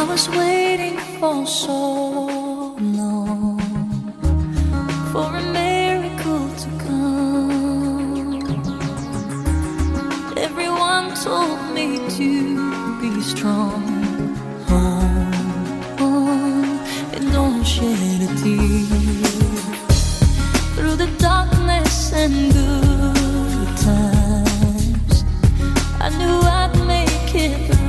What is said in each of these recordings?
I was waiting for so long for a miracle to come. Everyone told me to be strong. Hold on and don't shed a tear. Through the darkness and good times, I knew I'd make it through.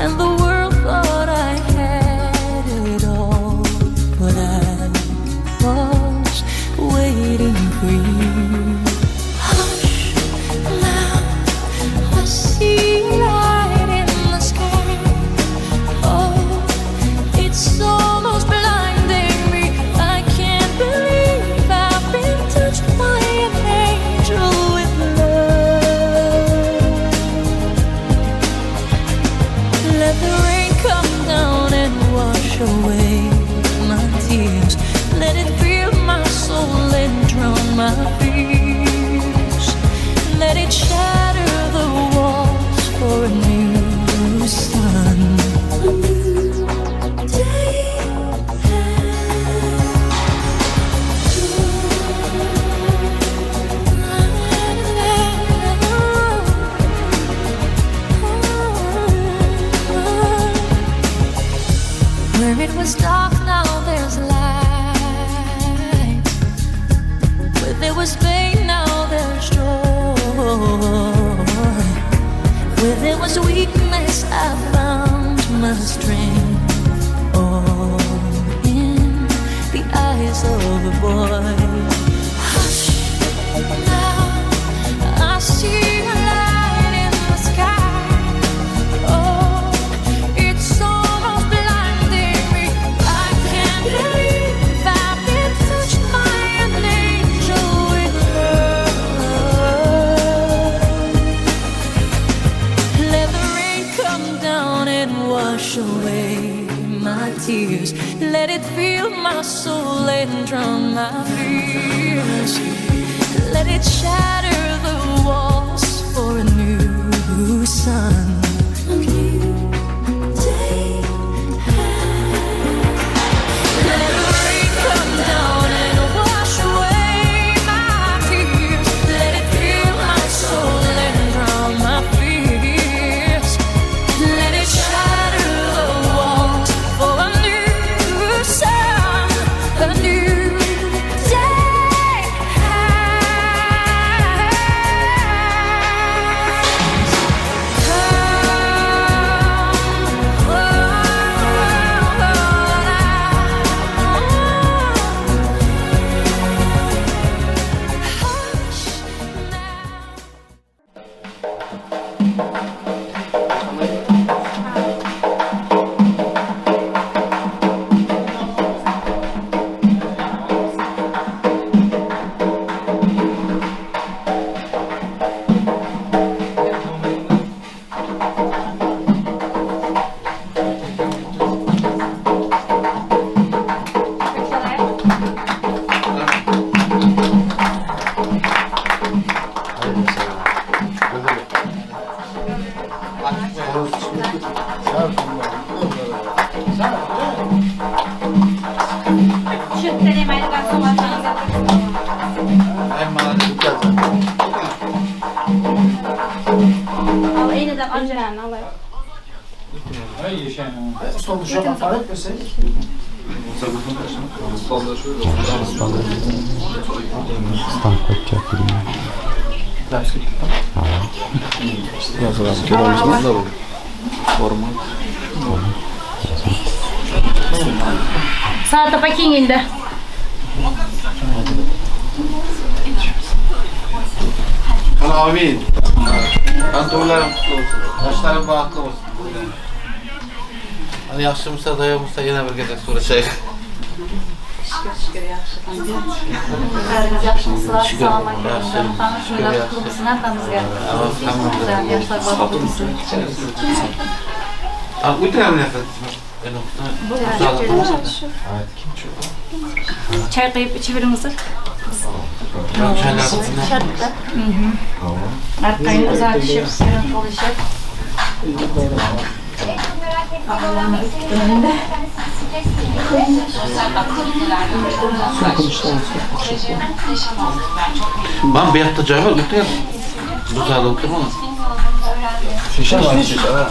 And the world thought I had it all, but I was waiting for you. Hush, now I see light in the sky. Oh, it's almost blinding me. I can't believe I've been touched by an angel with love. Let the rain come down and wash away my tears. Let it fill my soul and drown my fears. Let it shatter the walls for a new sun. A new day. Where it was dark, now there's light. Where there was pain, now there's joy. Where there was weakness, I found my strength. All in the eyes of a boy. Hush, now I see a light in the sky. Oh, it's almost blinding me. I can't believe I've been touched by an angel with love. Let the rain come down and wash away my tears. Let it fill my soul and drown my fears. Let it shatter the walls for a new sun. A new day. Let the rain come down and wash away my tears. Let it fill my soul and drown my fears. Let it shatter the walls for a new sun, a new day. Hush now. Saat apa kiyindi? Amin. Pantolonlarım kutlu olsun. Yaşlarım bahtlı olsun. Hani yaşlımsa dayanmışsa yine bir gece soracak. Şükür şükür yaxshi. Yaxshimisizlar, salomat bo'lsin. Qutlu bo'lsin hammamizga. Yoshlar baxtli bo'lsin. Çay koyup içebiliriz. Arqayın uzatışıp, serin konuşup. Mana bu yoqda joy bor, o'tir. Bu zalda o'tirma. Shisha var, shisha.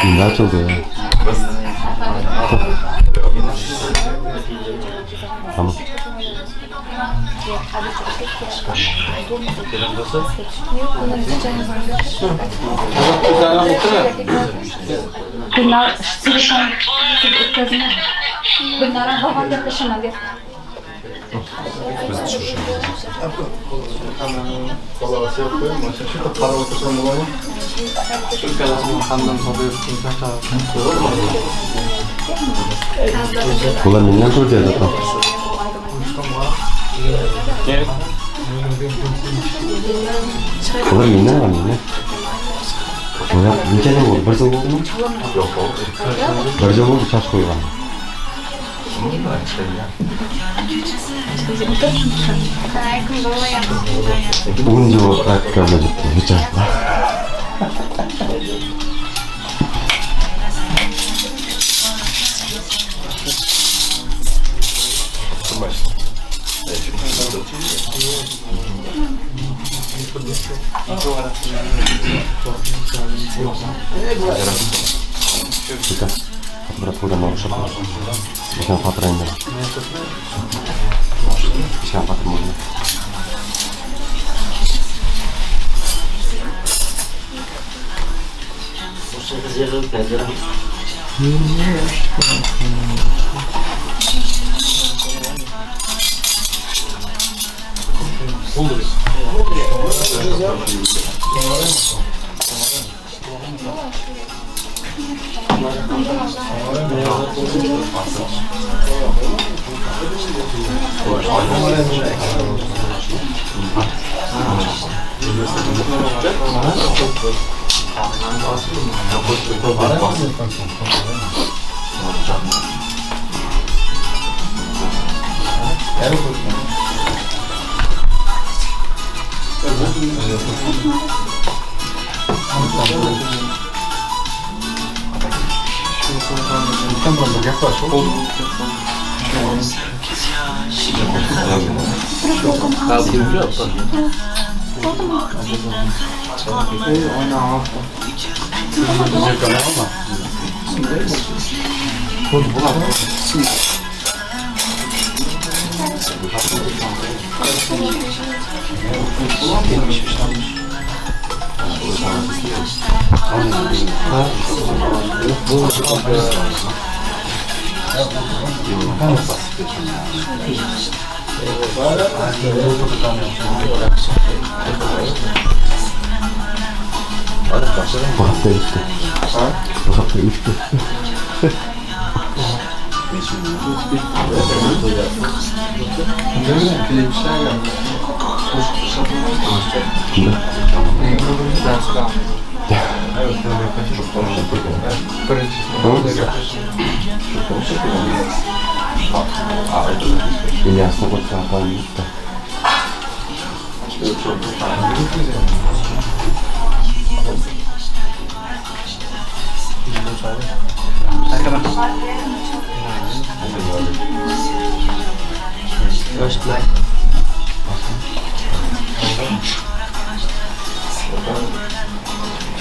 Ne açıldı ya? Tamam. Bular mendan ko'rdi zaten. Bular mendan var mendan. Bular necha yil bo'ldi? Bir yil bo'ldimi? Bir yil bo'ldi soch qo'ygan. Unga o'tib Bu hafta bitti. Bu hafta bitti.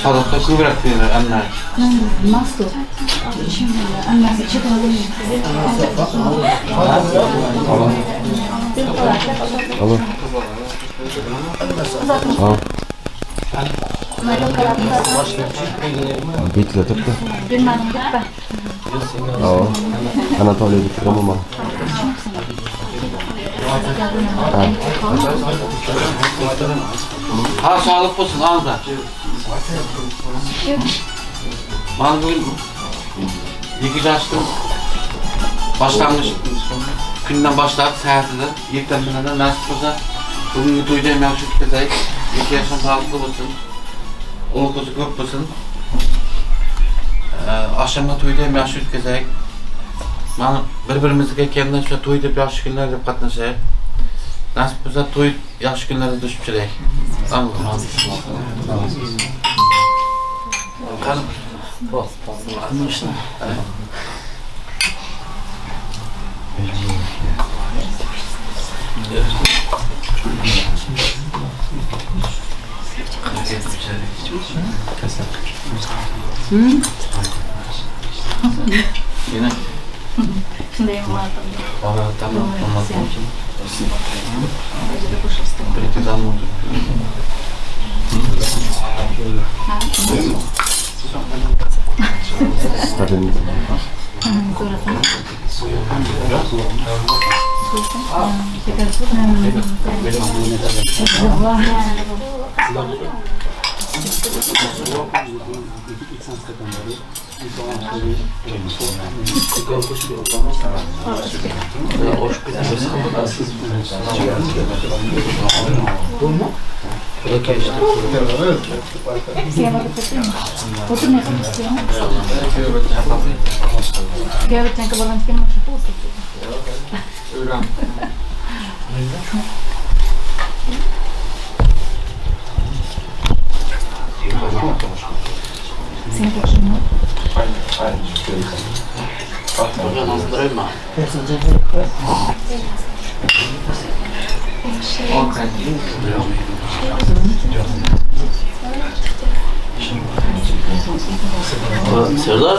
Salatda ko'proq beradi anna. Nasıl? Annesi çıkmadı. Alo. Ha. Betla turibdi. Ha. Anatoliyga turaman. Ha, sağlık olsun ağzına. Bana bugün 2 yaşlı başlangıç günden başladı saatida ertalabdan nasib bo'lsa bugungi to'yda ham yaxshi o'tkazaylik. 2 yoshdan sog'liqli bo'lsin. O'g'il qizi ko'p bo'lsin. Oqshomda to'yda ham yaxshi o'tkazaylik. Mana bir-birimizga kelganda shu to'y deb yaxshi kunlar deb qatnashaylik. Nasib bo'lsa to'y yaxshi kunlarda tushib chiqaylik. Qani Yine. Tamam. Serdar,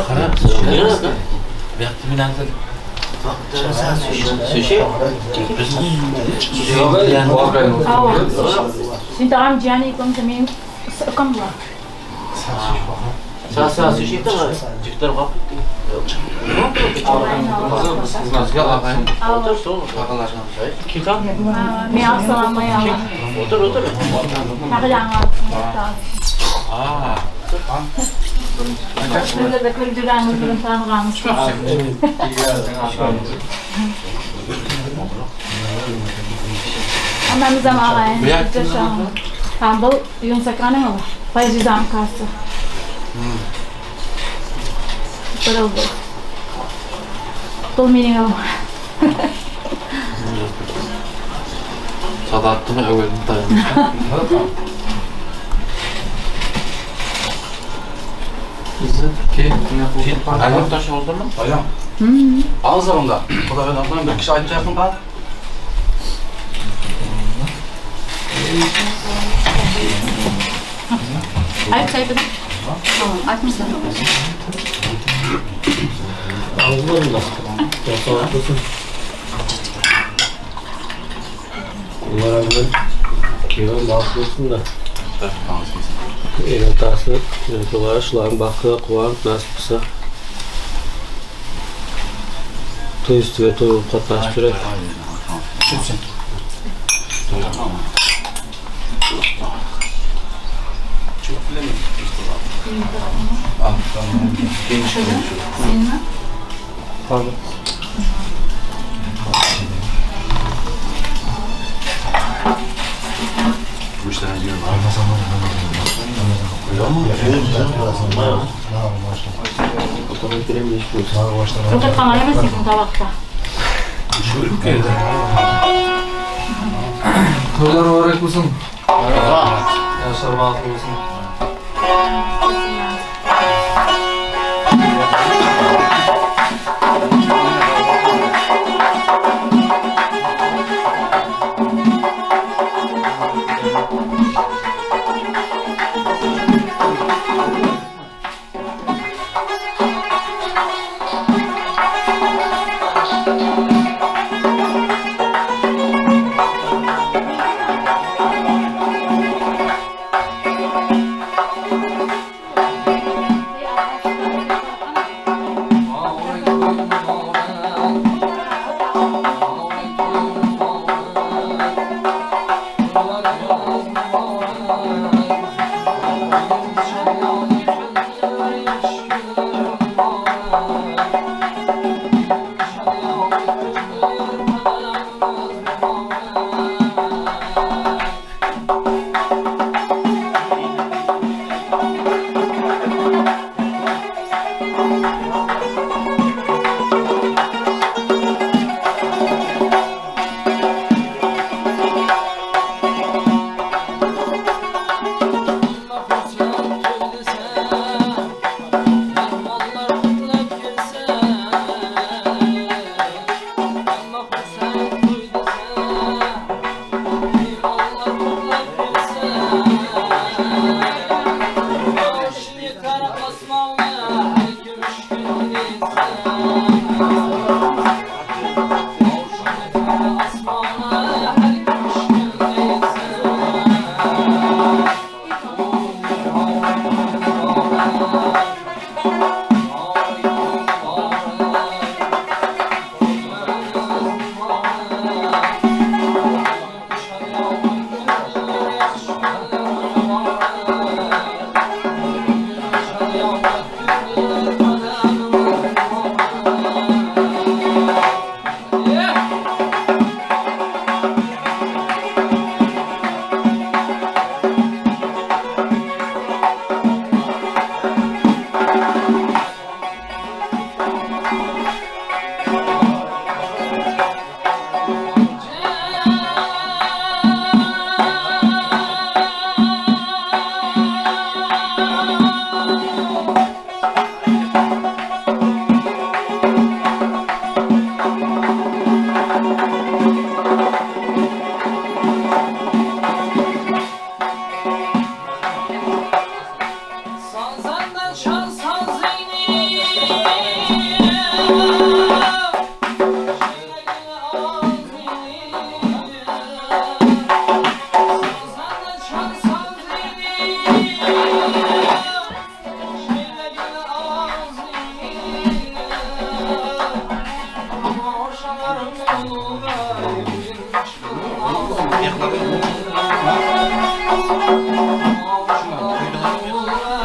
Sadattını övelim dayanmış. Ayam taşı oldu mu? Ayam. Ağız onda. O da ben ablam bir kişi ayrıca yakın kal. Ayıp sayfada. Açmışsın. Ağız var mı? Sağlık olsun. Umarım keyfim baxtlı olsun da. El otası, şuların baxtı, quvant, nasip bo'lsa. To'y üstüga to'y bo'lib qatnashib turadi. Pardon. To'ylar mübarek olsun. Yaşlar baxtlı olsun.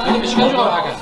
Benim işkence var herkes.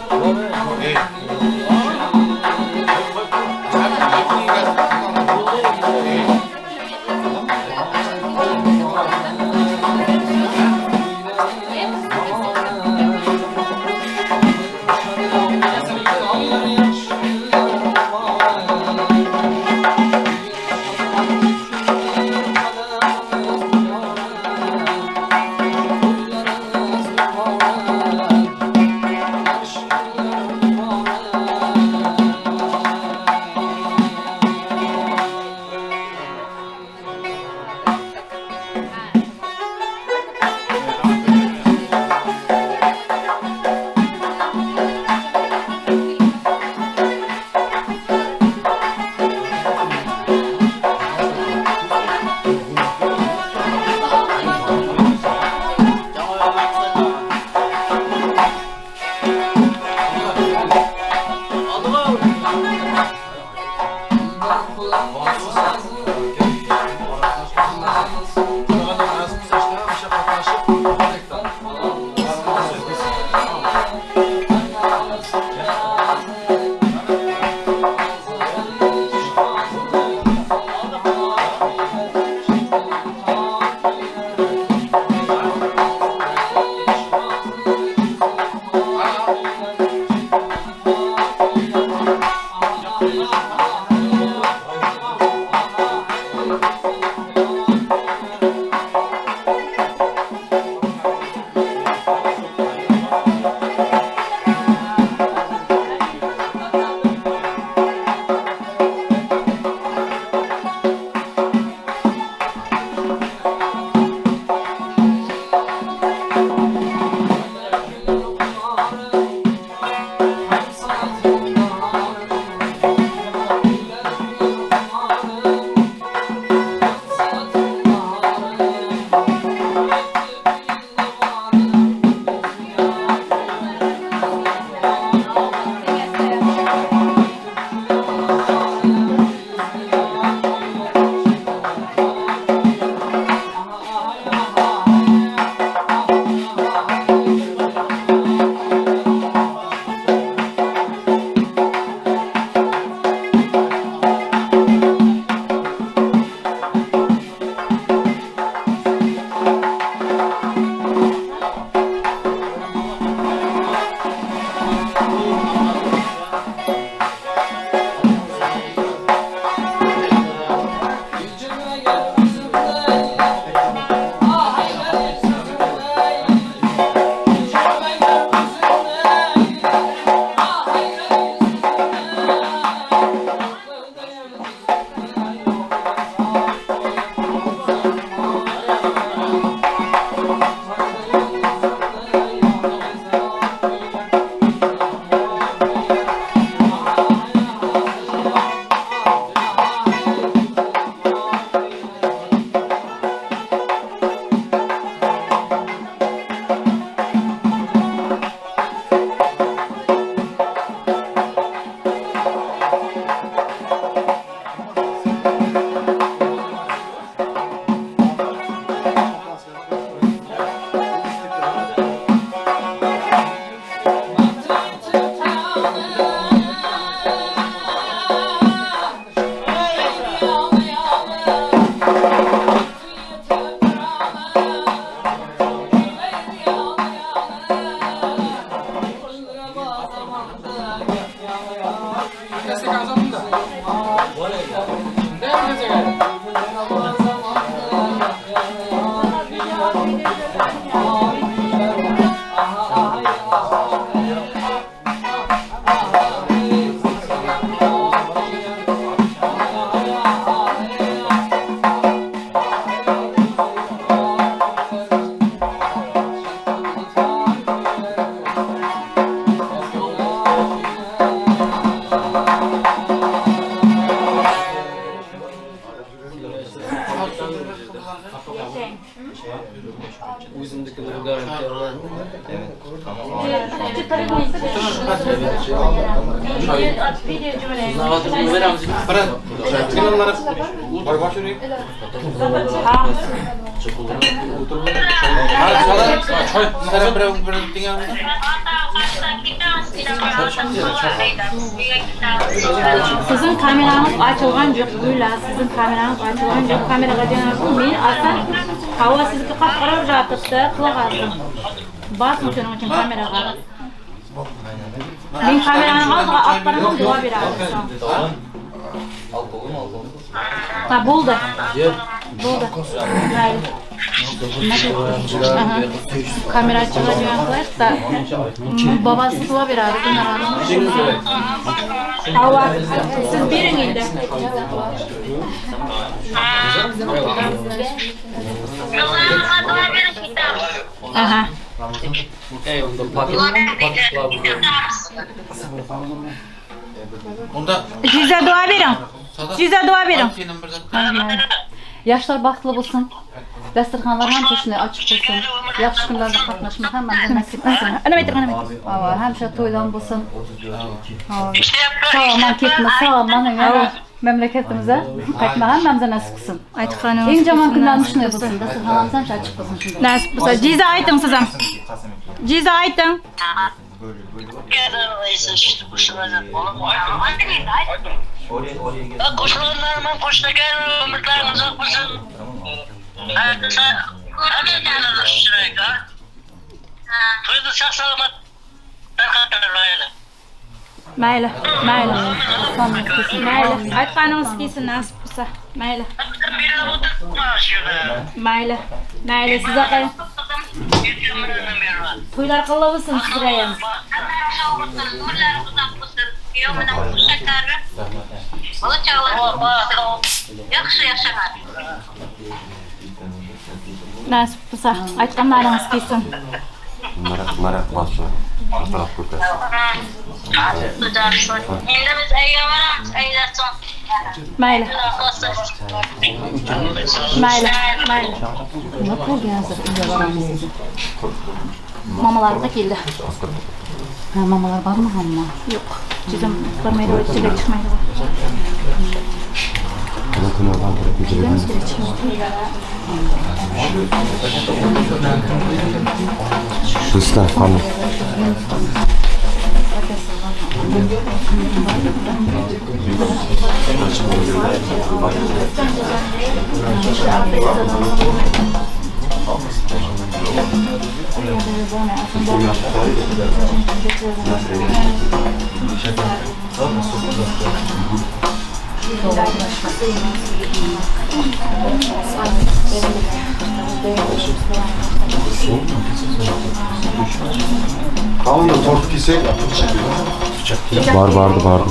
Sizin kameranız açılgan yo'q, Gula, sizin kameranız açılgan yo'q. Kameraga jo'natsin, men aslida havo sizga qap-qora yotibdi, quloq osdim. Bosing shuning uchun kameraga. Men kamerani oldiga olib boraman, duo beramiz. Ha, bo'ldi. Bo'ldi. Mayli. Kamera açılgan qilaylik-da. Babasi duo beradi, Hava, siz bering endi. Aha. Size dua bering. Size dua bering. Yaşlar baxtlı bo'lsin. Dasturxonlar hamma shunday ochiq bo'lsin. Yaxshi kunlarda qatnashma hammamizga nasib qilsin. Ava, hamisha to'ydan bo'lsin. Sog' omon ketma, sog' omon yana mamlakatimizga qaytma hammamizga nasib qilsin. Aytganingiz eng yomon kunlarimiz shunday bo'lsin. Dasturxonamiz ham ochiq bo'lsin shunday. Nasib bo'lsa. Jiza ayting siz ham. Jiza ayting. Qo'shnilarman, qo'shnilar umrlaring uzoq bo'lsin. To'yda sog' salomat tarqatinglar. Mayli, mayli. Mayli, aytganingiz kelsin, nasib bo'lsa. Mayli. Mayli. Mayli, sizga to'ylar qilib bo'lsin sizga ham. Nasib bo'lsa, aytganlaringiz kelsin. Marak boshqa. Atrof ko'rasiz. Endi biz uyga boramiz, uydan so'ng. Mayli. Mayli, mayli. Nima bo'lgan hozir uyga boramiz? Mamalar da keldi. Ha, mamalar bormi hamma? Yo'q. Jizim bormaydi, ichiga chiqmaydi. Do'stlar, qani. Tamam da tort kesek. Var vardı vardı.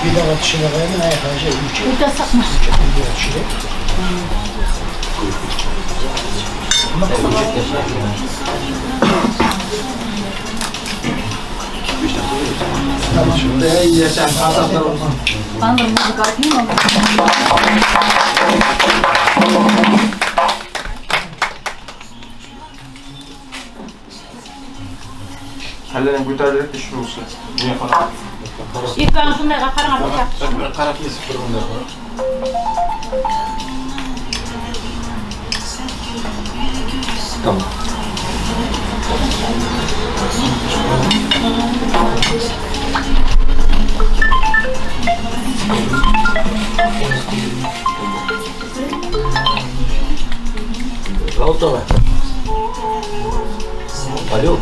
Bir daha düşünelim, ne yapacağız? Bir de satma. Ben de müzik atayım ama. Hallerin götürerek de şu olsun. Niye falan? İlk ben şunlara karana Qarab kesib turganda. Tamam. Alo.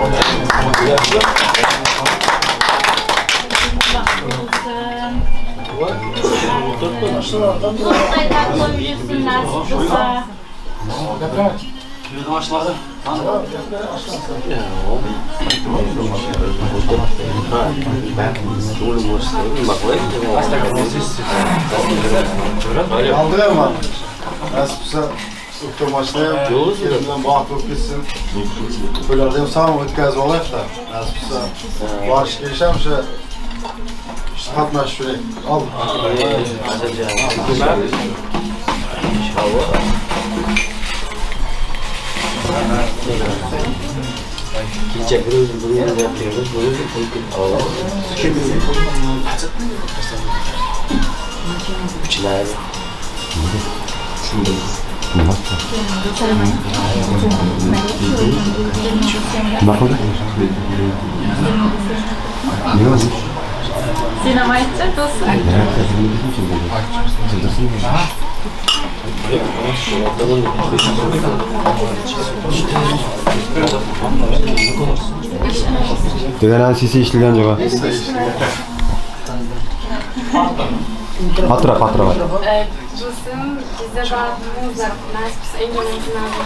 Alo. Aldı ama. Nasıl olsa O'pka mashina ham kelin bilan baxtli bo'lib ketsin. To'ylarni ham sog'lom o'tkazib olaylik-da. Nasib qilsa. Borish kelish ham o'sha qatnashish kerak. Ol. Kecha bir o'zim bir o'zim gapirdim, bir o'zim Uchlar. Nima qildi? Nima o'zi? Sen ham aytchi, do'stim. Degan sesi eshitilgan jo'ga. Qatira, qatira. Do'stim, bizda baxtimiz nasib qilsa eng yomon kunlarni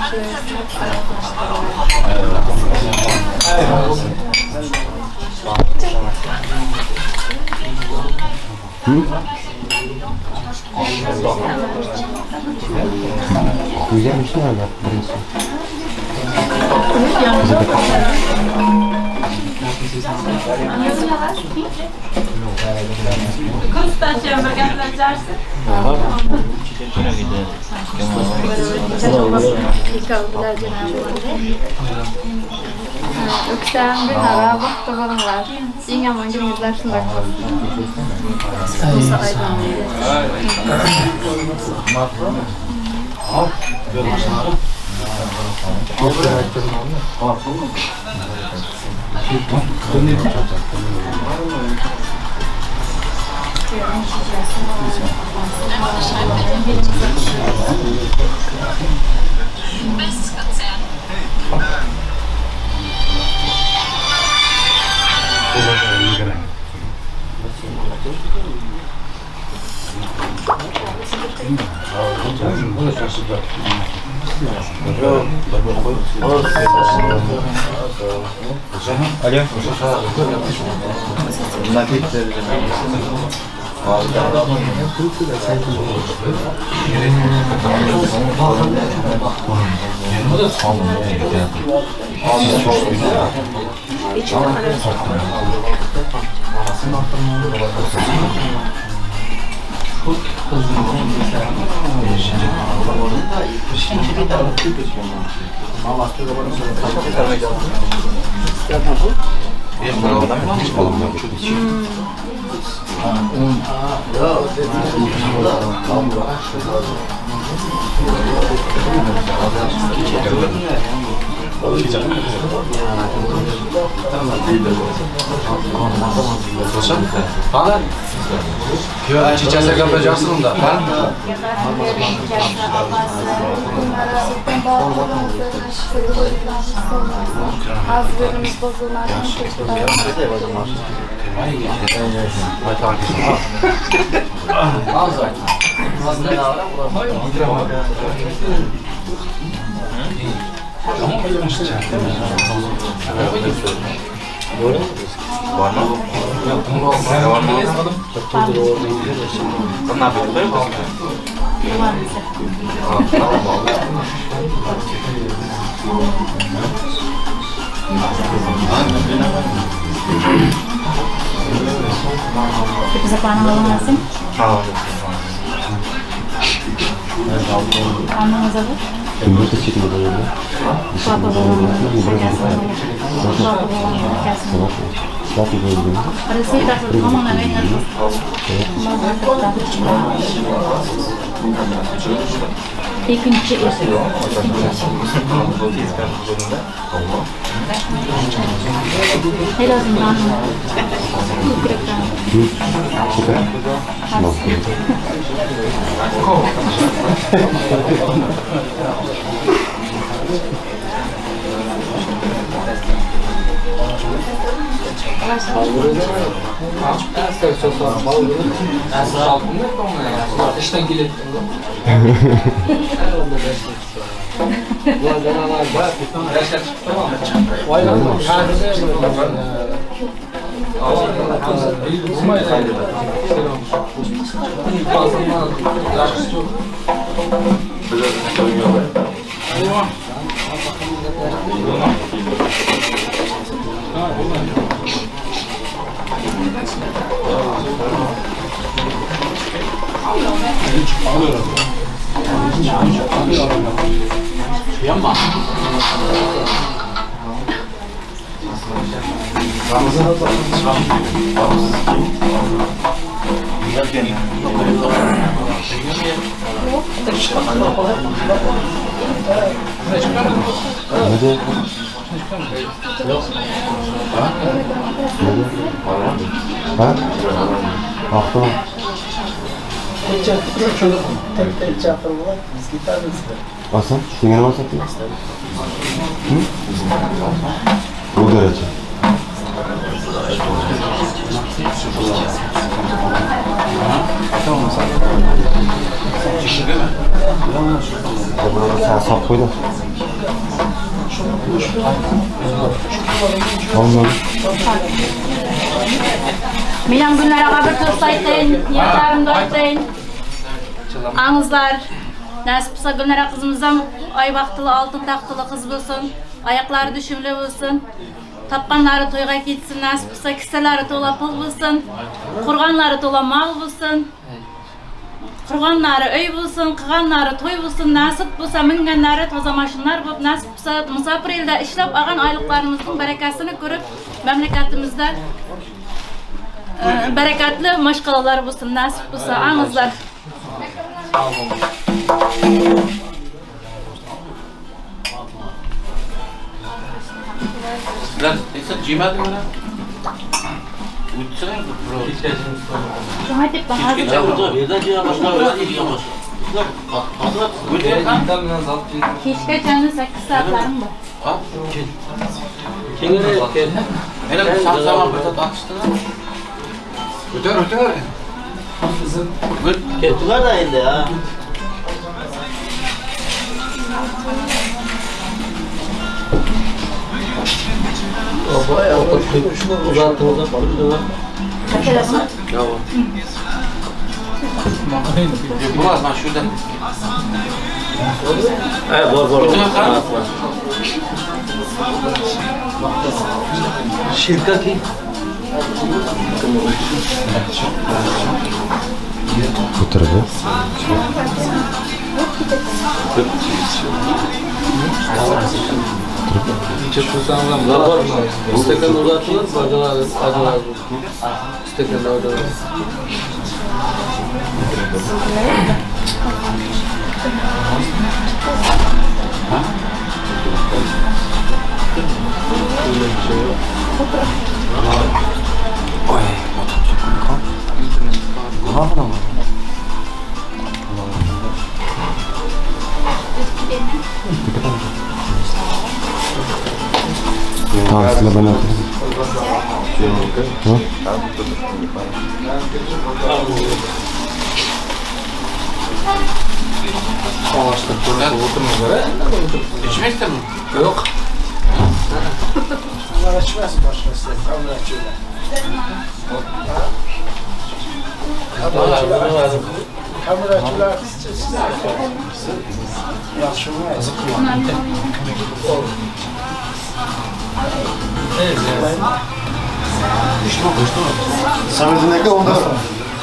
Birinchisi. Konstantin bir gaplasharsiz. O'ktam, Gulnora, baxtli bo'linglar. Eng yomon kuningizlar shundoq bo'lsin. Alo. Chichasi gaplashasiz unda, ha? Azg'irimiz bozilmasin. Ikkinchi Ha? Baktım. Aslan, sen ne sattın? Hı? O derece. Sen sap koydun. Olmadı. Men Gulnaraga bir to'st aytayın, niyatlarimni aytayın. Аңызлар, nasip bo'lsa Gulnara qizimiz ham oy baxtili, oltin taxtili qiz bo'lsin, oyoqlari tushumli bo'lsin, topganlari to'yga ketsin, nasip bo'lsa kissalari to'la pul bo'lsin, qurganlari to'la mol bo'lsin, qurganlari uy bo'lsin, qilganlari to'y bo'lsin, nasib bo'lsa minganlari toza mashinalar bo'lib, nasib bo'lsa musofir elda ishlab olgan oyliqlarimizning barakasini ko'rib, mamlakatimizda bereketli maşgalalar bo'lsin, nasip bo'lsa, аңызлар. Sizlar esa yemadingmi? O'tsangiz bro. Kechgacha 8 soatlarim bor. Ha? Hele bir samsama bir tat atıştı. Öter öter. Kettiler da endi ha. Bulaz man şuradan. Evet, var var. Şirka ki. O'tirdi. Istakan uzatılır, bacalar acılar. Istakan oradan. Oy, Tamam, sizlar bana oturun. İçmezse mi? Yok. Bunlar içmez başkası. Kameraçılar. Kameraçılar yaxşı mı? Samet'in aka onda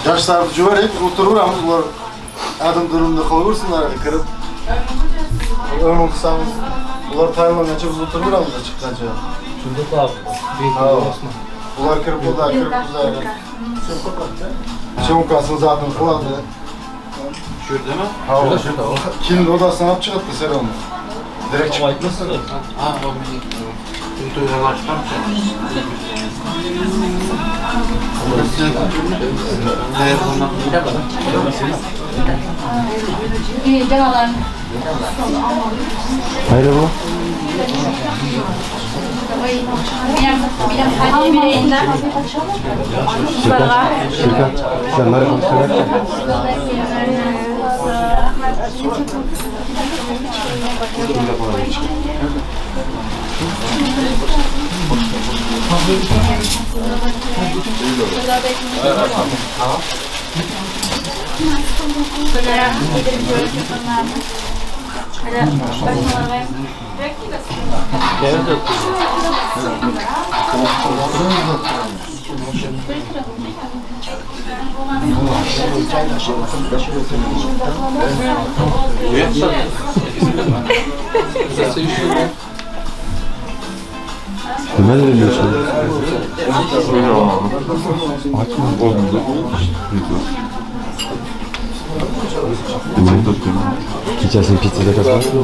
yoshlarni juvarib o'tiraveramiz, ular adim durumda qolaversinlar, kirib o'yin qilsamiz, ular tayyorlangancha biz o'tiraveramiz chiqqancha. Ular kirib, ular kirib, bizlar syomkasini zatini qiladi. Shu yerdami? Ha, shu yerda. Keyin odasidan olib chiqadi seronni. Direkt chiqib aytmasin. Ha, Hayır bu. Şirka, sen nereye konuşuyorsun? Nima deyapsan? Kechasi pitsa zakaz qiladimi?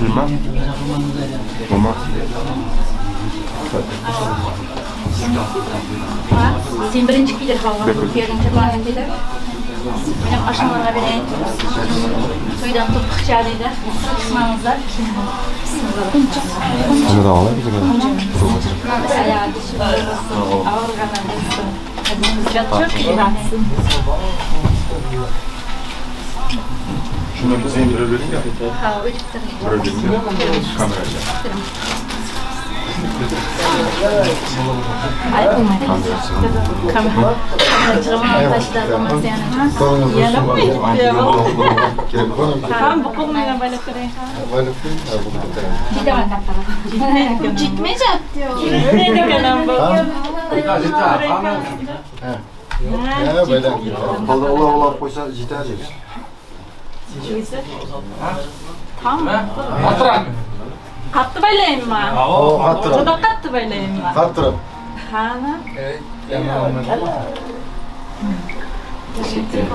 Bilmem. Olmaz. Sen birinchi kiydir havo. Kuyovning choponini kiydir. Men ham oshnalarga berayin. To'ydan to'piqcha deydi. Qismamizlar. Shuni olay bizga. Şunu sen birebir ya. Ha, o'chib turing. Kameraga. Ay, bo'lmaydi. Kamera. Ham bu qo'lni baylab turing. Qo'lda ulab qo'ysa yetadi. Tamam. Qattiq baylaymi? Qattiq. Juda qattiq baylaymi? Qattiq. Qani? Teşekkür ederim.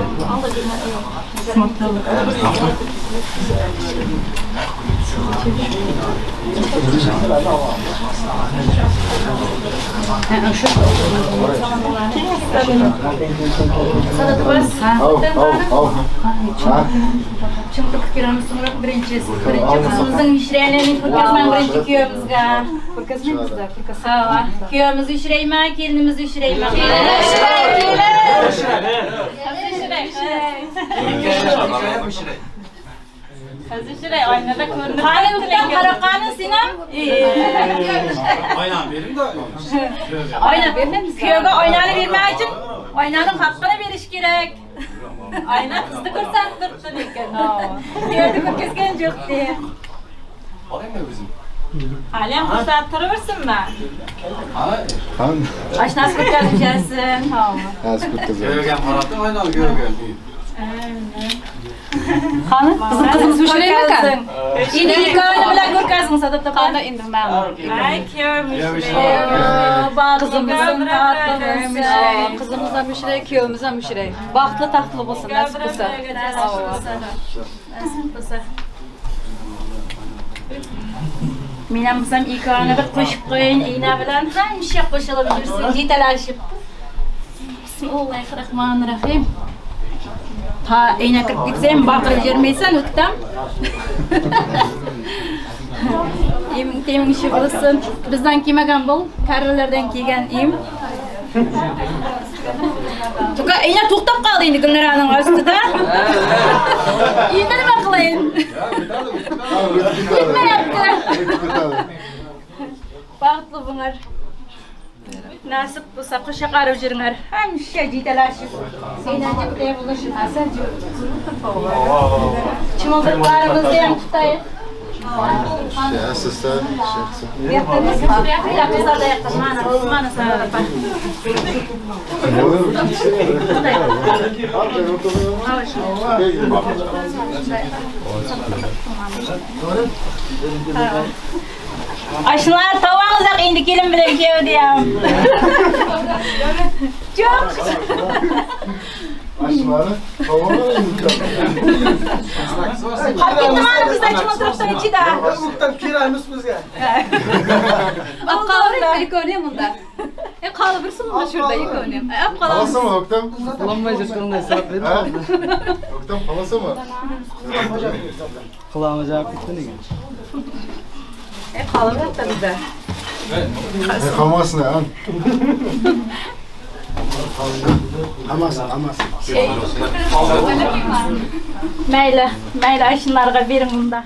Chimqirib kelamiz, so'ngra birinchi qizimizning ishlarini ko'rkazman birinchi kuyovimizga. Ko'rkazmaymizda, ko'rkazamiz. Kuyovimizni ishlayman, kelinimizni ishlayman. Qiz ishlay, oynada ko'rinib. Qani ukam qara, qani sen ham? Oynani bering-da. Oyna bermaymiz. Kuyovga oynani bermak uchun oynaning haqqini berish kerak. Ayna qizni ko'rsatib turibdi lekin. Kuyovni ko'rkazgan yo'q de. Olaymi o'zim? Hali ham ko'rsatib turaversinmi? Oshnasi ko'rkazib kelsin. Hozir ko'rkazamiz. Kuyovga ham qarabdi, oynani kuyovga. Qani, bizim qizimiz ushlaymi-kan? Endi ikkovini bilan ko'rkazing Sadat opa. Qani endi men. Ay, kuyovim ushlaydi. Qizimiz ham tatlimiz, qizimiz ham ushlaydi, kuyovimiz ham ushlaydi. Baxtli taxtli bo'lsin, nasib bo'lsa. Nasib bo'lsa. Men ham bo'lsam ikkovini bir qo'shib qo'yin, igna bilan hamisha qo'shilib yursin, jetalashib. Bismillahirrohmanirrohim. Ha, ayna kirib ketsam baqirib yurmaysan, o'tdam. Eming ishi bo'lsin. Bizdan kelmagan bu, qarilardan kelgan em. Tuka ayna to'xtab qoldi endi Gulnaraning ostida. Endi nima qilayin? Ketmayapti. Baxtli bo'lar. Nasib bo'lsa qo'sha qarab yuringlar. Hamisha jetalashib. Sendan jibday bo'lishsin. Asal Chimildiqlarimizni ham tutaylik. Asosda shaxsi. Mana Sadat opa. Oshnalar tovang'iz endi kelin bilan kuyovni ham. Yo'q. Oshnalar tovang'iz. Qolib ketdi mana bizda chimildiqdan ichida. Muhtam kerakmiz bizga. Olib qolavering ikkovini ham unda. Qolaversin unda shurda ikkovini ham. Olib qolamiz. Qolasimi O'ktam? Qolmay yurganday sirab berdi. O'ktam qolasimi? Qulog'im jabib ketdi nega? Qolaveradi bizda. Qolmasin, ha. Hammasi, hammasi. Mayli, mayli oshnalarga bering unda.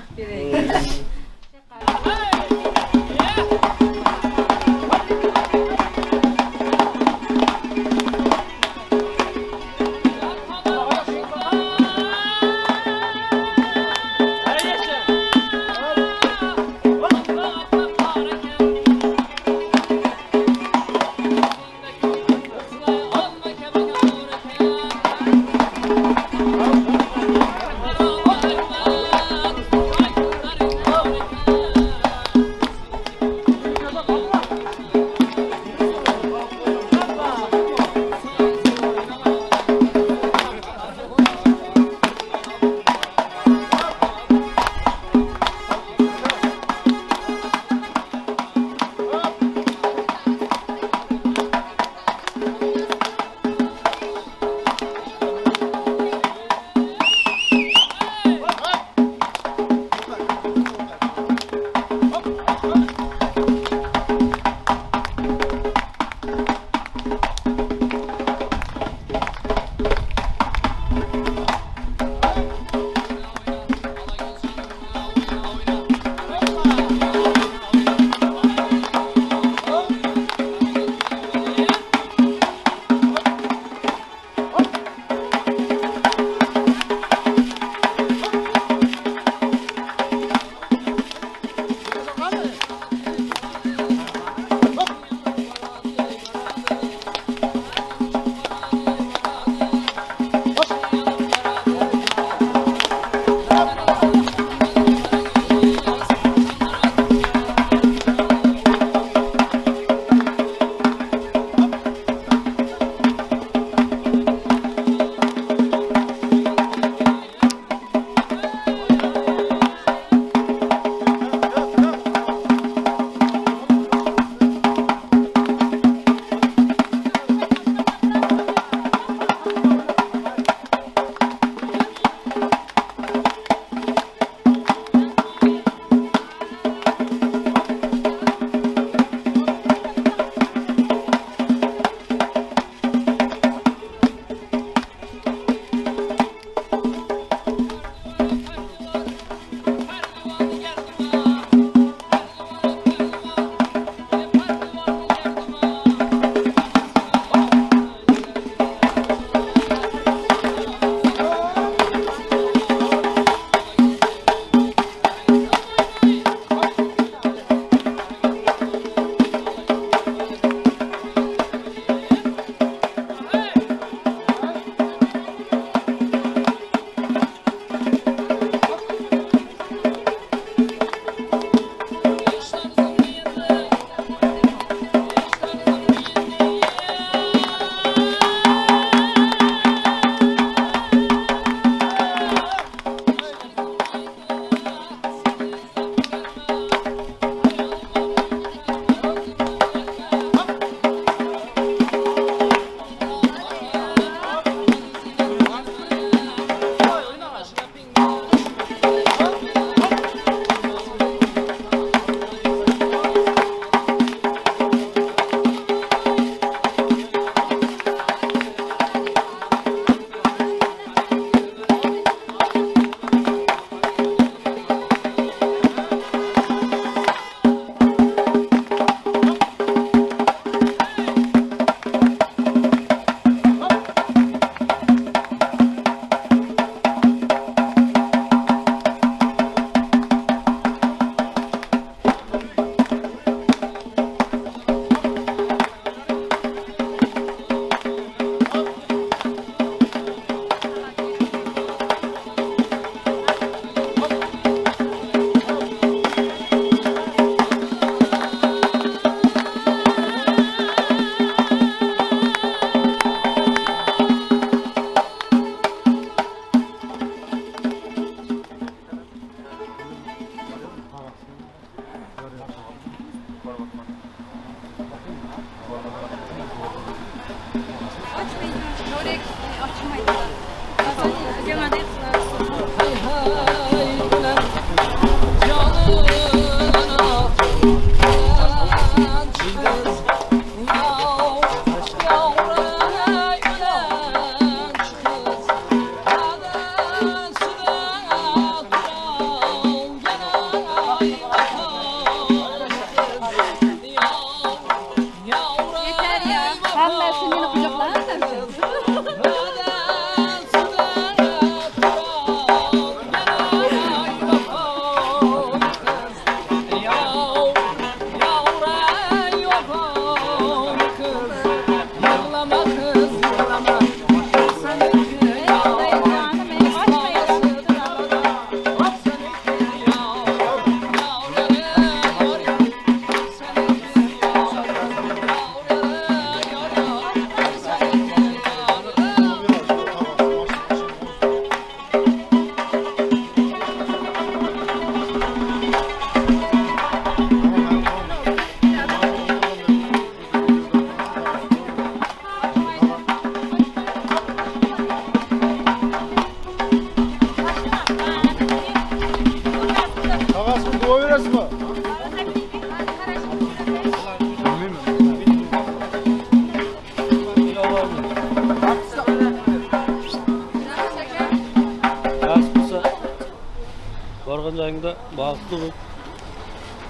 Baxtli bo'lib,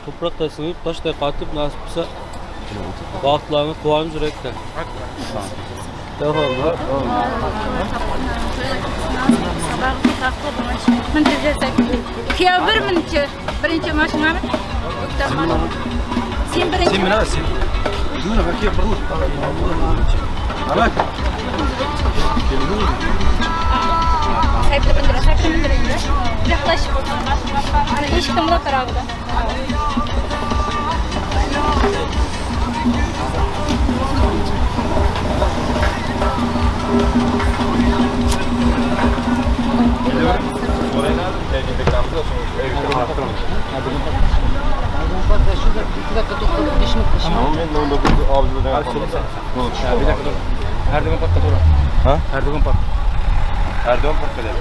to'proqday singib, toshday qotib, nasib qilsa baxtlarni quvonib yurakda. Kuyov bir birinchi mashinami? Sen birinchi. Sen bilasan, sen. Nima bak bir Bak. Sayfada Yaklaşık. Eshikdan bular tarafida. Erdoğan Park'ta dur. Ha? Erdoğan Park. Erdoğan Park'ta değil.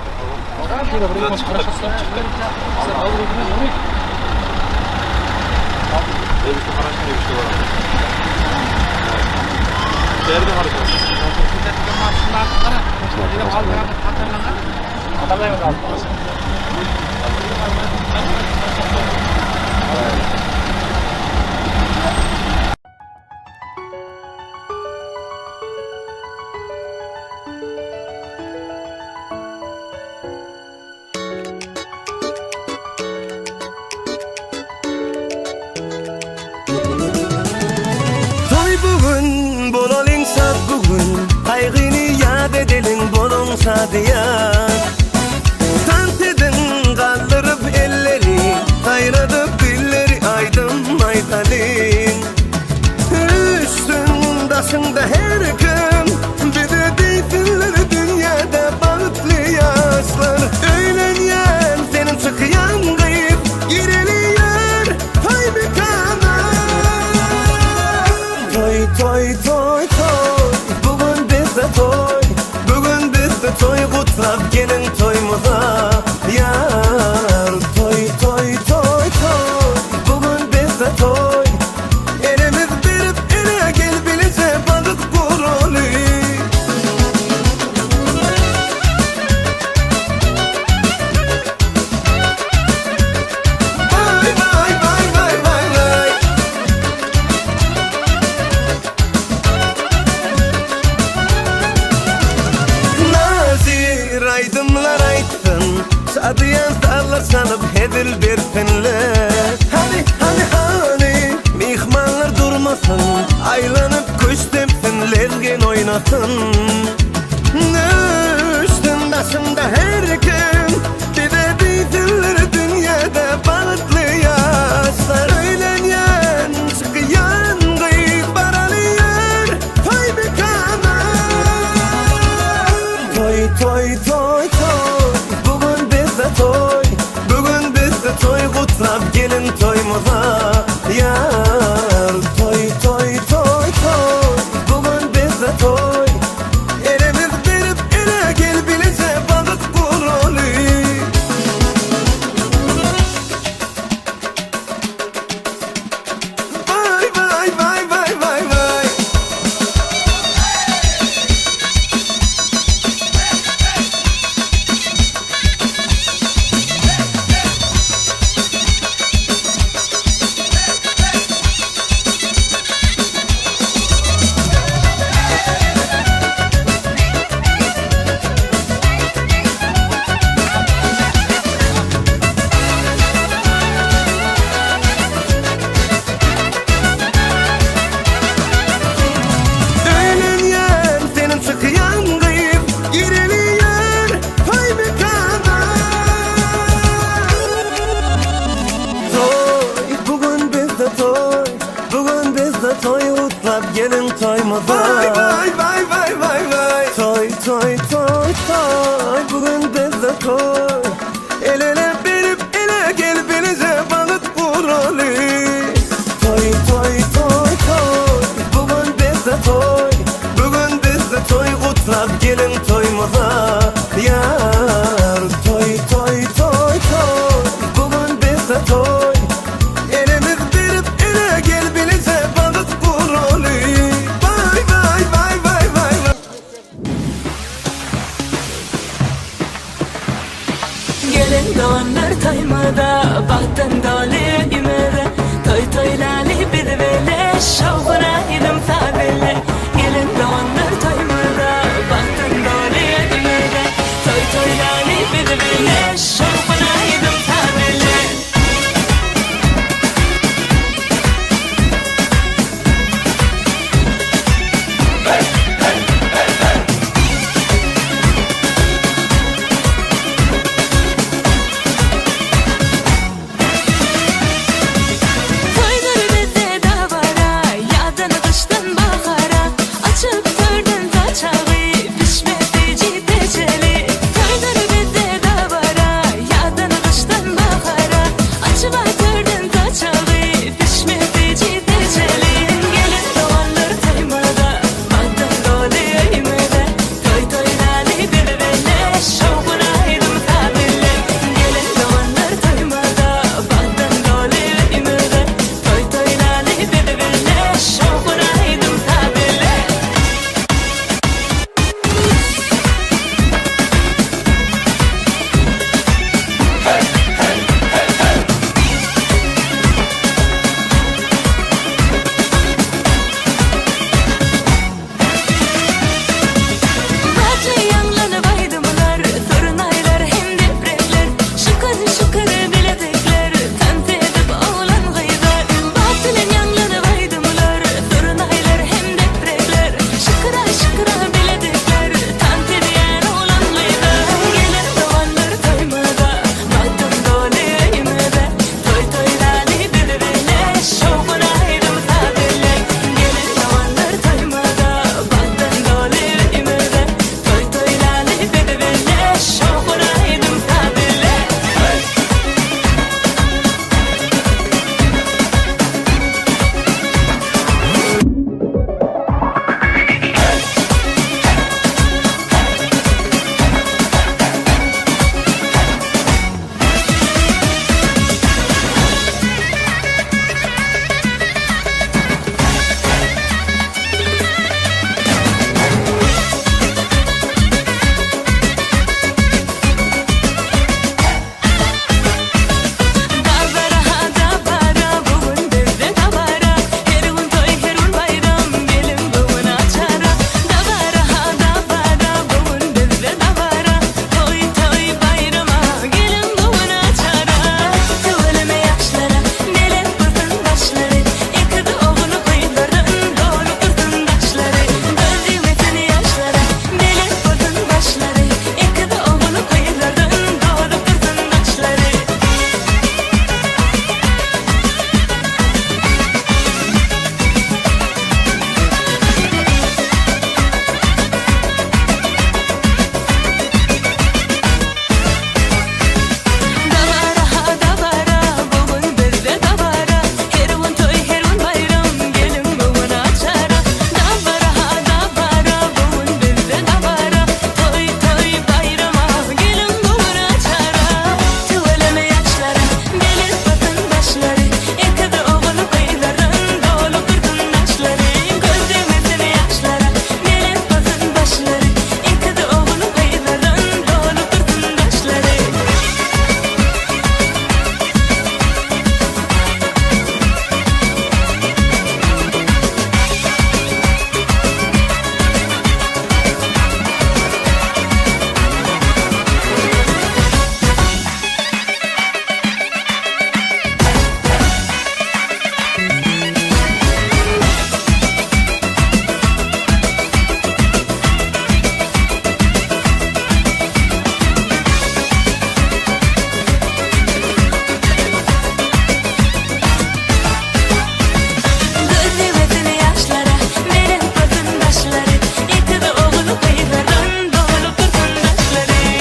Bugün bo'laling shod bugun, qayg'ini yad edeling bo'ling shodiyan. Tant edin qaldırıp elleri, qayradıp dilleri aydın maytalin. Üstün daşında her kim, bize deysinler dünyada bahtlı yaşlar. Öylenyen senin çıkyan kıyıp, gireliyor toy mekana. Toy toy toy toy, bugün bizde toy, bugün bizde toy kutlap gelin toyumuza yar. Toy toy toy toy, bugün bizde toy, elimiz verip ele gel bilece balık kurulu. Vay vay vay vay vay vay. Nazir aydınlar aytsın, şadiyan sağlar çalıp hedil bersinler. Hani hani hani mihmanlar durmasın, aylanıp kuş tepsin, lezgin oynasın. Üstün başında her kim, bize deysinler dünyada bahtlı yaşlar. Öylenyen çıkyan kıyıp baralıyor toy mekana. Toy toy toy toy, bugün bizde toy, bugün bizde toy kutlap gelin toyumuza yar. Toy toy toy toy, bugün bizde toy, elimiz verip ele gel bilece balık kurulu. Vay vay vay vay vay vay. Öylenyen senin çıkyan kıyıp, gireliyor toy mekana. Toy, bugün bizde toy, bugün bizde toy kutlap gelin toyumuza. Vay vay vay vay vay vay. Toy toy toy toy, bugün bizde toy, el ele verip ele gel bilece balık vuralı. Toy toy toy toy, bugün bizde toy, bugün bizde toy kutlap gelin toyumuza yar. Toy toy toy toy, bugün bizde toy, elimiz verip ele gel bilece balık vuralı. Vay vay vay vay vay vay. Gelin Doganlar toýmada, bagtdan doly öýmüze. Toý toýlaly biz bile, şowhun aýdym saz bile. Gelin doganlar toýmada, bagtdan doly öýmüze. Toý toýlaly biz bile, şowhun aýdym saz bile. Toýlar bizde dabara, ýazdan gyşdan bahara. Açyp törden saçagy, pişmesi jitejeli. Toýlar bizde dabara, ýazdan gyşdan bahara. Açyp törden saçagy, pişmesi jitejeli. Gelin doganlar toýmada, bagtdan doly öýmüze. Toý toýlaly biz bile, şowhun aýdym saz bile. Gelin doganlar toýmada, bagtdan doly öýmüze. Toý toýlaly biz bile, şowhun aýdym saz bile. Batly ýaňlanyp aýdymlar, surnaýlar hem deprekler. Şykyr şykyr bilezikler, tans edip oglan gyzlar. Batly ýaňlanyp aýdymlar, surnaýlar hem deprekler. Şykyra şykyra bilezikler, tans edýän oglan gyzlar. Gelin doganlar toýmada, bagtdan doly öýmüze. Toý toýlaly biz bile, şowhun aýdym saz bile. Gelin doganlar toýmada, bagtdan doly öýmüze. Toý toýlaly biz bile, şowhun aýdym saz bile. Dabara ha dabara, bu gün bizde dabara. Her gün toý, her gün baýram, gelin bu gün açara. Dabara ha dabara, bu gün bizde dabara. Toý toý baýrama, gelin bu gün açara. Tüweleme ýaşlara, belent bolsun başlary. Ekiz ogul gyzlardan dolup dursun daşlary. Göz degmesin ýaşlara, belent bolsun başlary. Ekiz ogul gyzlardan dolup dursun daşlary. Dabara ha dabara, bu gün bizde dabara. Her gün toý, her gün baýram, gelin bu gün açara. Dabara ha dabara, bu gün bizde dabara. Toý toý baýrama, gelin bu gün açara. Tüweleme ýaşlara, belent bolsun başlary. Ekiz ogul gyzlardan dolup dursun daşlary. Göz degmesin ýaşlara, belent bolsun başlary. Ekiz ogul gyzlardan dolup dursun daşlary. Göz degmesin ýaşlara, belent bolsun başlary. Ekiz ogul gyzlardan dolup dursun daşlary.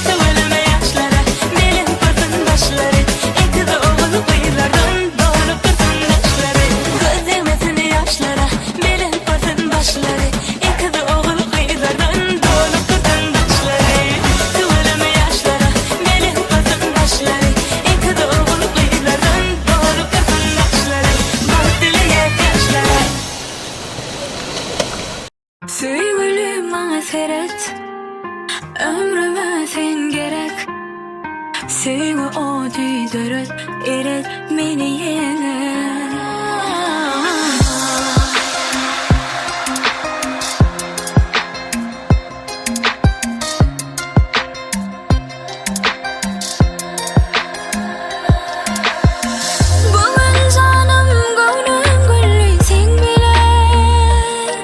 Tüweleme ýaşlara, belent bolsun başlary. Ekiz ogul gyzlardan dolup dursun daşlary. Göz degmesin ýaşlara, belent bolsun başlary. Ekiz ogul gyzlardan dolup dursun daşlary. Tüweleme ýaşlara, belent bolsun başlary. Ekiz ogul gyzlardan dolup dursun daşlary. Bagt dileýän ýaşlara. Söýgülim maňa seret, ömrüme sen gerek. Söýgü ody döret, eret meni ýene. Bugün canım göwnüm gülli sen bilen.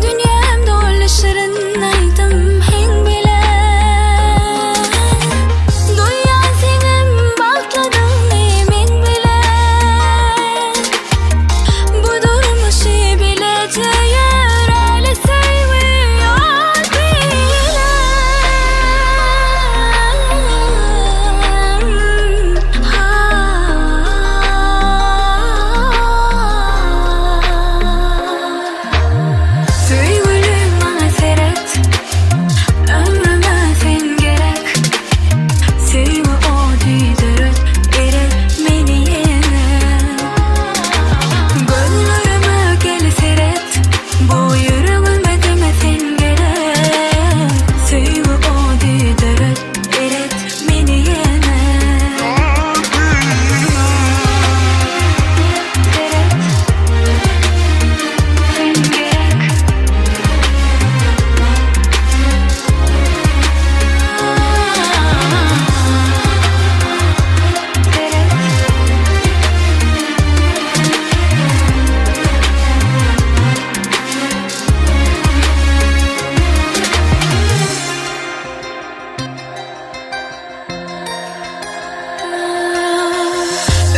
Dünyam doly şirin aýdym heň bilen. Duýan senem bagtladyňmy men bilen. Bu durmuşy bileje ýöräli söýgi ýol bilen. Söýgülüm maňa seret, ömrüme sen gerek. Söýgü ody döret, eret meni ýene. Gözlerime gel seret, bu ýüregime diňe sen gerek. Söýgü ody döret, eret meni ýene. Seret, sen gerek.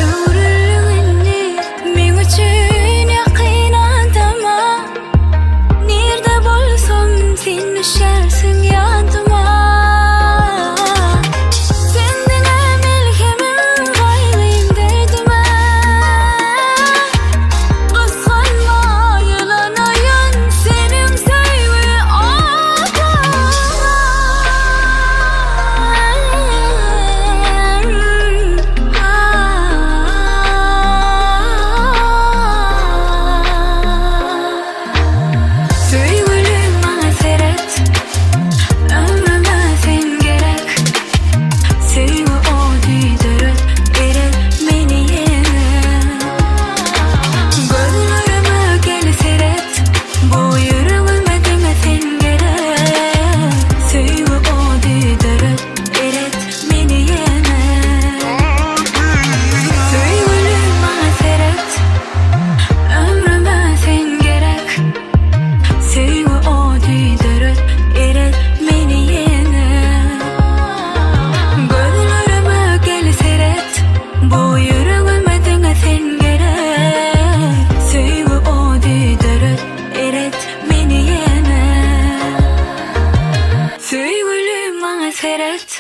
Öwrülüňini meň üçin ýakyn adama. Nirde bolsam sen düşersiň ýadyma. Sen diňe melhemim, gaýgym derdime. Gysganma ýylanaýyn seniň söýgi oduňa. Söýgülüm maňa seret, ömrüme sen gerek. Söýgü ody döret, eret meni ýene. Gözlerime gel seret, bu ýüregime diňe sen gerek. Söýgü ody döret, eret meni ýene. Söýgülüm maňa seret, ömrüme sen gerek. Söýgü ody döret, eret meni ýene. Gözlerime gel seret, bu ýüregime diňe sen gerek. Söýgü ody döret, eret meni ýene. Söýgülüm maňa seret.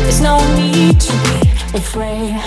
There's no need to be afraid.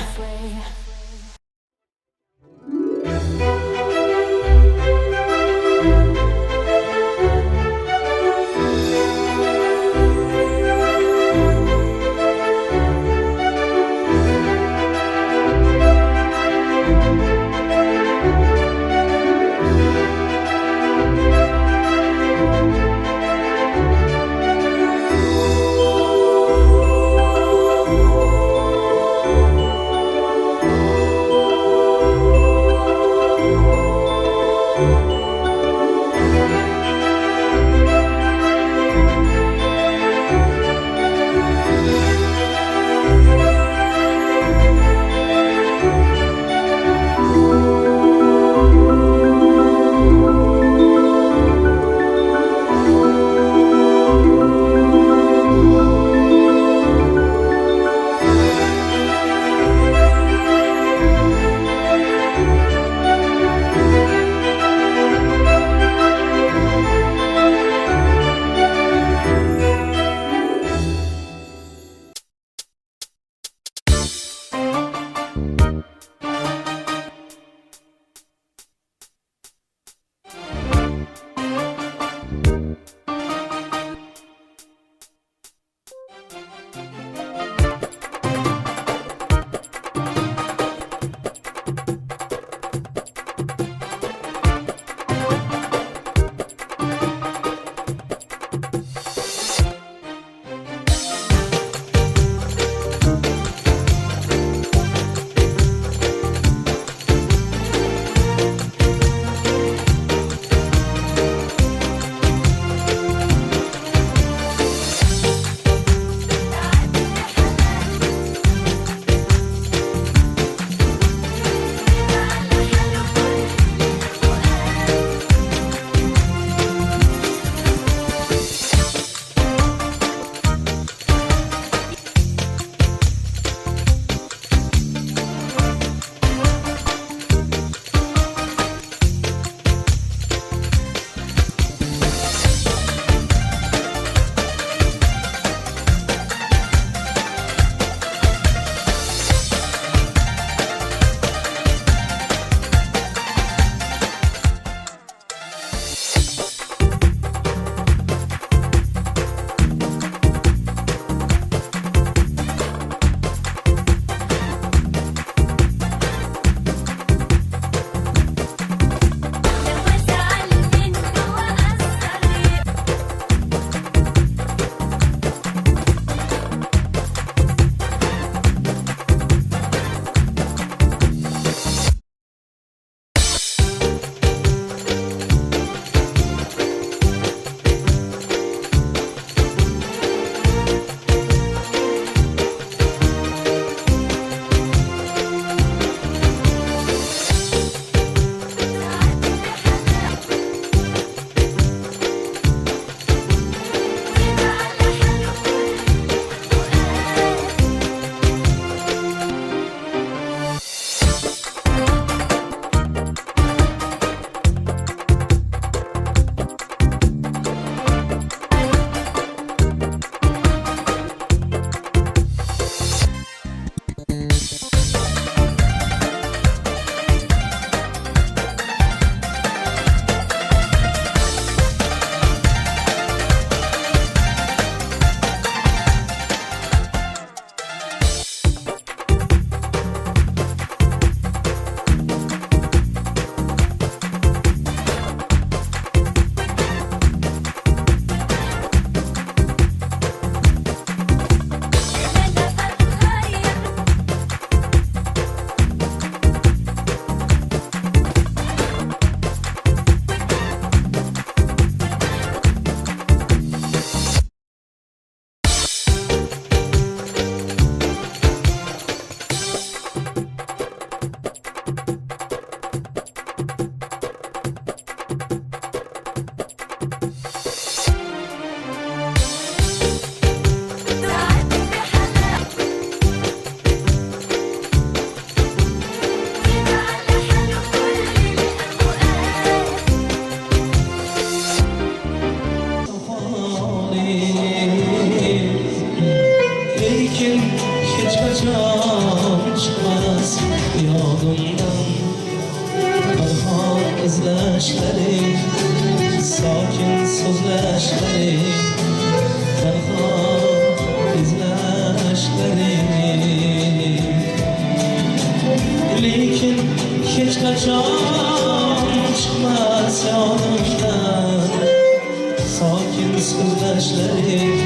Izlashlaring,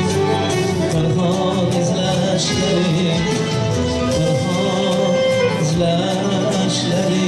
pinhon izlashlaring, pinhon izlashlaring.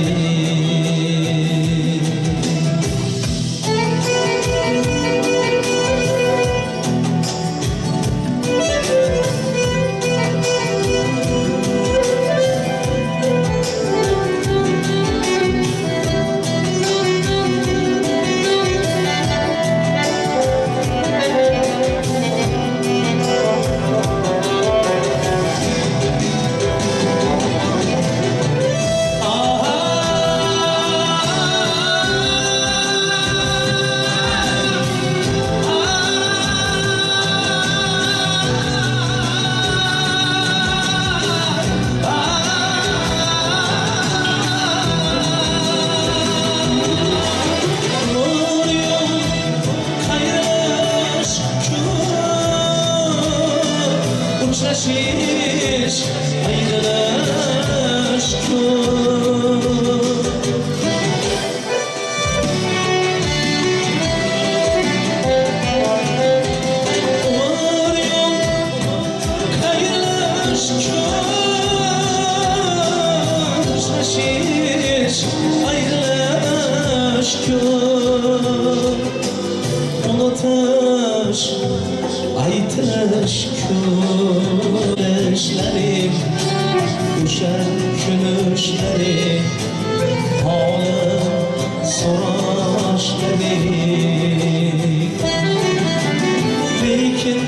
Uchrashish, ayrilish ko'p. Umr yo'l, qayrilish ko'p. Uchrashish, ayrilish ko'p. Unutish, aytish ko'rishlaring, o'sha kulishlaring, holim so'rashlaring. Lekin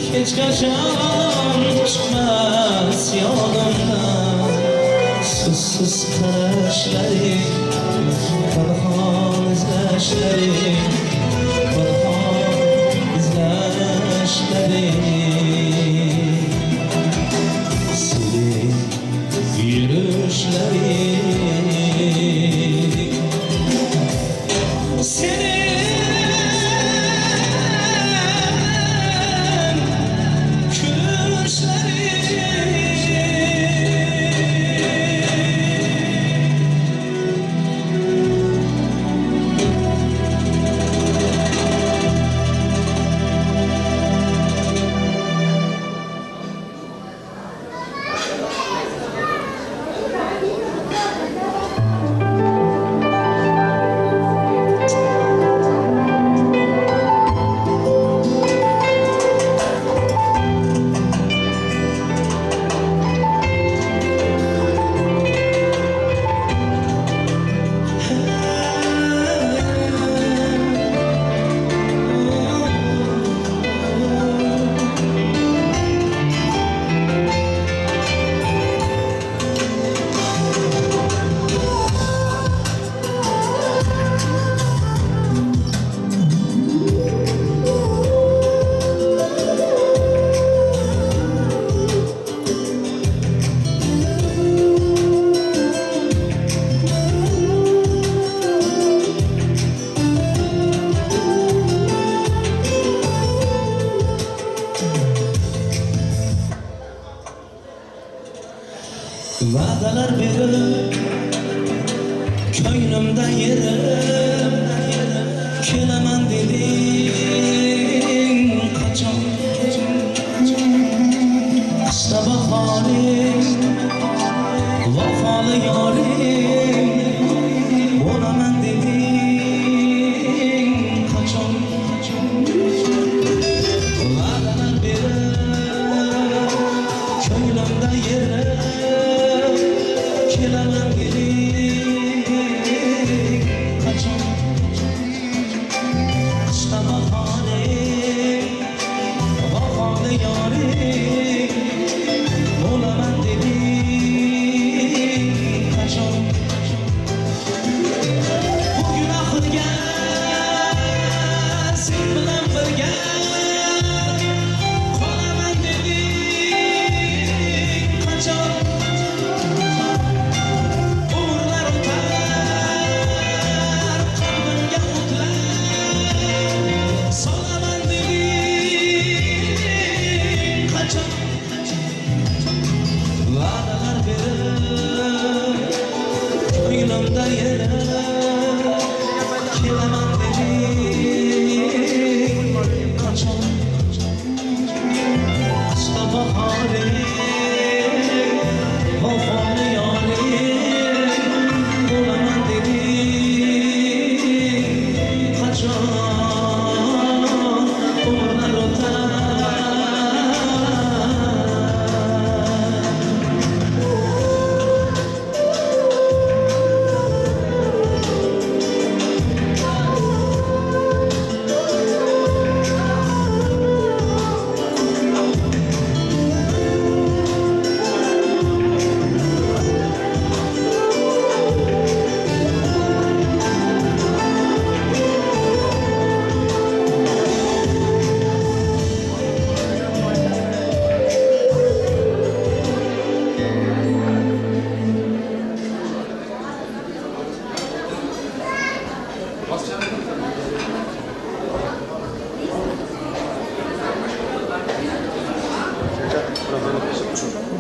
hech qachon chiqmas yodimdan sizsiz qarashlaring, pinhon izlashlaring, pinhon izlashlaring. Sening yurishlaring, sening kulishlaring. Va'dalar berib, ko'nglimda yerim, kelaman deding qachon? Qishda bahoring, vafoli yoring, bo'laman deding qachon? Va'dalar berib, ko'nglimda yerim, kelaman deding qachon? Qishda bahoring, vafoli yoring, bo'laman deding qachon? Bugun oxirga sen bilan birga qolaman deding qachon? Umrlar o'tar, qalbimga o'tlar solaman deding qachon?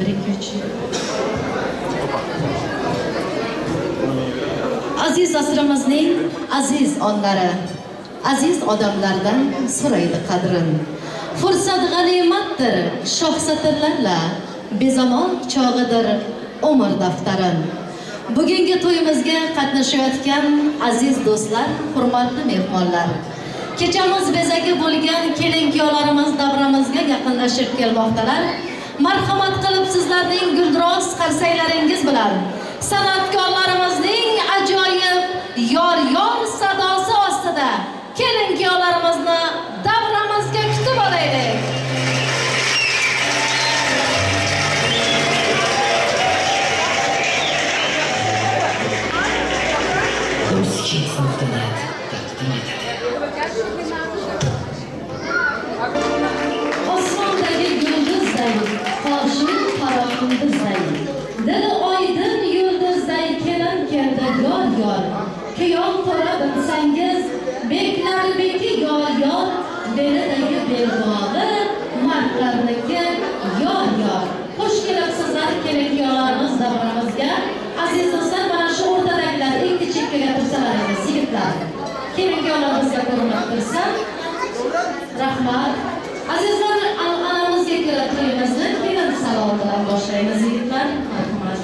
1 2 3. Aziz asrimizning aziz onlari, aziz odamlardan so'raydi qadrin. Fursat g'animatdir, shoh satrlarla bezamon chog'idir umr daftarin. Bugungi to'yimizga qatnashayotgan aziz do'stlar, hurmatli mehmonlar. Kechamiz bezagi bo'lgan kelin-kuyovlarimiz davramizga yaqinlashib kelmoqdalar. Marhamat qilib sizlarning guldiroz qarsaklaringiz bilan san'atkorlarimizning ajoyib yor-yor sadosi ostida kelin-kuyovlarimizni davramizga kutib olaylik. Osmondagi yulduzday, qoshi qorong'izday, dili oydin yulduzday kelin keldi yor-yor. Kuyov ko'ra bilsangiz, beklar beki yor-yor, belidagi belbog'i mardlarniki yor-yor. Xush kelibsizlar kelin-kuyovlarimiz davramizga. Aziz do'stlar, mana shu o'rtadagilar ikki chekkaga tursalaringiz, yigitlar. Kelin-kuyovlarimizga ko'rinib tursin. Rahmat. Azizlar, an'anamizga ko'ra to'yimizni kelin salomi bilan boshlaymiz, yigitlar. Rahmat.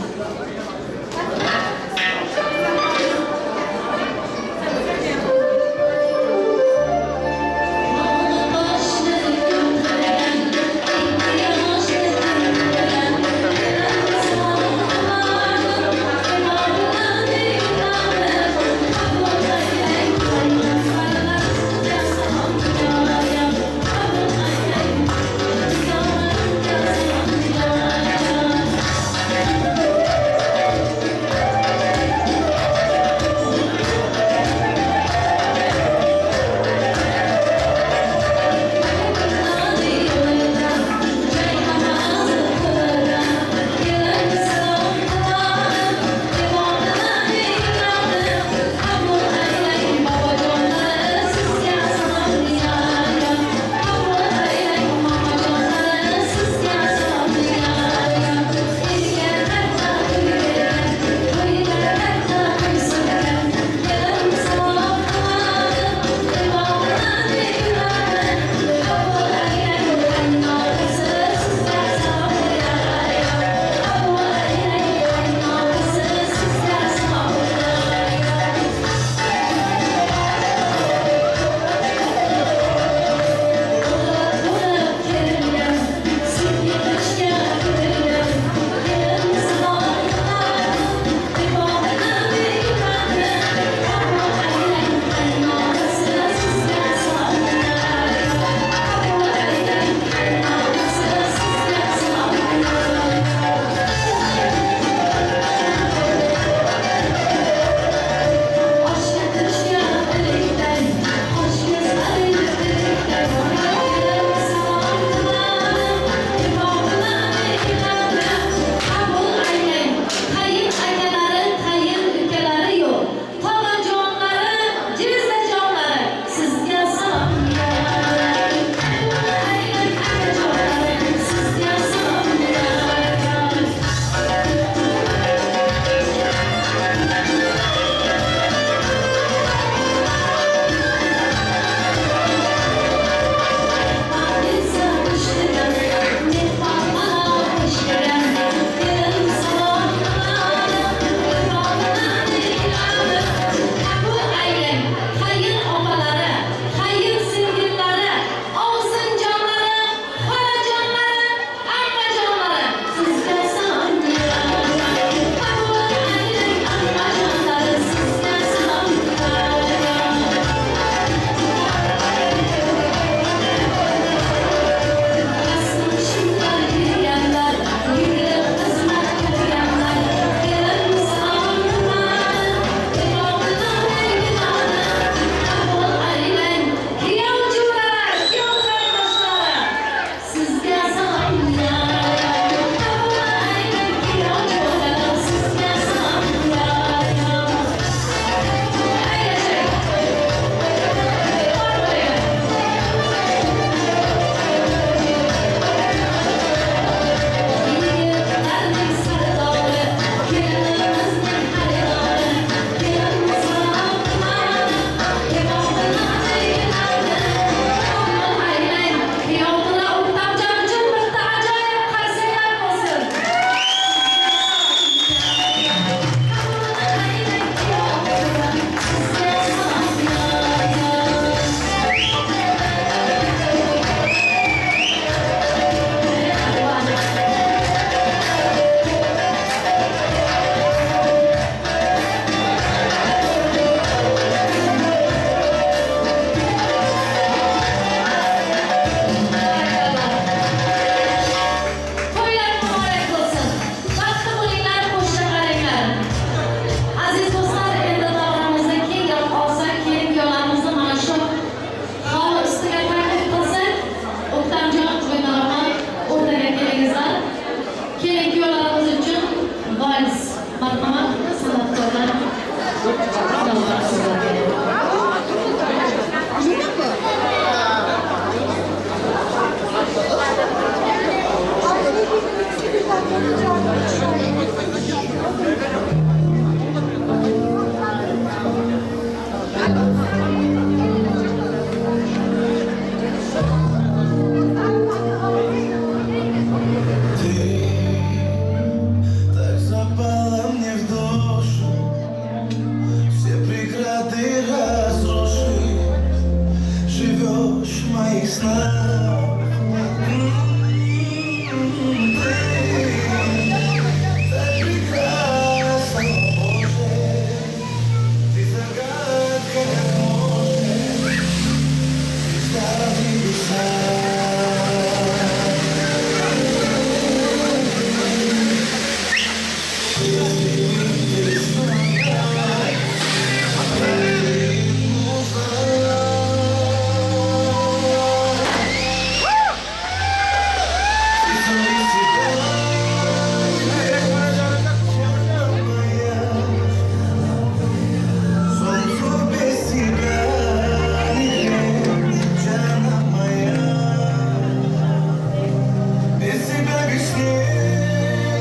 весне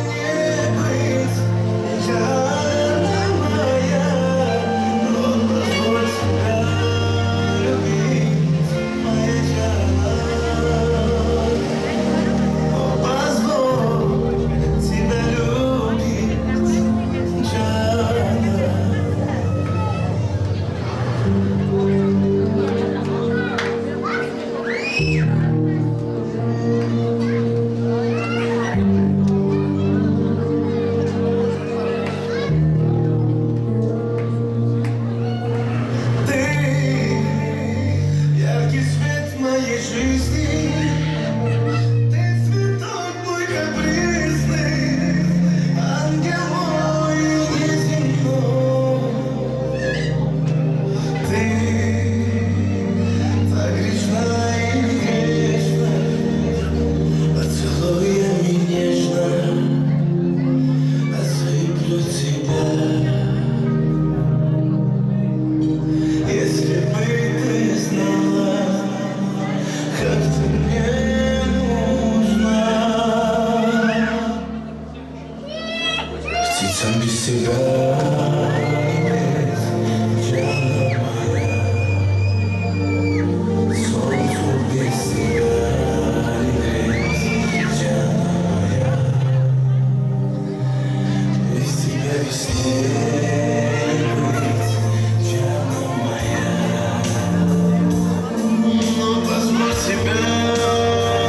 не быть, Джана моя. Но позволь себя любить, моя Джана. О, позволь тебя любить, Джана. Ты яркий свет моей жизни, ты цветок мой капризный, ангел мой неземной. Ты так грешна и грешна, поцелуями нежно осыплю тебя. Если бы ты знала, как ты мне нужна. Птицам без тебя не петь, Джана моя. Солнцу без тебя не греть, Джана моя. Без тебя весне не быть, Джана моя. Но позволь себя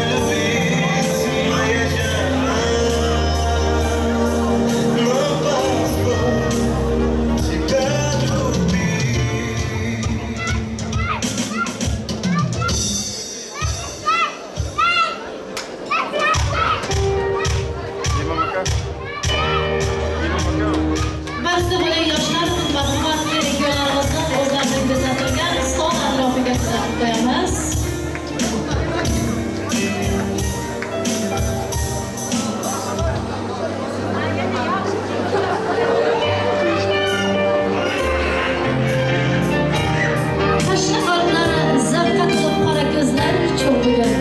любить, моя Джана. Но позволь тебя любить. Baxtli bo'ling yoshlar va hurmatli kuyovlarimizni o'zlarining bezatilgan stol atrofiga kuzatib qo'yamiz. Tashna qalblar zavqqa to'lib qora ko'zlar cho'g' bugun.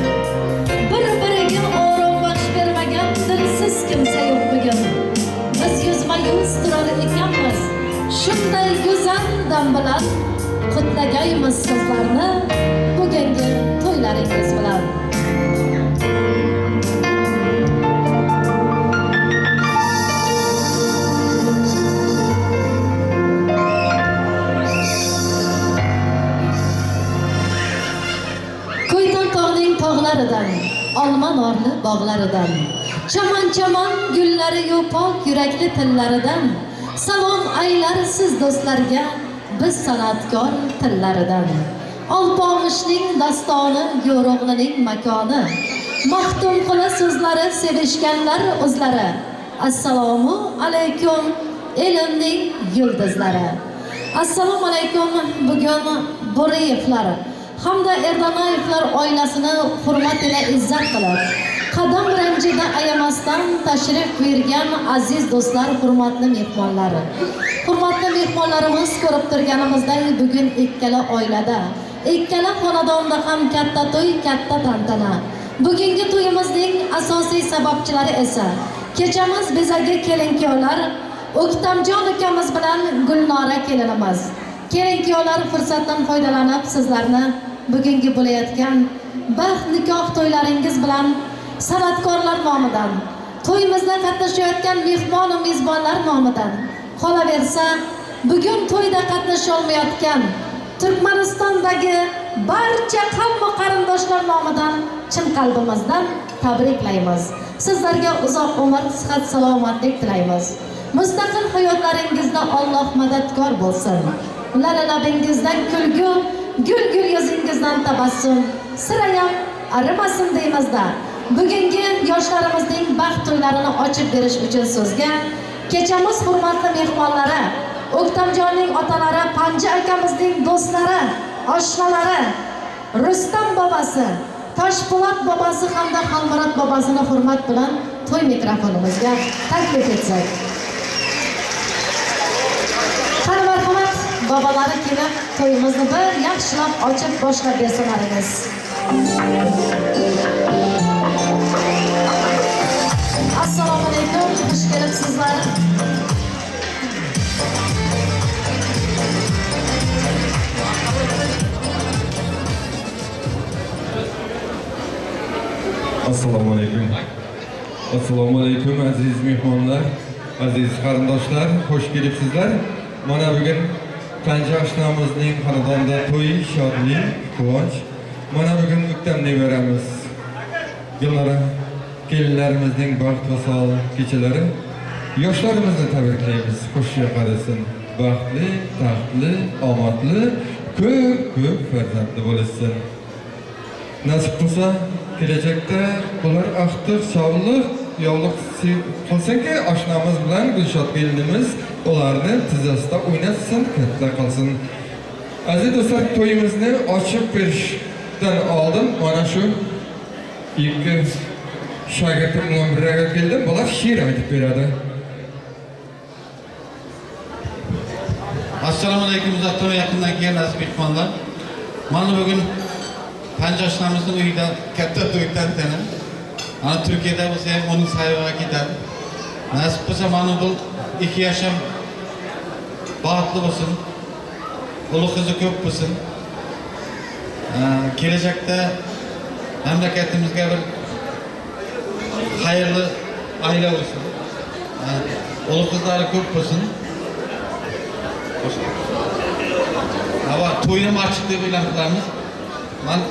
Bir-biriga orom baxsh bermagan dilsiz kimsa yo'q bugun. Biz yuzma-yuz turar ekanmiz, shunday go'zal dam bilan qutlagaymiz sizlarni bugungi to'ylaringiz bilan. Ko'ytan tog'ning tog'laridan, olma norli bog'laridan, chaman-chaman gullari-yu pok yurakli tillaridan salom aylar siz do'stlarga biz san'atkor tillaridan. Alpomishning dastoni, Go'ro'g'lining makoni, Maxtumquli so'zlari sevishganlar o'zlari. Assalomu alaykum elimning yulduzlari. Assalomu alaykum. Bugun Bo'riyevlar hamda Erdanayevlar oilasini hurmat ila izzat qilib, qadam ranjida ayamasdan tashrif buyurgan aziz do'stlar, hurmatli mehmonlar. Hurmatli mehmonlarimiz, ko'rib turganimizday bugun ikkala oilada, ikkala xonadonda ham katta to'y, katta tantana. Bugungi to'yimizning asosiy sababchilari esa kechamiz bezagi kelin-kuyovlar O'ktamjon ukamiz bilan Gulnora kelinimiz. Kelin-kuyovlar, fursatdan foydalanib sizlarni bugungi bo'layotgan baxt nikoh to'ylaringiz bilan san'atkorlar nomidan, to'yimizda qatnashayotgan mehmon va mezbonlar nomidan, qolaversa bugun to'yda qatnasha olmayotgan Turkmanistondagi barcha qavm va qarindoshlar nomidan chin qalbimizdan tabriklaymiz. Sizlarga uzoq umr, sihat, salomatlik tilaymiz. Mustaqil hayotlaringizda Alloh madadkor bo'lsin. Lalabingizdan kulgu, gul-gul yuzingizdan tabassum sirayam arimasin deymizda. Bugungi yoshlarimizning baxt to'ylarini ochib berish uchun so'zga kechamiz hurmatli mehmonlari, O'ktamjonning otalari, Panja akamizning do'stlari, oshnalari, Rustam bobosi, Toshpo'lat bobosi hamda Xalmurod bobosini hurmat bilan to'y mikrofonimizga taklif etsak. Qani marhamat, bobolari kelib to'yimizni bir yaxshilab ochib boshlab bersinlarimiz. Assalomu alaykum. Assalomu alaykum aziz mehmonlar, aziz qarindoshlar, xush kelibsizlar. Mana bugun Panja oshnamizning xonadonida to'y, shodlik, quvonch. Mana bugun O'ktam nevaramiz Gulnora kelinlarimizning baxt va sog'lik kechalari. Yoshlarimizni tabriklaymiz. Xush yoqarisin. Baxtli, taxtli, omadli, ko'p-ko'p farzandli bo'lishsin. Nasib qilsa kelajakda ular axtiq, sog'liq, yovliq qilsinki, oshnamiz bilan Gulshod kelinimiz ularni tizzasida o'ynatsin, katta qilsin. Aziz do'stlar, to'yimizni ochib berishdan oldin mana shu ikki shogirdim bilan birga keldim. Bular she'r aytib beradi. Assalomu alaykum uzakdan ve yakından kelgan aziz mehmonlar. Mana bugun Panja oshnamizning uyida katta to'y tantana. Mana Turkiyada bo'lsa ham uning sayyoraga ketadi. Nasib bo'lsa mana bu ikki yoshim baxtli bo'lsin. Ulu qizi ko'p bo'lsin. Kelajakda mamlakatimizga bir xayrli oila bo'lsin. Ulu qizlari ko'p bo'lsin. Hava to'yni ochiq deb e'lon qilamiz. Men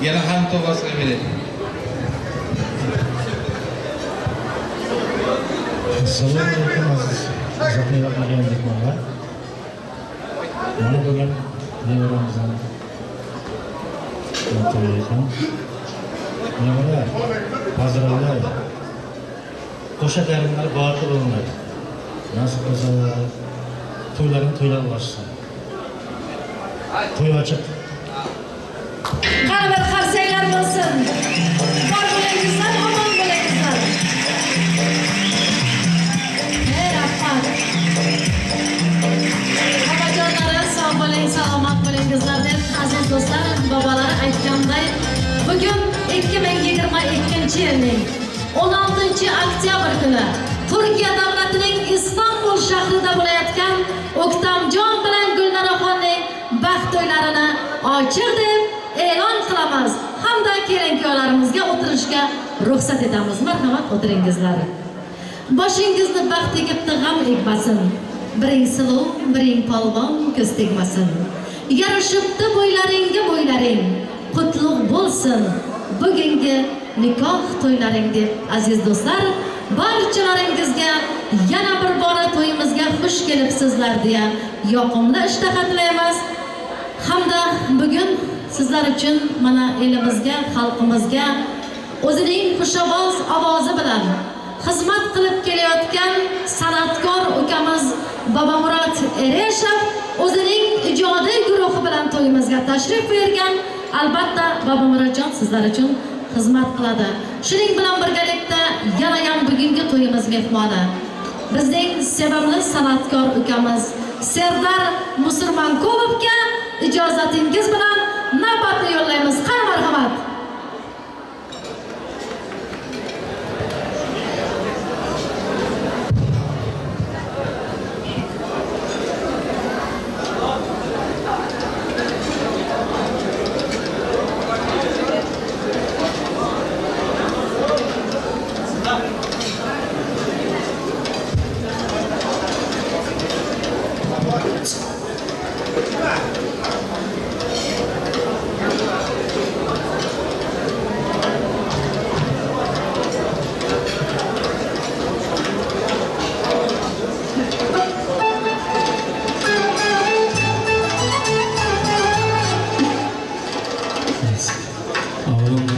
yana ham tog'asiga beray. Assalomu alaykum aziz uzoqdan yaqindan mehmonlar. Mana bugun nevaramizning to'yi ekan. Nevara, hazırlar, qo'sha karimlar baxtli bo'linglar. Nasib qilsa to'ylarini to'ylab olishsin. To'y ochiq. Qani bir qarsaklar bo'lsin. Bor bo'lingizlar, omon bo'lingizlar. Ey rahmat. Babajonlari sog' bo'ling, salomat bo'lingizlar deb aziz do'stlar, bobolari aytganday, bugun 2022-yilning 16 oktyabr kuni Turkiya davlatining Istanbul shahrida bo'layotgan O'ktamjon bilan Gulnoraxonning baxt to'ylarini ochiq deb e'lon qilamiz hamda kelin-kuyovlarimizga o'tirishga ruxsat etamiz. Marhamat, o'tiringizlar. Boshingizni baxt egibdi, g'am egmasin. Biring suluv, biring polvon, ko'z tegmasin. Yarashibdi bo'ylaringga bo'ylaring. Qutlug' bo'lsin bugungi nikoh to'ylaring deb aziz do'stlar, barchalaringizga yana bir bora to'yimizga xush kelibsizlar deya yoqimli ishtaha tilaymiz. Hamda bugun sizlar uchun mana elimizga, xalqimizga o'zining xushovoz ovozi bilan xizmat qilib kelayotgan san'atkor ukamiz Bobomurod Ereshev o'zining ijodiy guruhi bilan to'yimizga tashrif buyurgan. Albatta Bobomurodjon sizlar uchun xizmat qiladi. Shuning bilan birgalikda yana ham bugungi to'yimiz mehmoni bizning sevimli san'atkor ukamiz Serdar Musurmonqulovga ijozatingiz bilan navbatni yo'llaymiz. Qani marhamat.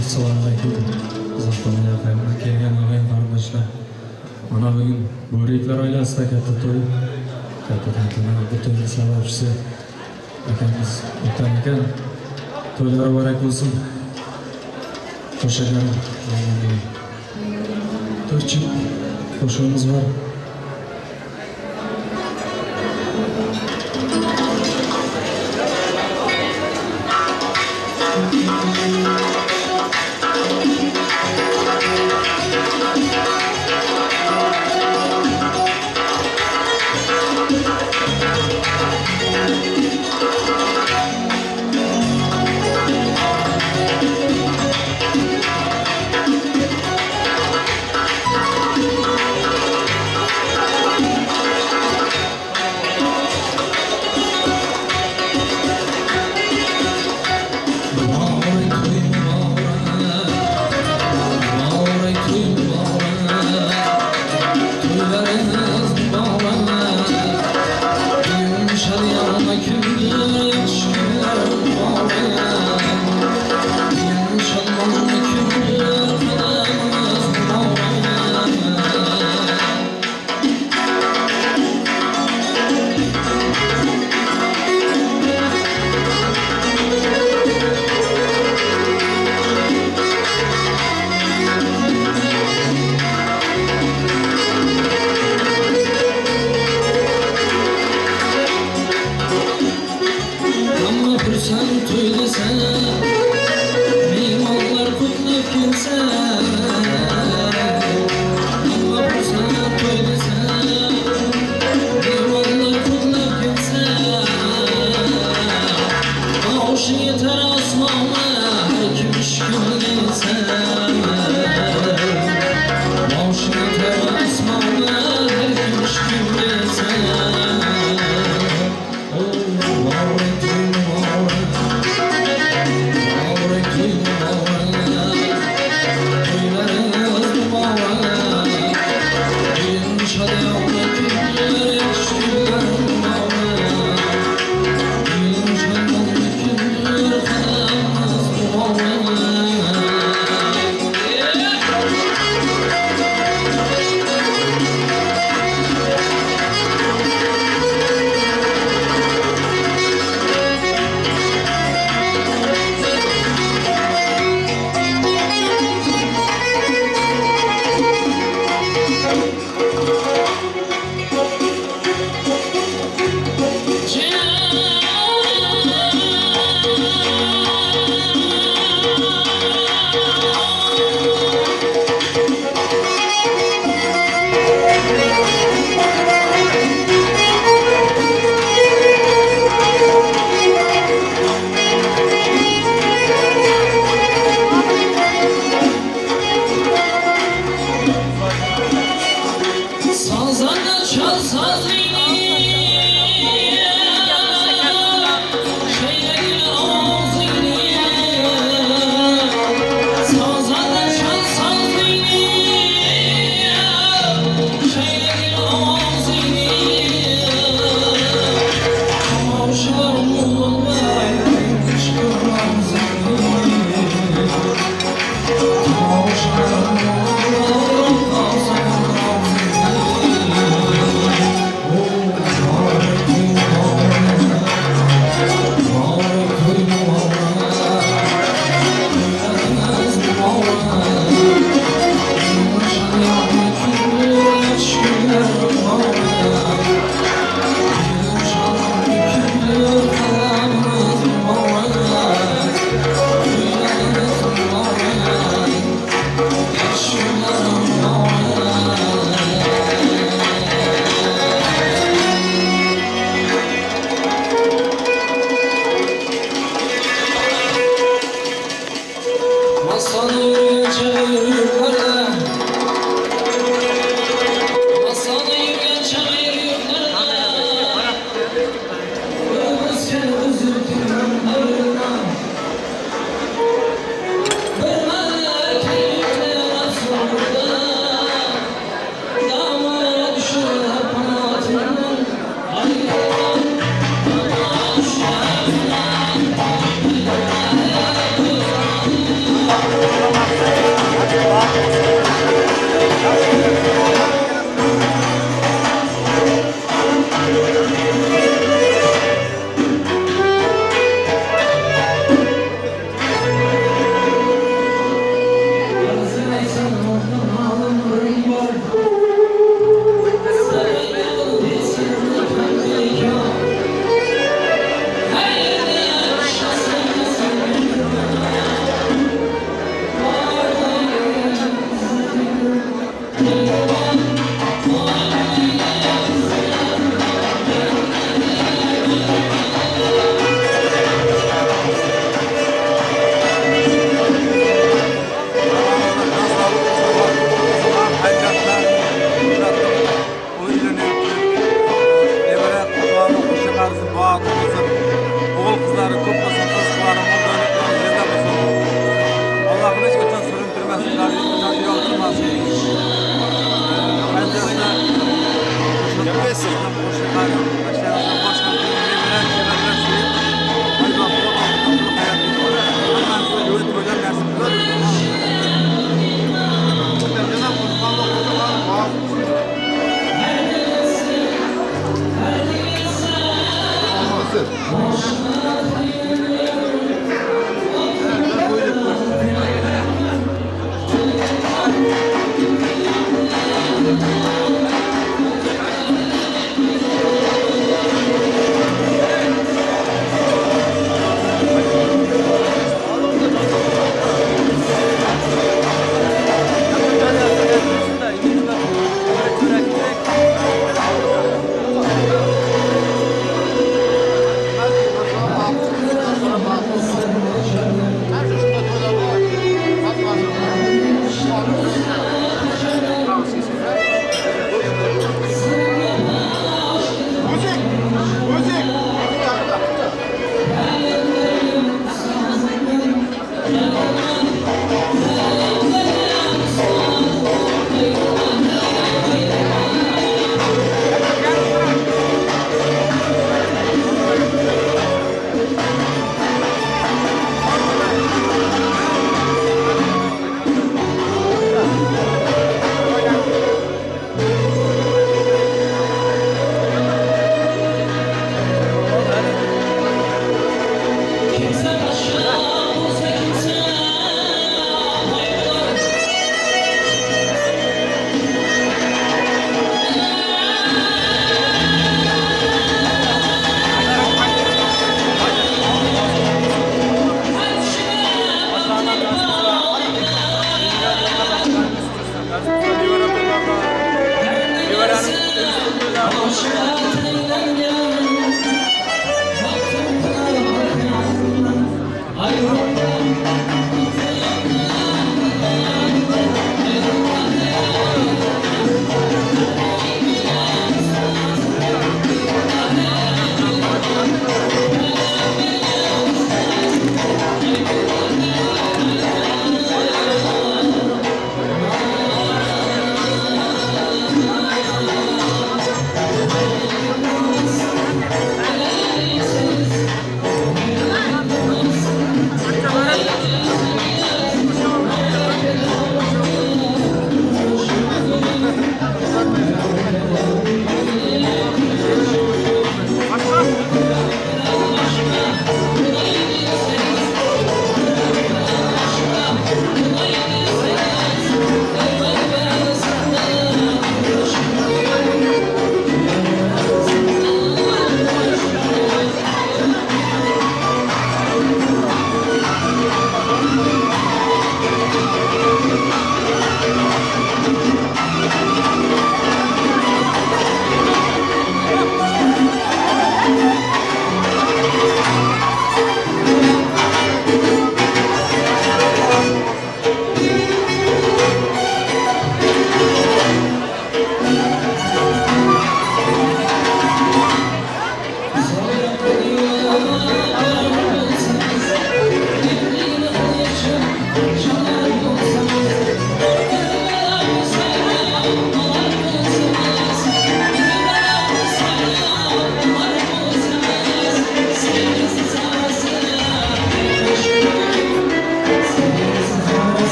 Assalomu alaykum. Uzoqdan yaqindan kelgan og'ayin qarindoshlar. Mana bugun Bo'riyevlar oilasida katta to'y, katta tantana. Bu to'yning sababchisi akamiz O'ktam aka. To'ylar muborak bo'lsin. Qo'shiqlar to'rtchi qo'shig'imiz bor.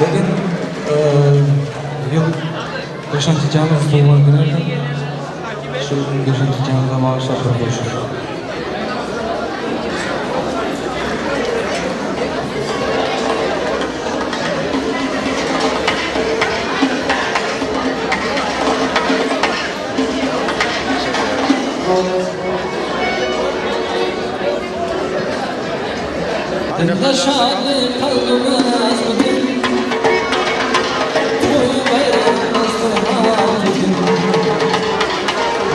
Bugün yıl Gökhan Çiçeğimiz doğum günü. Şu Gökhan Çiçeğimize bağışlar bir qo'shiq. Dilda şadlik qalbimiz bugün, to'y bayram dasturxon bugün.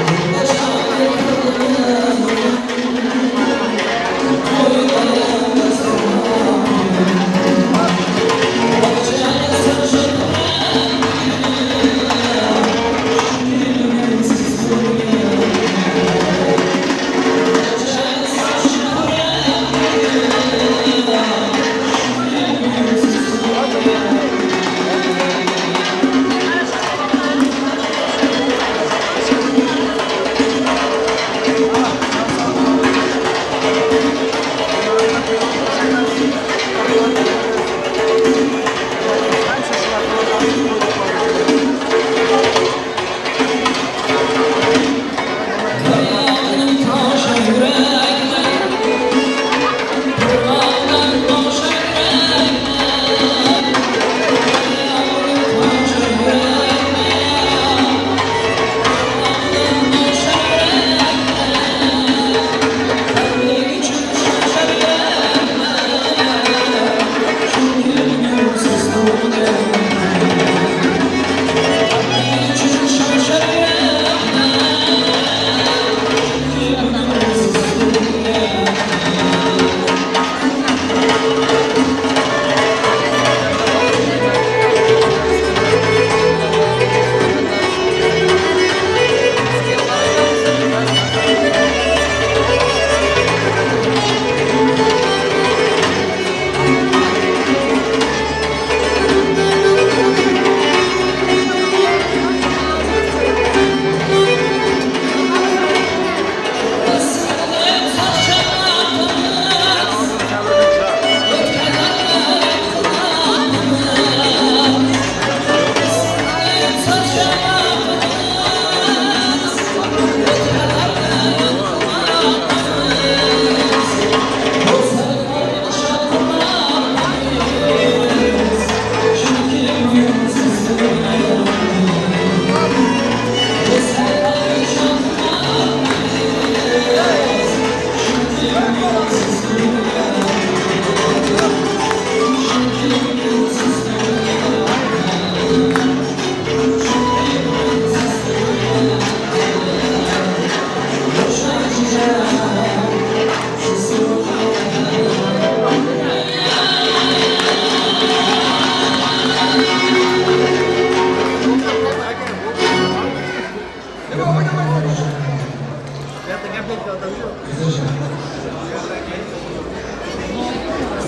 Dilda şadlik qalbimiz bugün, to'y bayram dasturxon bugün.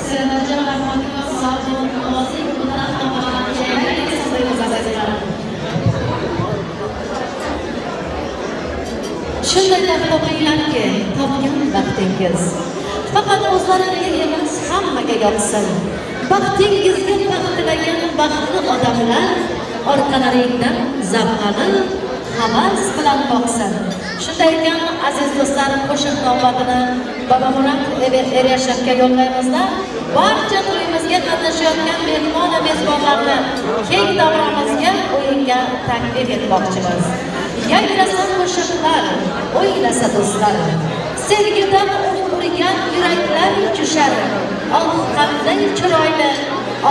Senajon Rahmonova sog' bo'ling, bundan ham baland azizlarim. Shunday topinglarki, topgan baxtingiz faqat o'zlaringga emas, hammaga yoqsin. Baxtingizga baxt tilagan baxtli odamlar orqalaringdan zavqlanib, havas bilan boqsin. Shunday ekan, aziz do'stlarim, qo'shiq navbatini Bobomurod Ergashevga yo'llaymizda barcha to'yimizga qatnashayotgan mehmon va mezbonlarni keng davramizga o'yinga taklif etmoqchimiz. Yangrasa qo'shiqlar, o'ynasa do'stlar, sevgidan urgan yuraklar jo'shar. Oh, qanday chiroyli,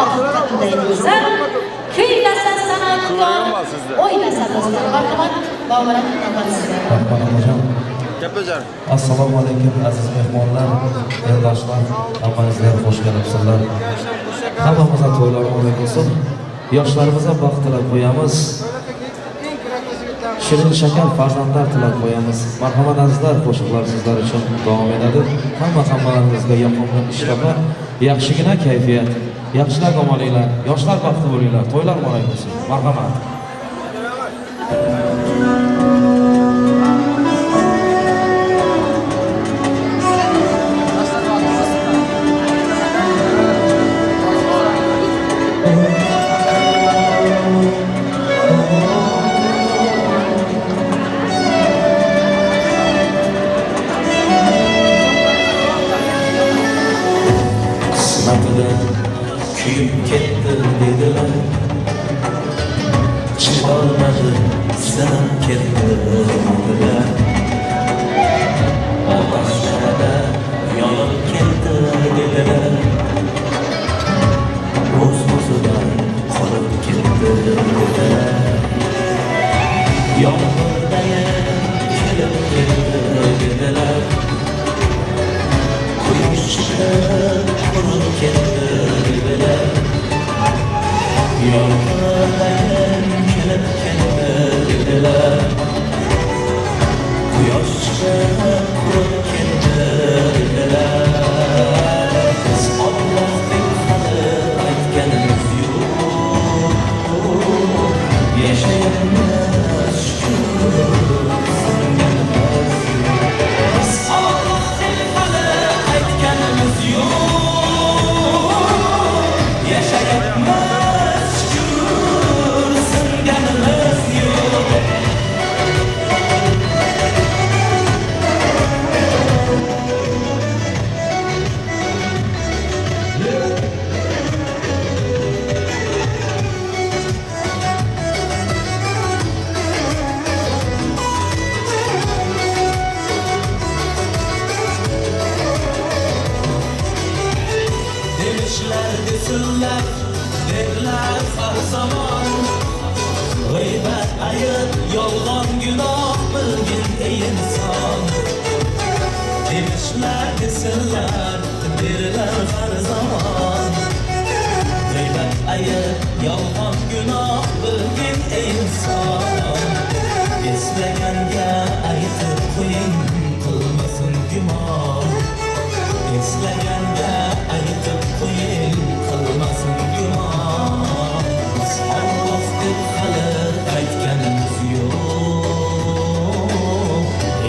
oh, qanday go'zal. Kuylasa san'atkor, o'ynasa do'stlar. Marhamat, Bobomurod navbat sizga. Assalomu alaykum aziz mehmonlar, eldoshlar, hammangizlar xush kelibsizlar. Hammamizga to'ylar muborak bo'lsin. Yoshlarimizga baxt tilab qo'yamiz. Shirin shakar farzandlar tilab qo'yamiz. Marhamat azizlar, qo'shiqlar sizlar uchun davom etadi. Hammalarimizga yoqimli ishtaha, yaxshigina kayfiyat, yaxshilar dam olinglar, yoshlar baxtli bo'linglar, to'ylar muborak bo'lsin. Marhamat. Kuyib ketdi dedilar, chidolmadi sinib ketdi dedilar, otashlarda yonib ketdi dedilar, o'z o'zidan qolib ketdi dedilar, yomg'irdayin kelib ketdi dedilar, quyosh chiqib qurib ketdi dedilar, yomg'irdayin kelib ketdi dedilar, quyosh chiqib qurib ketdi dedilar. Biz Alloh deb hali aytganimiz yo'q, yashayapmiz shukur singanimiz yo'q. Biz Alloh deb hali aytganimiz yo'q, yashayapmiz shukur singanimiz yo'q. Demişler desinler, derler har zaman, g'iybat ayib, yolg'on gunoh bilgin ey inson. Demişler desinler, derler har zamon, g'iybat ayib, yolg'on gunoh bilgin ey inson. Eslaganga aytib qo'ying, qilmasin gumon. Eslaganga aytib qo'ying, qilmasin gumon. Biz Alloh deb hali aytganimiz yo'q,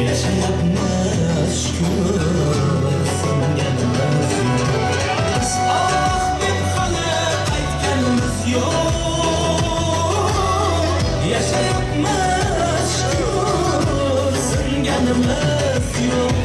yashayapmiz shukur singanimiz yo'q. Biz Alloh deb hali aytganimiz yo'q, yashayapmiz shukur singanimiz yo'q.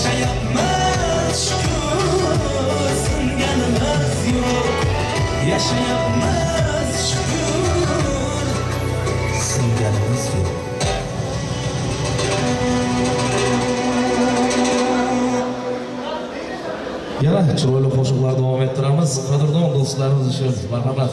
Yashayapmiz shukur, singanimiz yo'q. Yashayapmiz shukur, singanimiz yo'q. Yana chiroyli qo'shiqlar davom ettiramiz. Qadrdon do'stlarimiz uchun marhamat.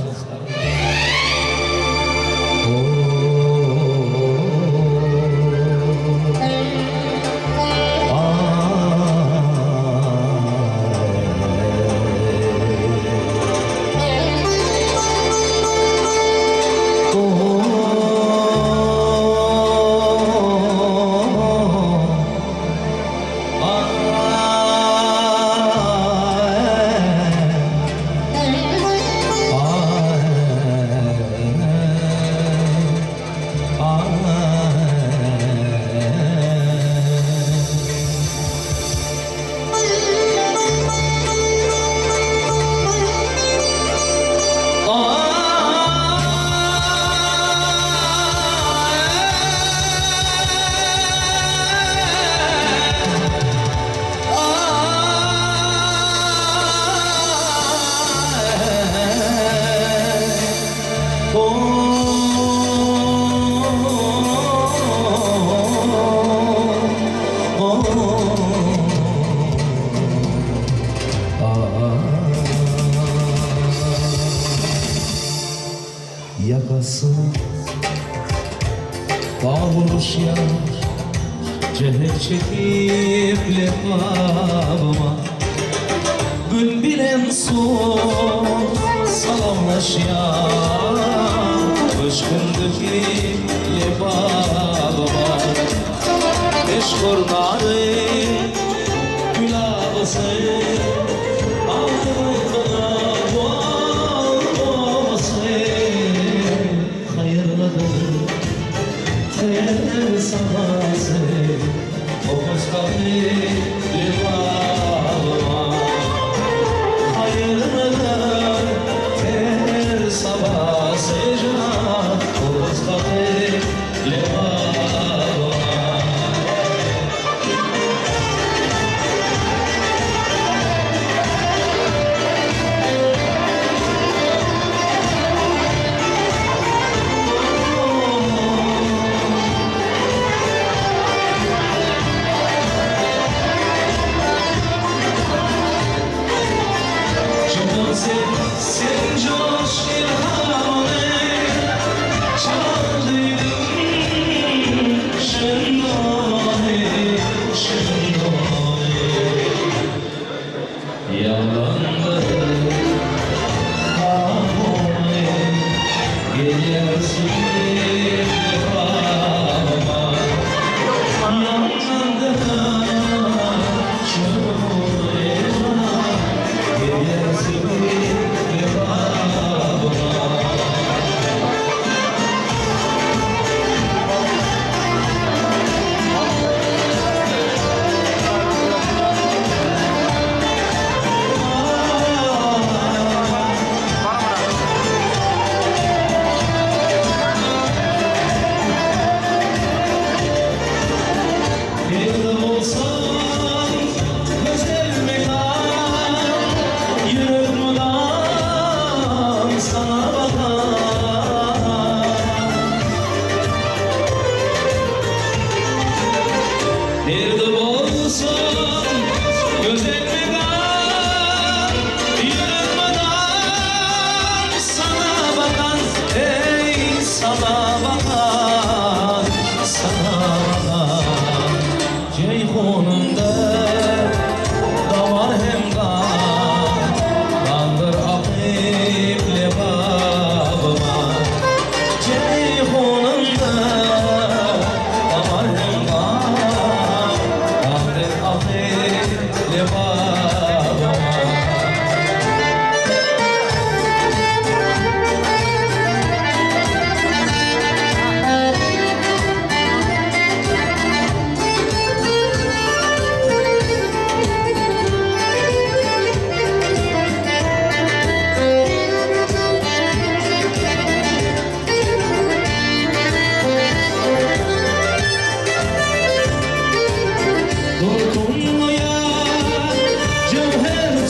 Yakasına davruş yar, cehek çekip lebabıma. Gün bilen son salamlaş yar, kışkındaki lebabıma. Eşkurları gülabısı sabası, o kuşkalı limanıma. Hayırlıdır ter sabası, o kuşkalı limanıma. Sen coş ilhamını çaldırdın, şındani, şındani. Yalandı hamoni, gelirsin devama. Yalandı şındani, gelirsin devama.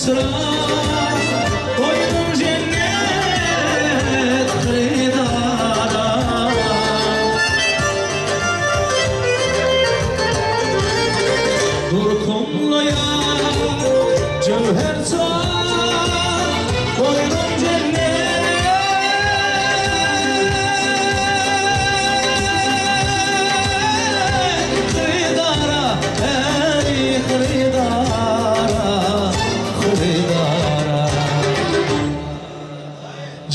Gülümsirap qo'ydim jannat xaridora. Durkumlaya cevher sar qo'ydim jannat xaridora, ey xaridora, xaridora.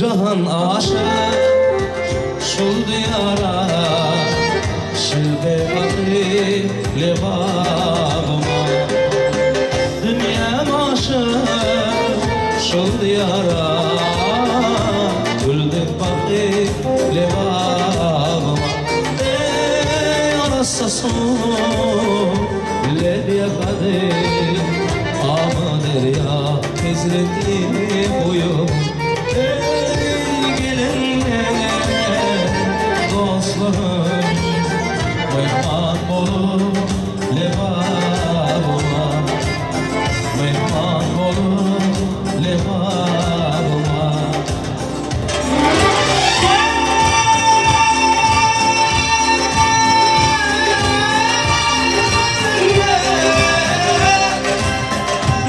Jahan aşık şul diyara, şilbe bakri levağıma. Dünyam aşık şul diyara, güldük bakri levağıma. Ey arasasın lebye kadir, ama derya hizreti boyum. Ey gelinler dostlarım, mehman olun levağıma, mehman olun levağıma.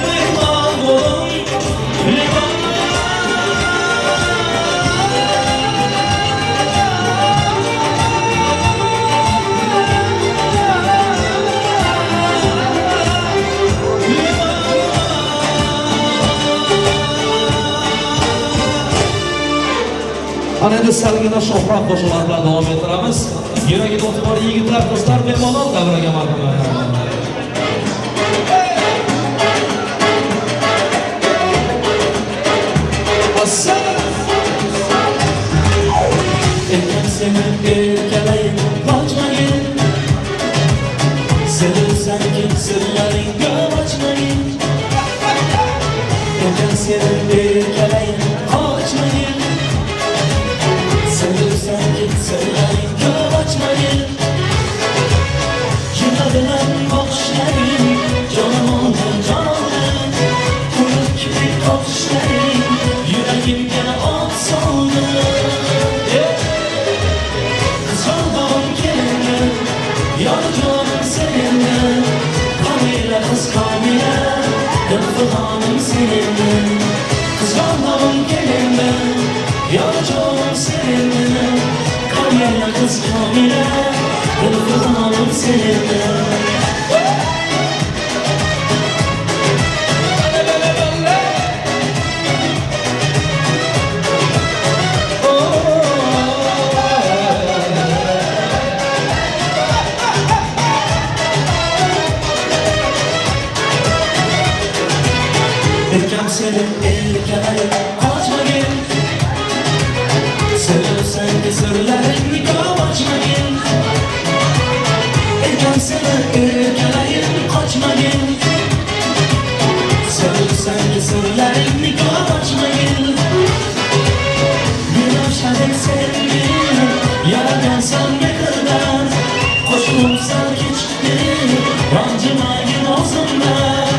Mehman olun levağıma. Ana endi salgina sho'xroq qo'shiqlar bilan davom ettiramiz. Yuragida o'ti bor yigitlar, qizlar bemalol davraga marhamat. Erkam seni erkalayın, qochmagin. Sevilsan ki sirlaring ko'p ochmagin. Erkam seni erkalayın, qochmagin. Sevilsan ki sirlaring ko'p ochmagin. Jumla bilan boqishlaring jonim oldi, jon oldi. Kulib kibrik qoqishlaring yuragimga o't soldi. Qizg'aldoq kelindi, yor jonim sevindi. Komila qiz komila, dil fig'onim sevindi. Qizg'aldoq kelindi, yor jonim sevindi. Komila qiz komila, dil fig'onim sevindi. Erkam seni erkalayıp qochmagin. Sevilsan ki sirlaringni ko'p ochmagin. Erkam seni erkalayıp qochmagin. Sevilsan ki sirlaringni ko'p ochmagin. Binafshadek sevgin, yaragansan mehrdan. Qo'shilibsan kechikdin, ranjimagin o'zimdan.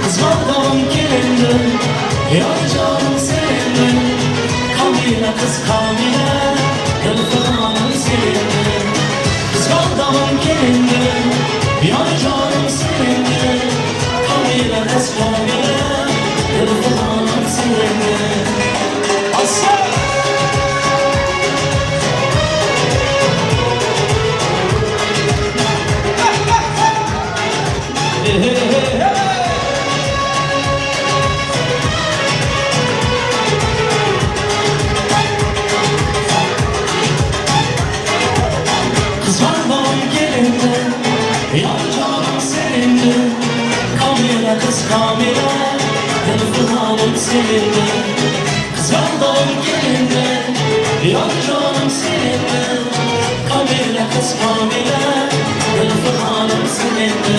Qizg'aldoq kelindi, yor jonim sevindi. Komila qiz komila, dil fig'onim sevindi. Qizg'aldoq kelindi, yor jonim sevindi. Komila qiz komila, dil fig'onim sevindi. Aslan! Hey hey hey! Yar canım sevindi, Kamila kız Kamila, dil fig'onim sevindi. Qizg'aldoq kelindi, yar canım sevindi. Kamila kız Kamila, dil fig'onim sevindi.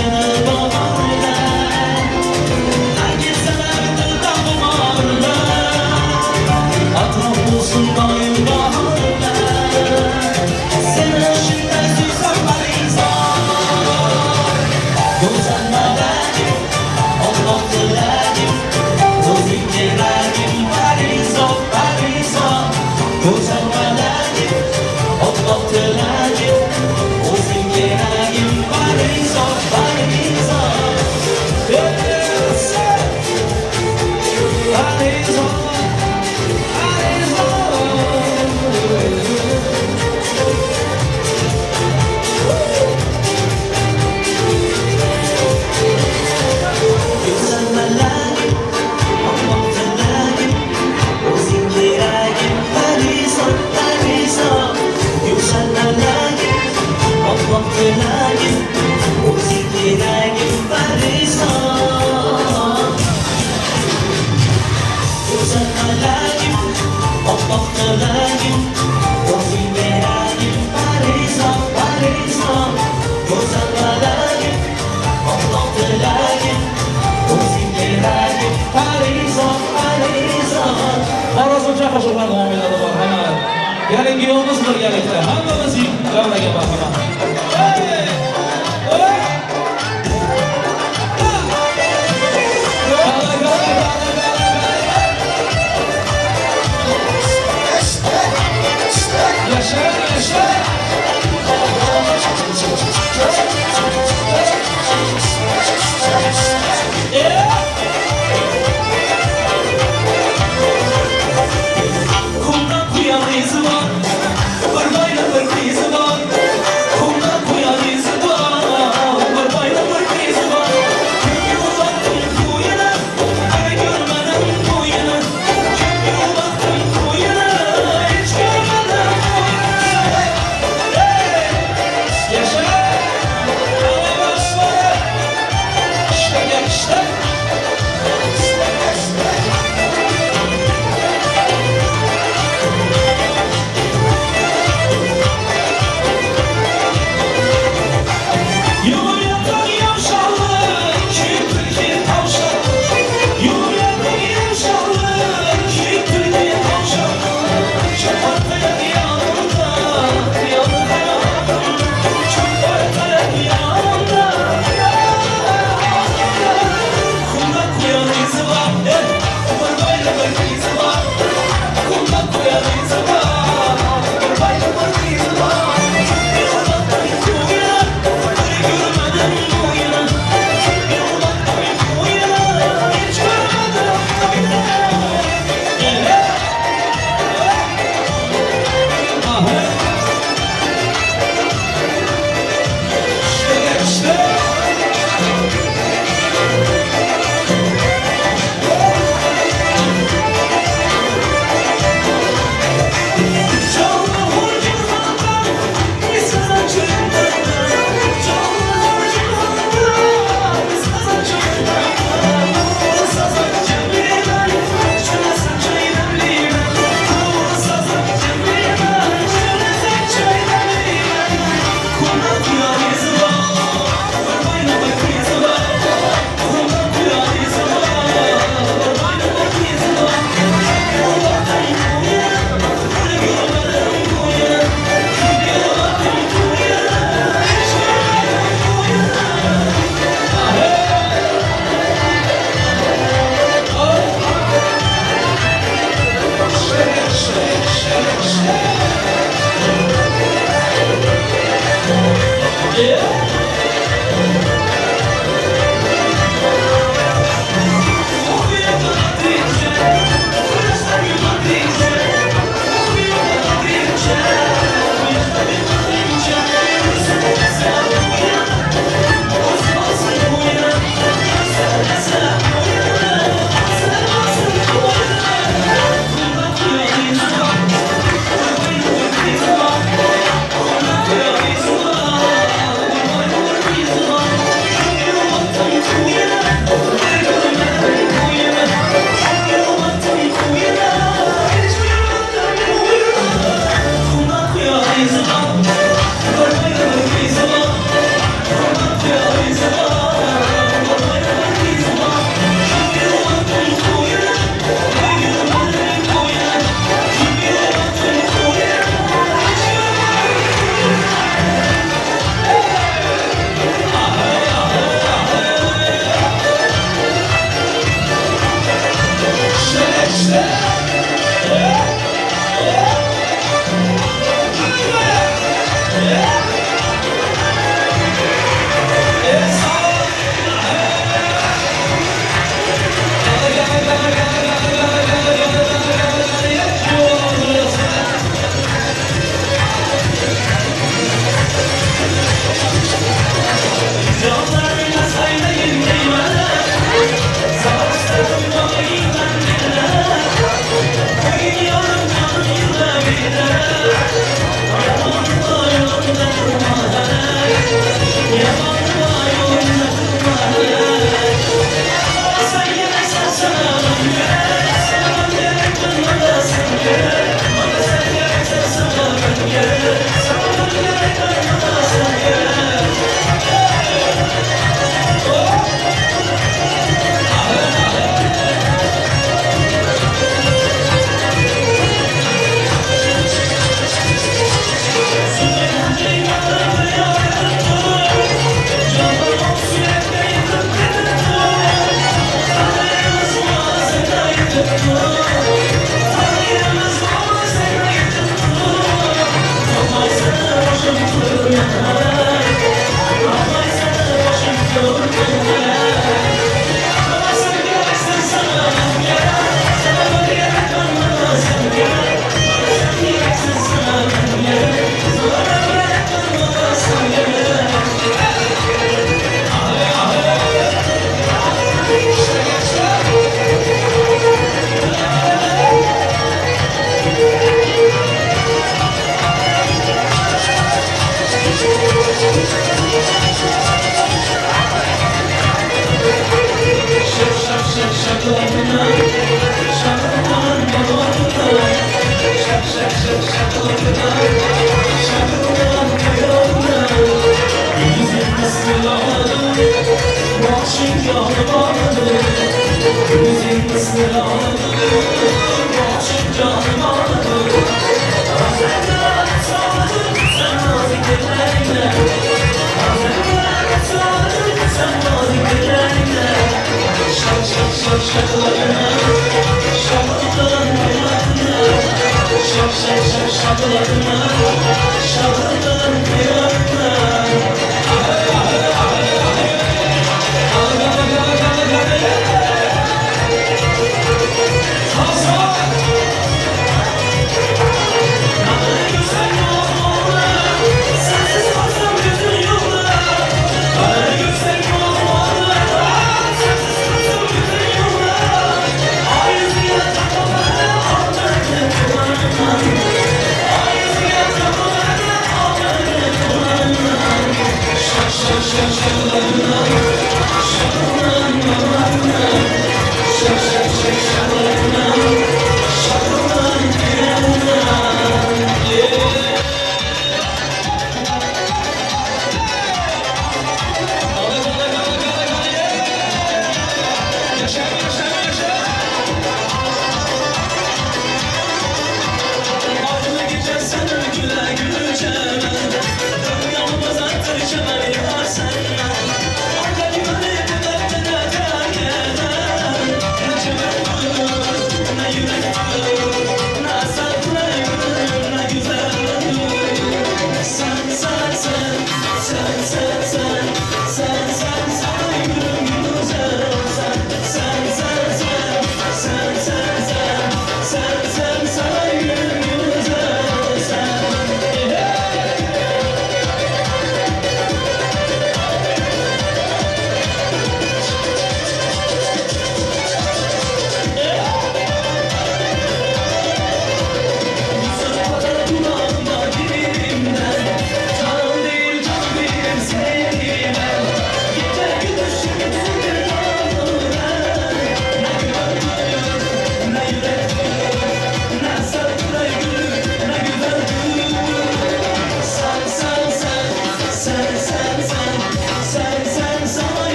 seni bahorlar. Herkeseler dilda kumarlar. Atrof bo'lsin doim bahorlar. Seni shunday suysam parizor. Go'zal malagim, Alloh tilagim, o'zing keragim parizor, parizor. Go'zal malagim, Alloh tilagim, o'zing keragim parizor, parizor. Parizor, parizor. Go'zal malagim, Alloh tilagim, o'zing keragim parizor, parizor. Go'zal malagim, Alloh tilagim, o'zing keragim parizor. Go'zal malagim, Alloh tilagim, o'zing keragim parizor, parizor. Go'zal malagim, Alloh tilagim, o'zing keragim parizor, parizor. Xorazmcha qo'shiqlar davom etadi, marhamat. Keling kuyovimiz birgalikda hammamiz javlaga marhamat. Hey! Hey! Yaşa, yaşa! Kumdan kuyan izi var, bir mayla bir izi var.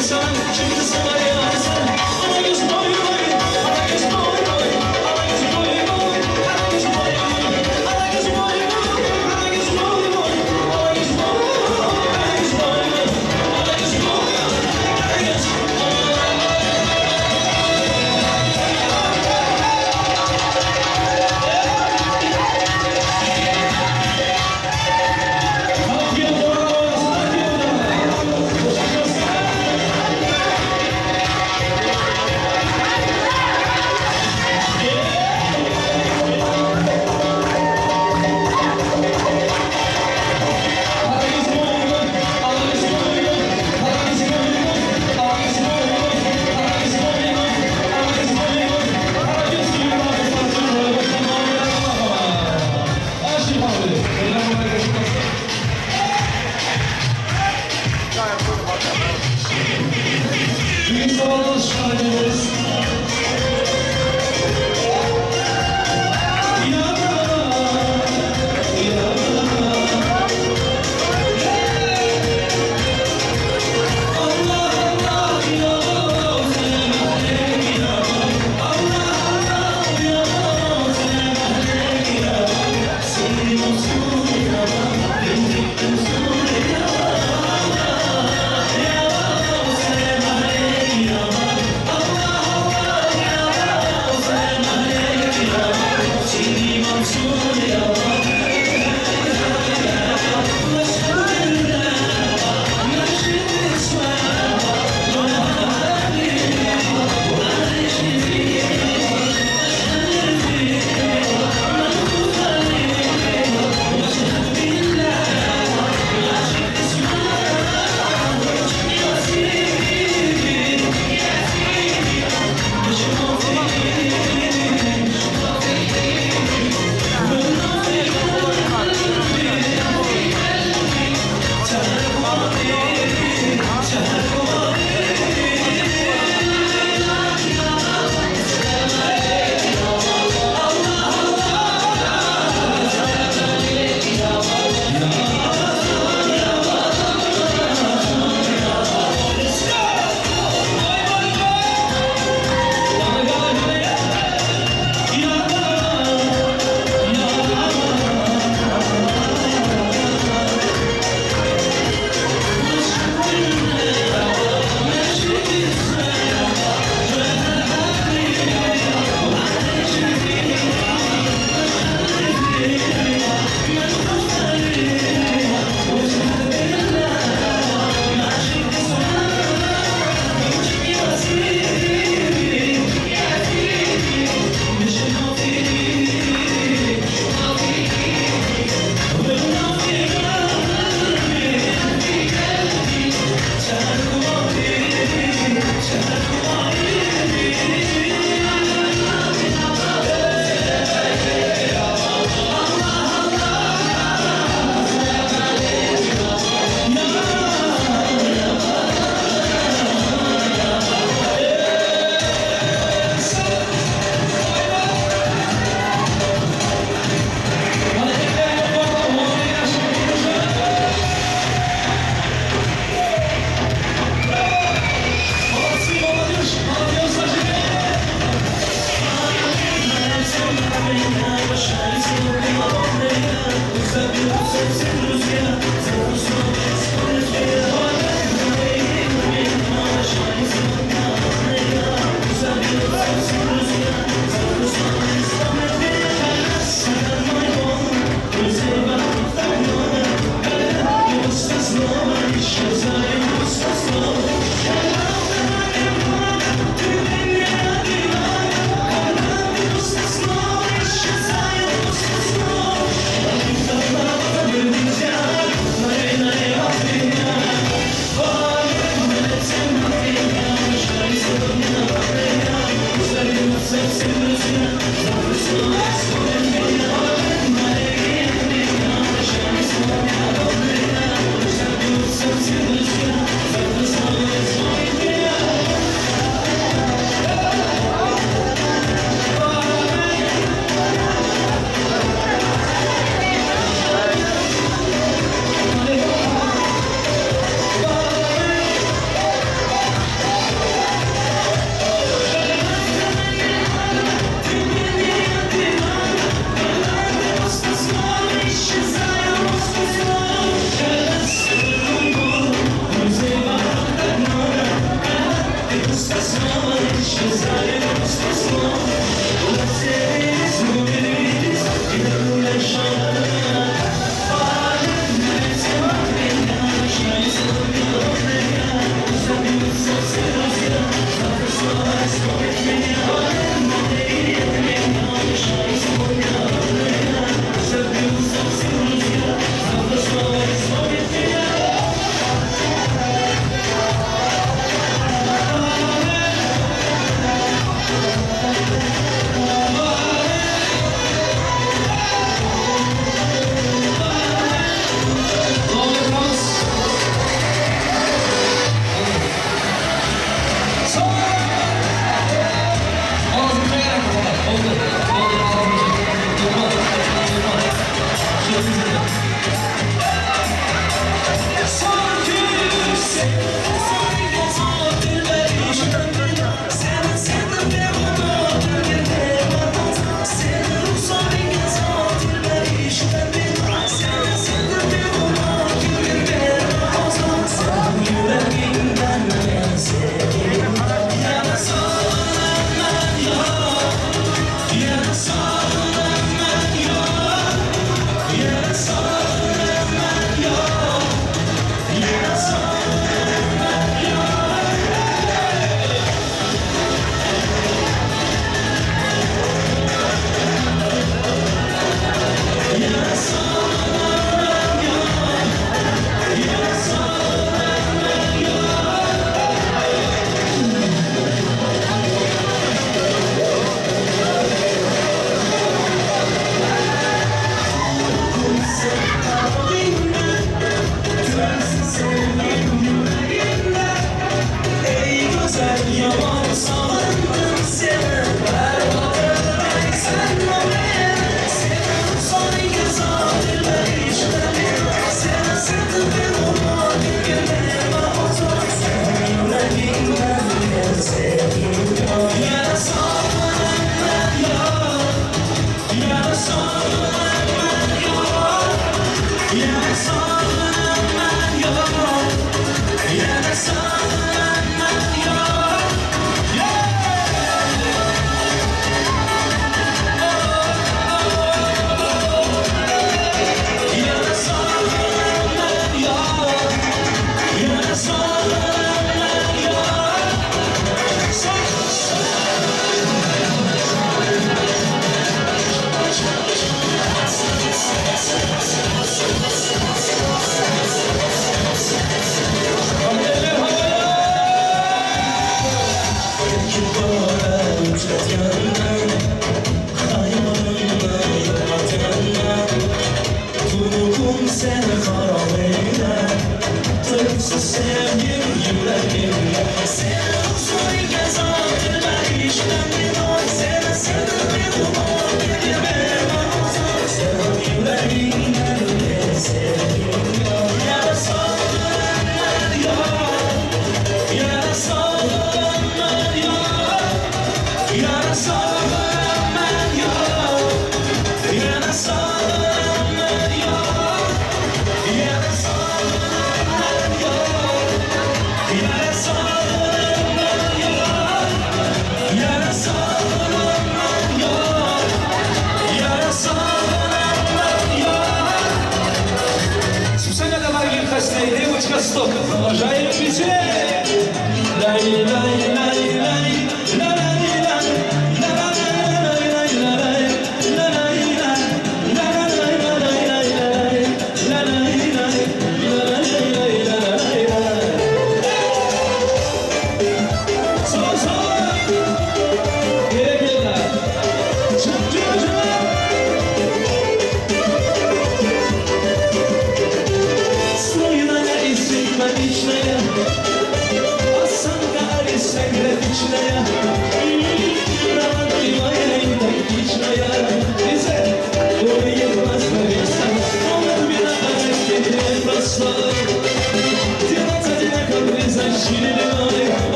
Allah.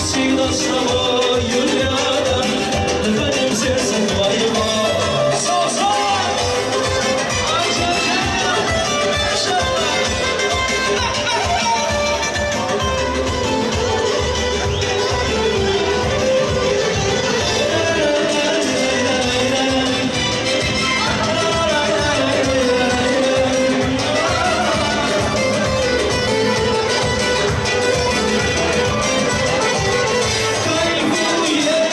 Всегда с тобою рядом, дыханием сердца твоего. Кайфуем.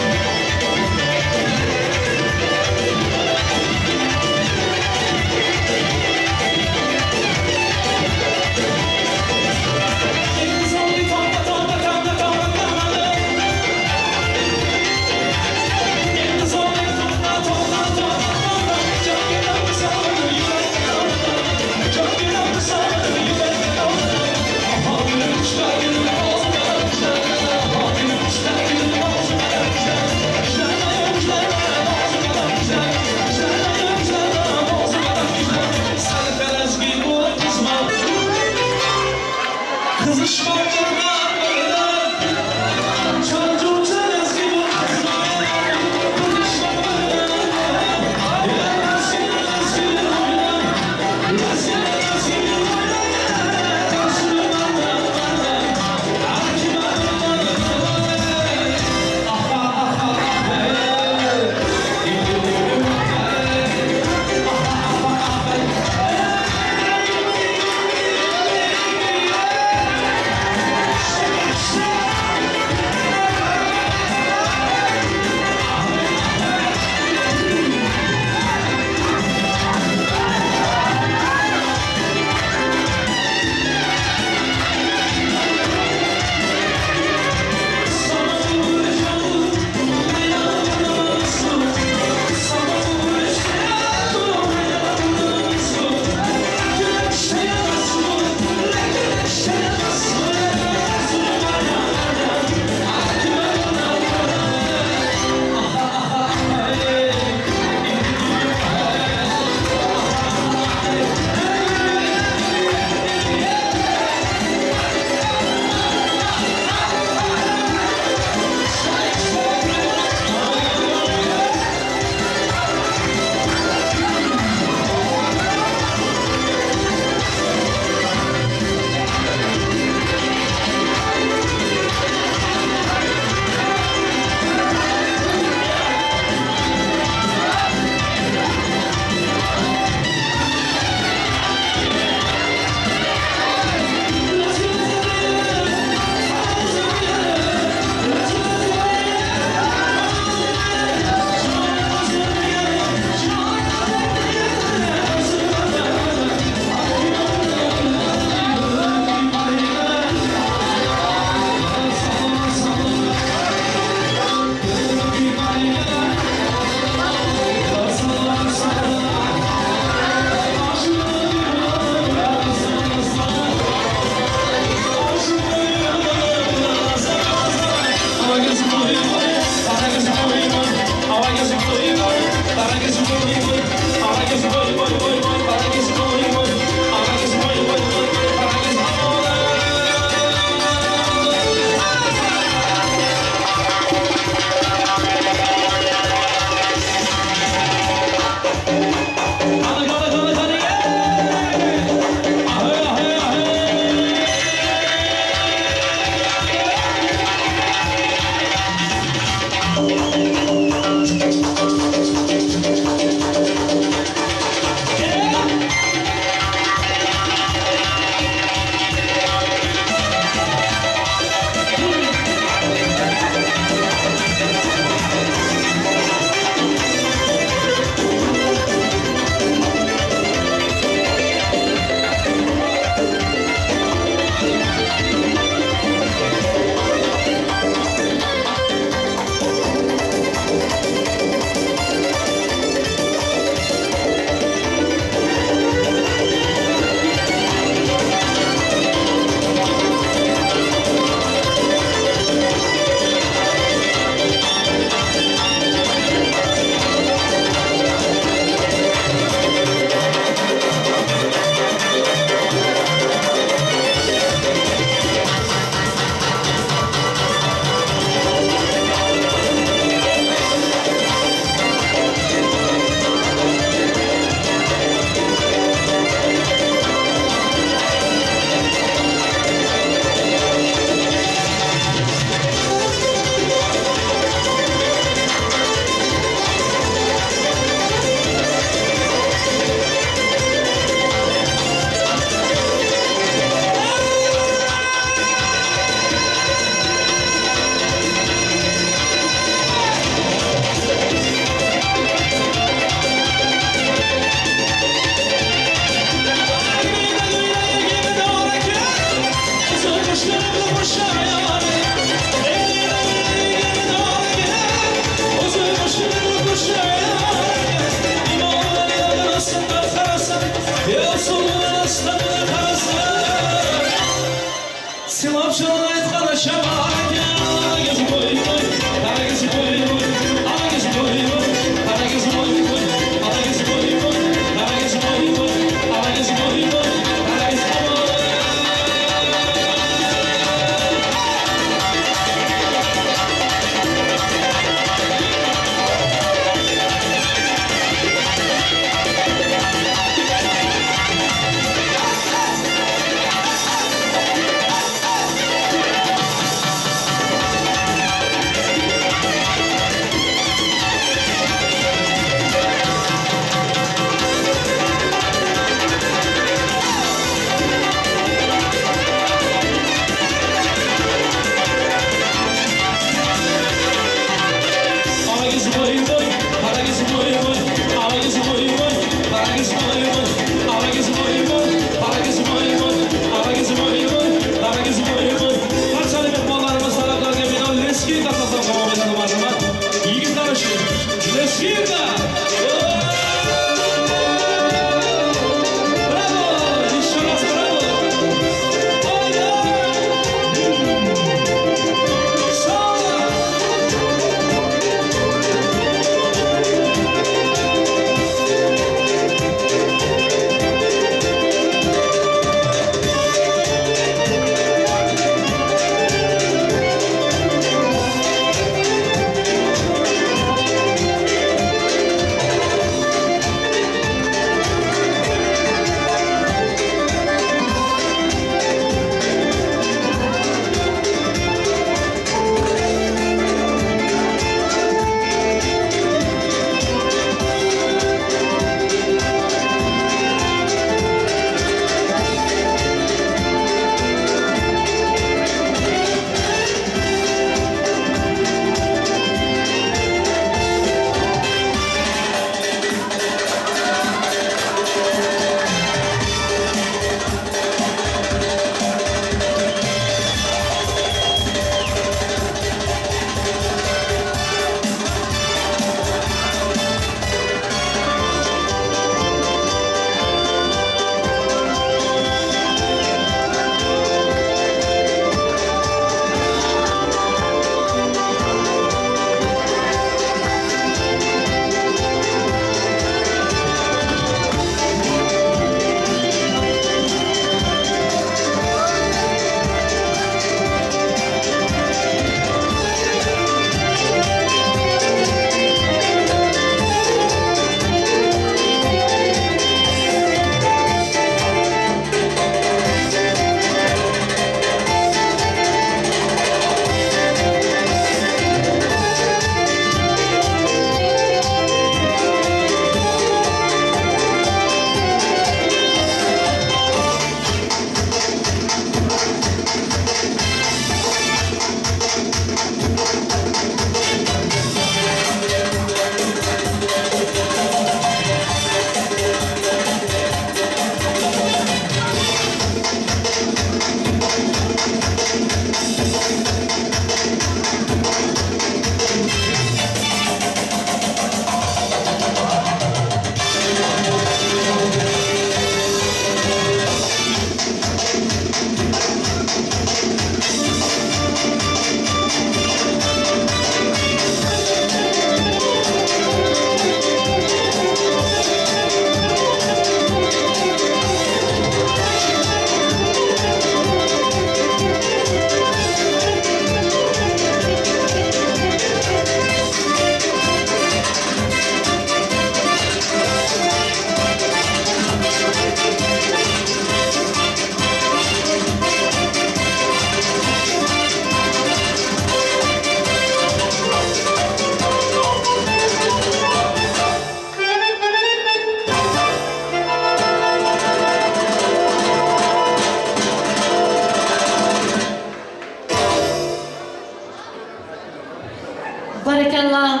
Barakalla.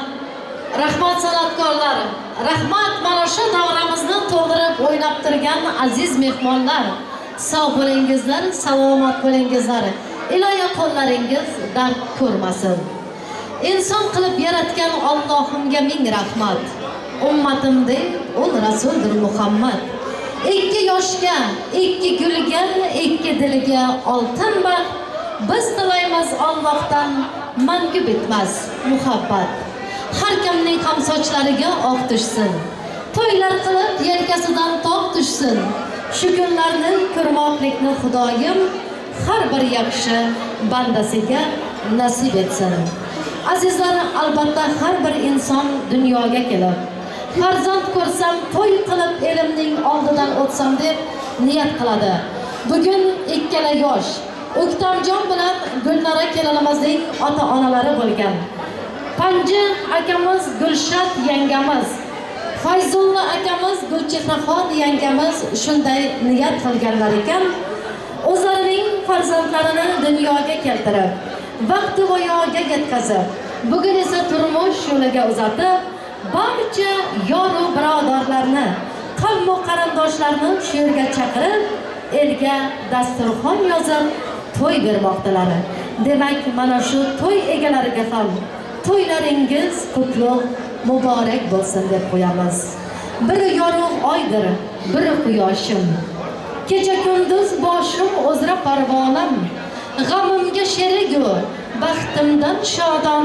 Rahmat san'atkorlar, rahmat mana shu davramizni to'ldirib o'ynab turgan aziz mehmonlar. Sog' bo'lingizlar, salomat bo'lingizlar. Iloyo qo'llaringiz dard ko'rmasin. Inson qilib yaratgan Allohimga ming rahmat. Ummatim deb ul Rasuldir Muhammad. Ikki yoshga, ikki gulga, ikki dilga oltin baxt. Biz tilaymiz Allohdan mangu bitmas muhabbat. Har kimning ham sochlariga oq tushsin. To'ylar qilib yelkasidan tog' tushsin. Shu kunlarni ko'rmoqlikni Xudoyim har bir yaxshi bandasiga nasib etsin. Azizlar, albatta har bir inson dunyoga kelib, farzand ko'rsam, to'y qilib elimning oldidan o'tsam deb niyat qiladi. Bugun ikkala yosh O'ktamjon bilan Gulnora kelinimizning ota-onalari bo'lgan. Panji akamiz Gulshat yangamiz, Fayzulla akamiz Gulchehraxon yangamiz shunday niyat qilganlar ekan, o'zlarining farzandlarini dunyoga keltirib, vaqti voyaga yetkazib, bugun esa turmush yo'liga uzatib, barcha yoru birodarlarni, qavm va qarindoshlarni shu yerga chaqirib, elga dasturxon yozib to'y bermoqdalar. Demak, mana shu to'y egalariga ham to'ylaringiz qutlug' muborak bo'lsin deb qo'yamiz. Biri yorug' oydir, biri quyoshim. Kecha kunduz boshim o'zra parvonam. G'amimga sherigu, baxtimdan shodon,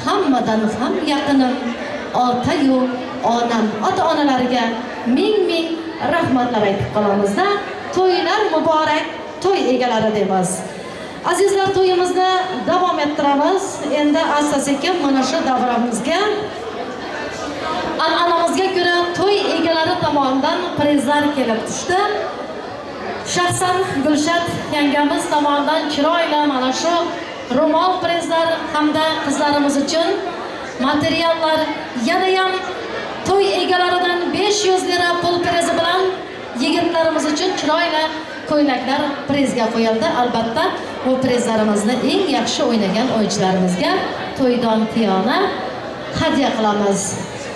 hammadan ham yaqinim ota-yu onam. Ota-onalarga ming-ming rahmatlar aytib qolamizda, to'ylar muborak, to'y egalari deymiz. Azizlar, to'yimizni davom ettiramiz. Endi asta-sekin mana shu davramizga, an'anamizga ko'ra to'y egalari tomonidan prizlar kelib tushdi. Shaxsan Gulshat yangamiz tomonidan chiroyli mana shu ro'mol prizlar hamda qizlarimiz uchun materiallar, yana ham to'y egalaridan 500 lira pul prizi bilan yigitlarimiz uchun chiroyli ko'ylaklar prizga qo'yildi. Albatta, bu prizlarimizni eng yaxshi o'ynagan o'yinchilarimizga to'ydan piyona hadya qilamiz.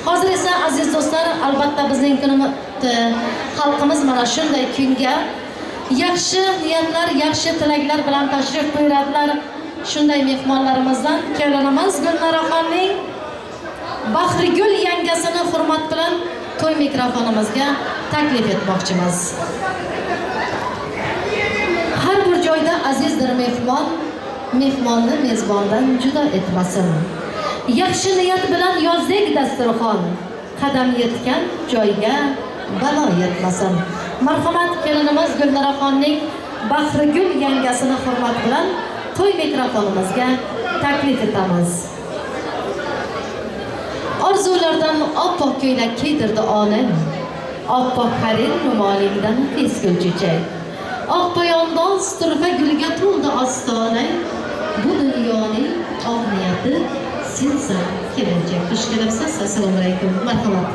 Hozir esa aziz do'stlar, albatta bizning kunimiz, xalqimiz mana shunday kunga yaxshi niyatlar, yaxshi tilaklar bilan tashrif buyuradilar. Shunday mehmonlarimizdan kelinimiz Gulnoraxonning Bahrigul yangasini hurmat bilan to'y mikrofonimizga taklif etmoqchimiz. Har bir joyda azizdir mehmon, mehmonni mezbondan judo etmasin. Yaxshi niyat bilan yozdik dasturxon, qadam yetgan joyga balo yetmasin. Marhamat, kelinimiz Gulnoraxonning Bahrigul yangasini hurmat bilan to'y mikrofonimizga taklif etamiz. Orzulardan oppoq ko'ylak kiydirdi olam, oppoq harir ro'molingdan tez gul chechak. Oq poyondoz turfa gulga to'ldi ostona, bu dunyoning oq niyati sensan kelinchak. Xush kelibsiz. Assalomu alaykum. Marhamat.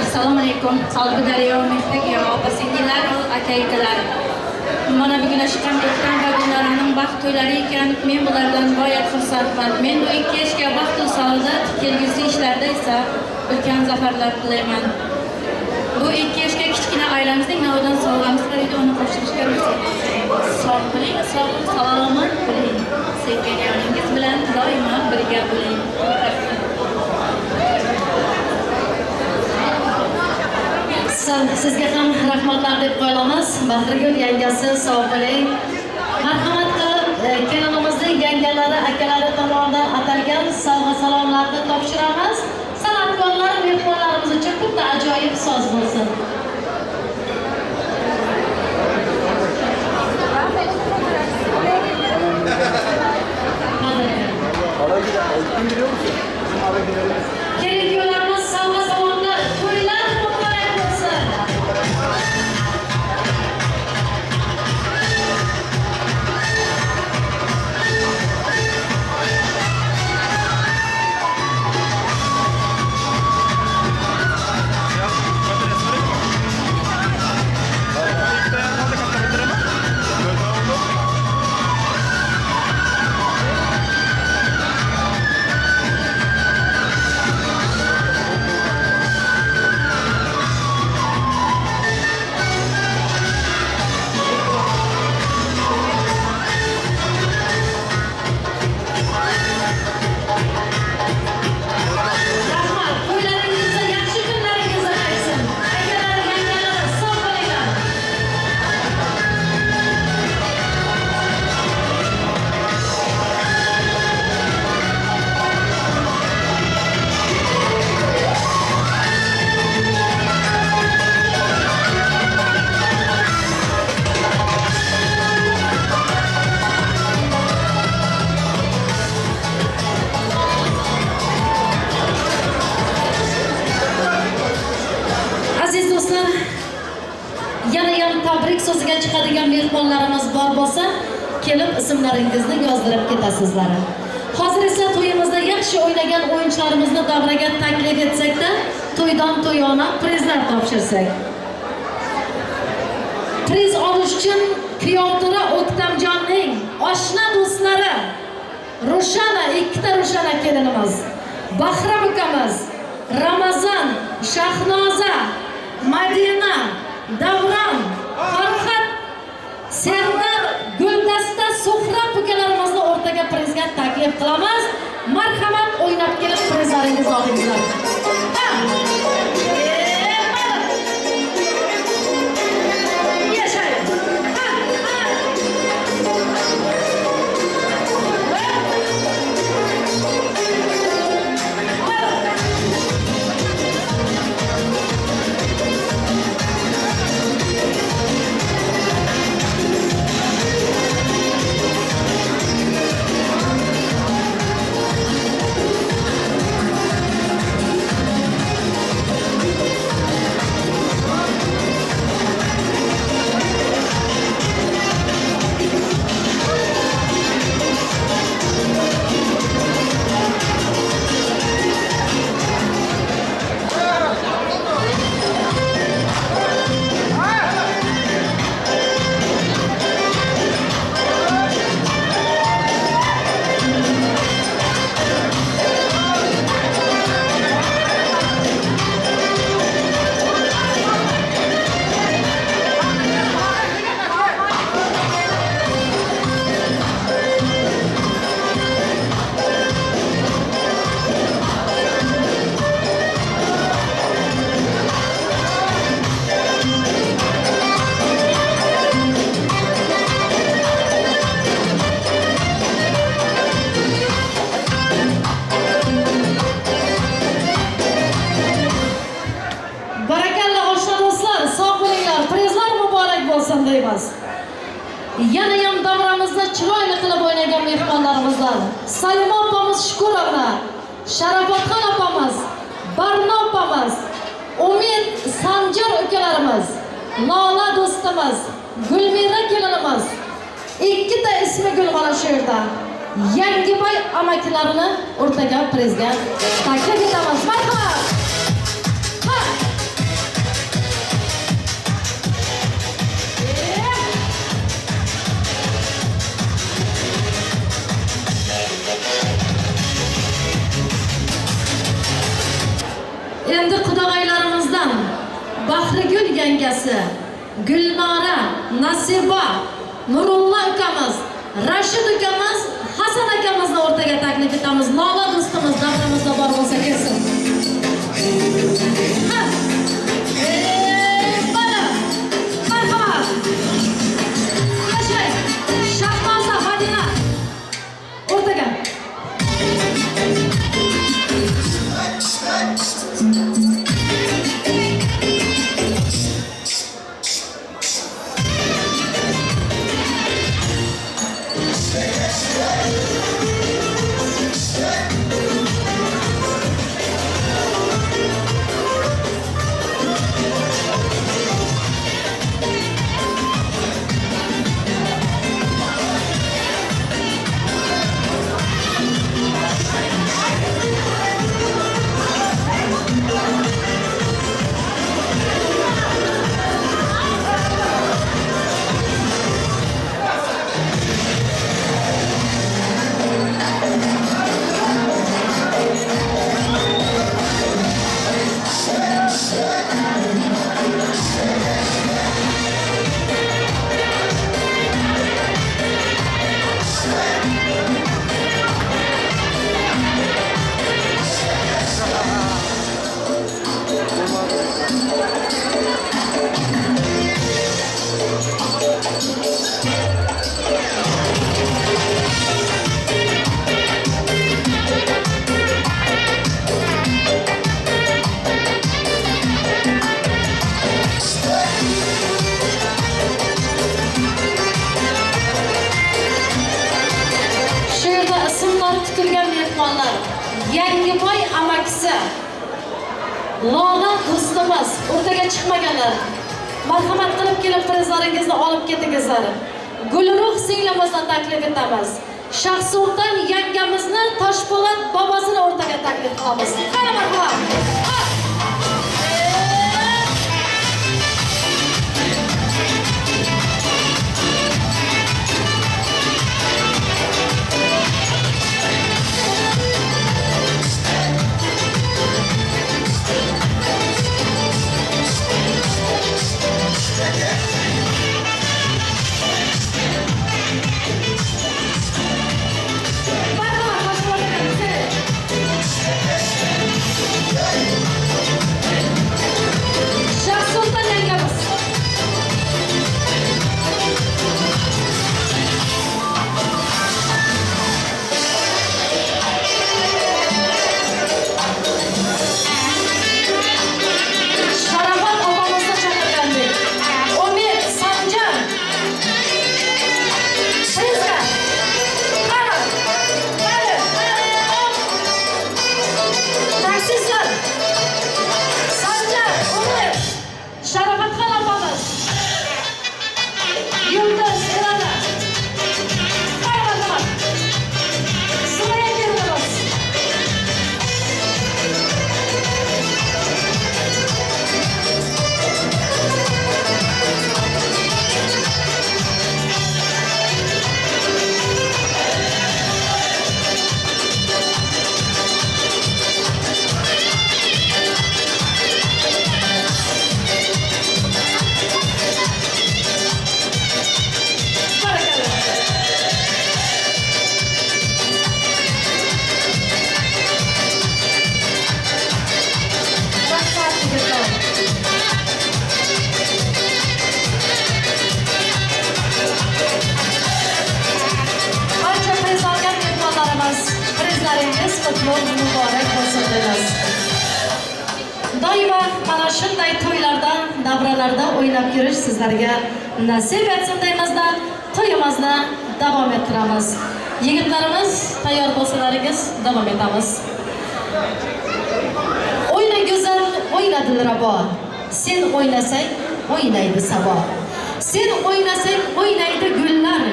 Assalomu alaykum. Qalbi daryo, mehdagi opa singillar, aka ukalar. Mana bugun ashqam O'ktam va Gulnoraning baxt to'ylari ekan, men bulardan g'oyat xursandman. Men bu ikki yoshga baxt va saodat, kelgusi ishlarda esa ulkan zafarlar tilayman. Bu ikki yoshga kichkina oilamizning nomidan sovg'amiz bor edi, uni qo'shishga ruxsat etsangiz. Sog' bo'ling, sog' salomat bo'ling. Sevgan yoringiz bilan doimo birga bo'ling. Sizga ham rahmatlar deb qo'yamiz. Bahrigul yangasi, sog' bo'ling. Marhamat qilib kelinimizning yangalari, akalari tomonidan atalgan sovg'a salomlarni topshiramiz. San'atkorlar mehmonlarimiz uchun bitta ajoyib soz bo'lsin. Kelin kuyovlarimiz sovg'a salomlar, to'ylar muborak bo'lsin. ham tabrik so'ziga chiqadigan mehmonlarimiz bor bo'lsa, kelib ismlaringizni yozdirib ketasizlar. Hozir esa to'yimizda yaxshi o'ynagan o'yinchilarimizni davraga taklif etsakda, to'ydan to'yona prizlar topshirsak. Priz olish uchun Kuyovtura O'ktamjonning oshna do'stlari Rushana, ikkita Rushana kelinimiz, Bahram ukamiz, Ramazon, Shahnoza, Madina, Davron, Farhad, Serdar, Guldasta, Suhrab ukalarimizni o'rtaga prizga taklif qilamiz. Marhamat, o'ynab kelib prizlaringizni olinglar. Yana ham davramizda chiroyli qilib o'ynagan mehmonlarimizdan Salima opamiz Shukurovna, Sharafatxon opamiz, Barno opamiz, Umid Sanjar ukalarimiz, Lola do'stimiz, Gulmira kelinimiz, ikkita ismi Gul mana shu yerda. Yangiboy amakilarini o'rtaga prizga taklif etamiz. Marhamat. Endi qudag'aylarimizdan Bahrigul yangasi, Gulnora, Nasiba, Nurullo ukamiz, Rashid ukamiz, Hasan akamizni o'rtaga taklif etamiz. Lola do'stimiz davramizda bor bo'lsa kelsin. Ha! Mana! Marhamat! Yashay! Shahnoza, Madina o'rtaga. Yangiboy amakisi Lola do'stimiz, o'rtaga chiqmaganlar. Marhamat qilib kelib prizlaringizni olib ketingizlar. Gulruh singlimizni taklif etamiz. Shahsulton yangamizni Toshpo'lat bobosini o'rtaga taklif qilamiz. Qani marhamat. Shahsulton yangamiz. Sharafat opamizni chaqirgandik. Umid, Sanjar. Prizga. Qani. Qani. Taksistlar. Sanjar, Umid, Sharafatxon opamiz. Yulduz, Irada. Qani marhamat. Sumaya kelinimiz. Rahmat yigitlar. Barcha priz olgan mehmonlarimiz, prizlaringiz qutlug' muborak bo'lsin deymiz. Doimo mana shunday to'ylarda, davralarda o'ynab yurish sizlarga nasib etsin deymizda, to'yimizni davom ettiramiz. Yigitlarimiz tayyor bo'lsalaringiz davom etamiz. O'yna go'zal, o'yna dilrabo. Sen o'ynasang, o'ynaydi sabo. Sen o'ynasang, o'ynaydi gullar.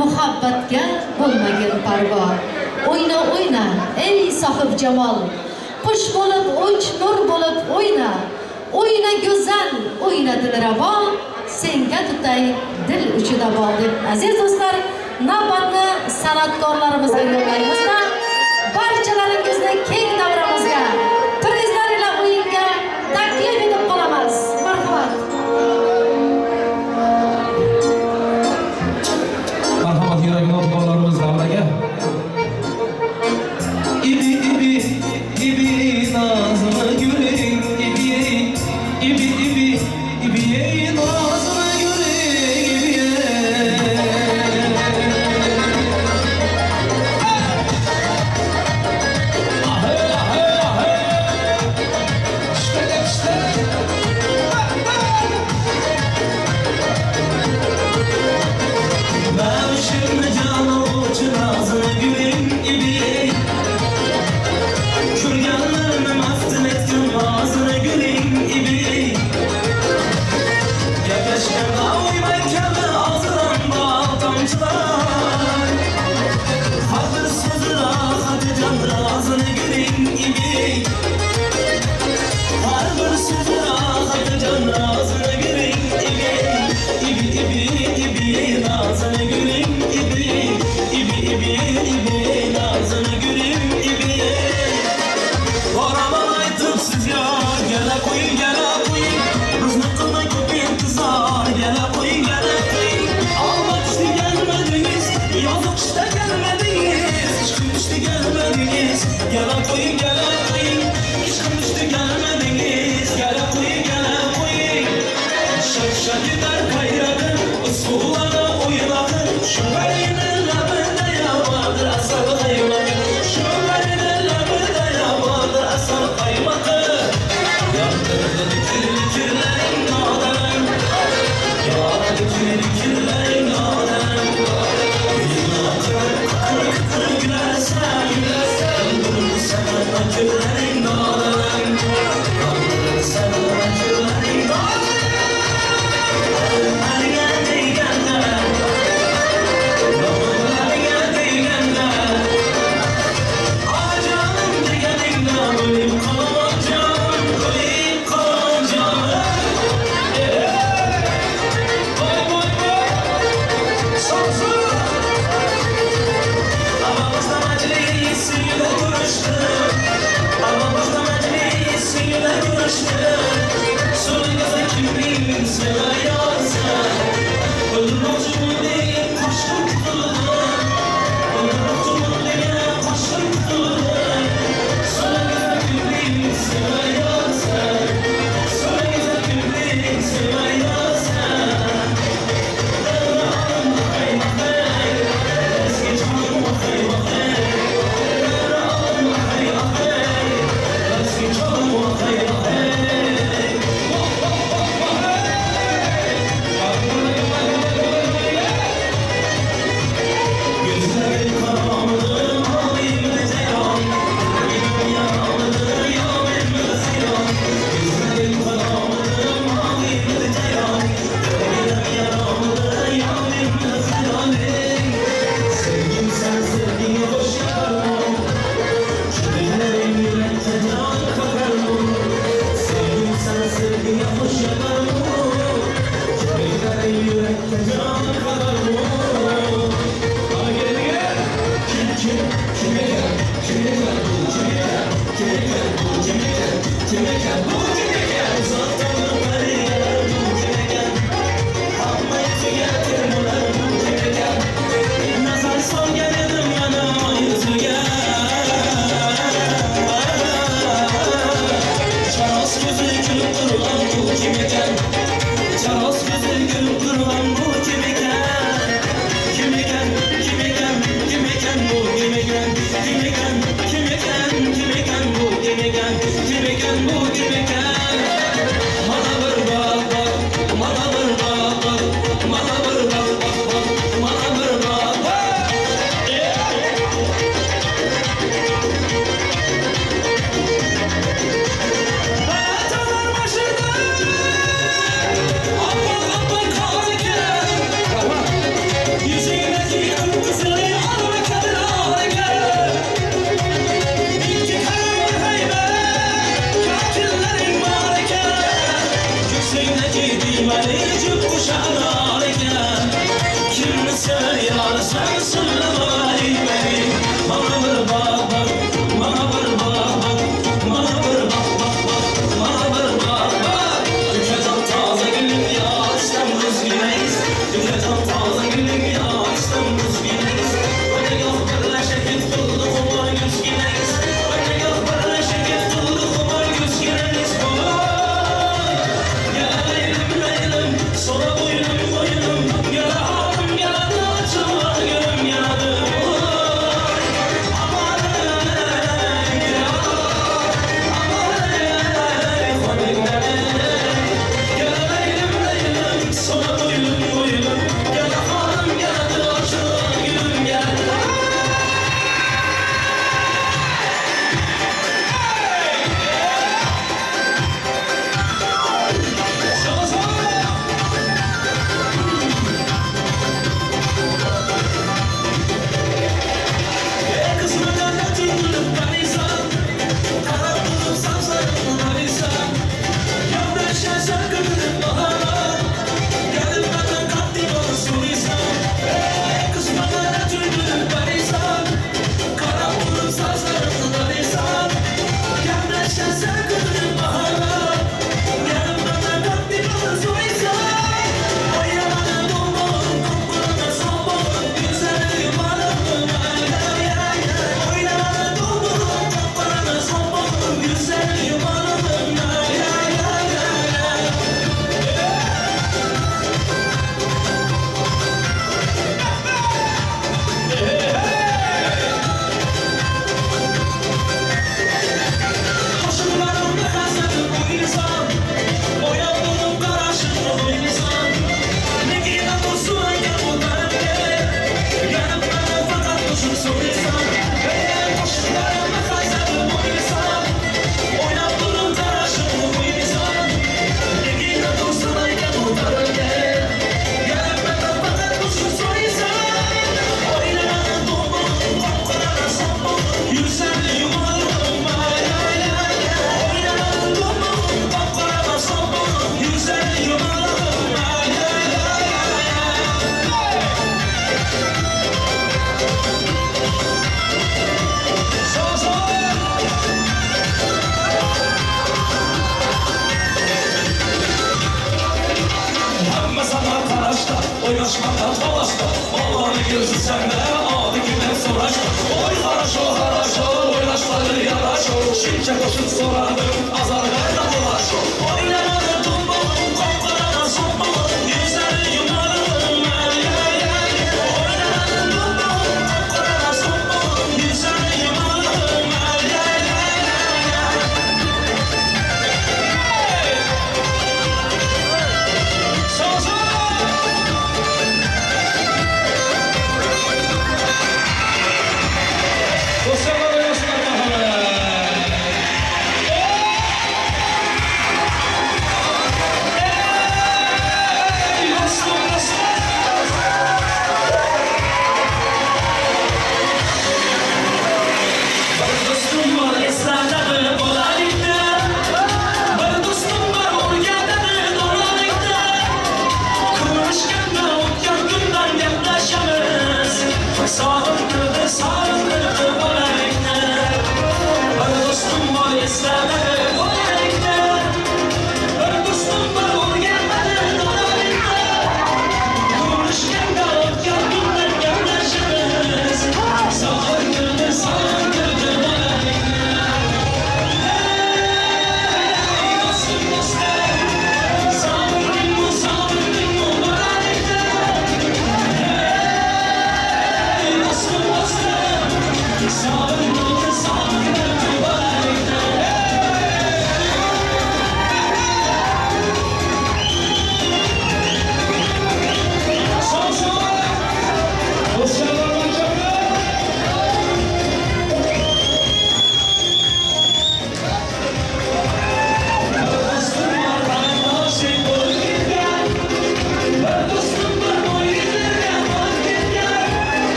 Muhabbatga bo'lmagin parvo. O'yna, o'yna, ey sohib jamol. Qush bo'lib uch, nur bo'lib o'yna. O'yna go'zal, o'yna dilrabo. Senga tutay dil uchida bor deb aziz do'stlar, navbatni san'atkorlarimizga yo'llaymizda. Barchalaringizni keng davramizga, prizlar ila o'yinga taklif etib qolamiz. Marhamat. Marhamat yurak notxonlarimiz davraga. Ibi ibi ibi nazlı gülüm ibi ibi ibi ibi nazlı gülüm ibi. Dostlar,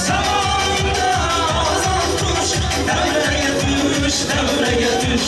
Zamanında ozan tuş, devre tuş, devre tuş.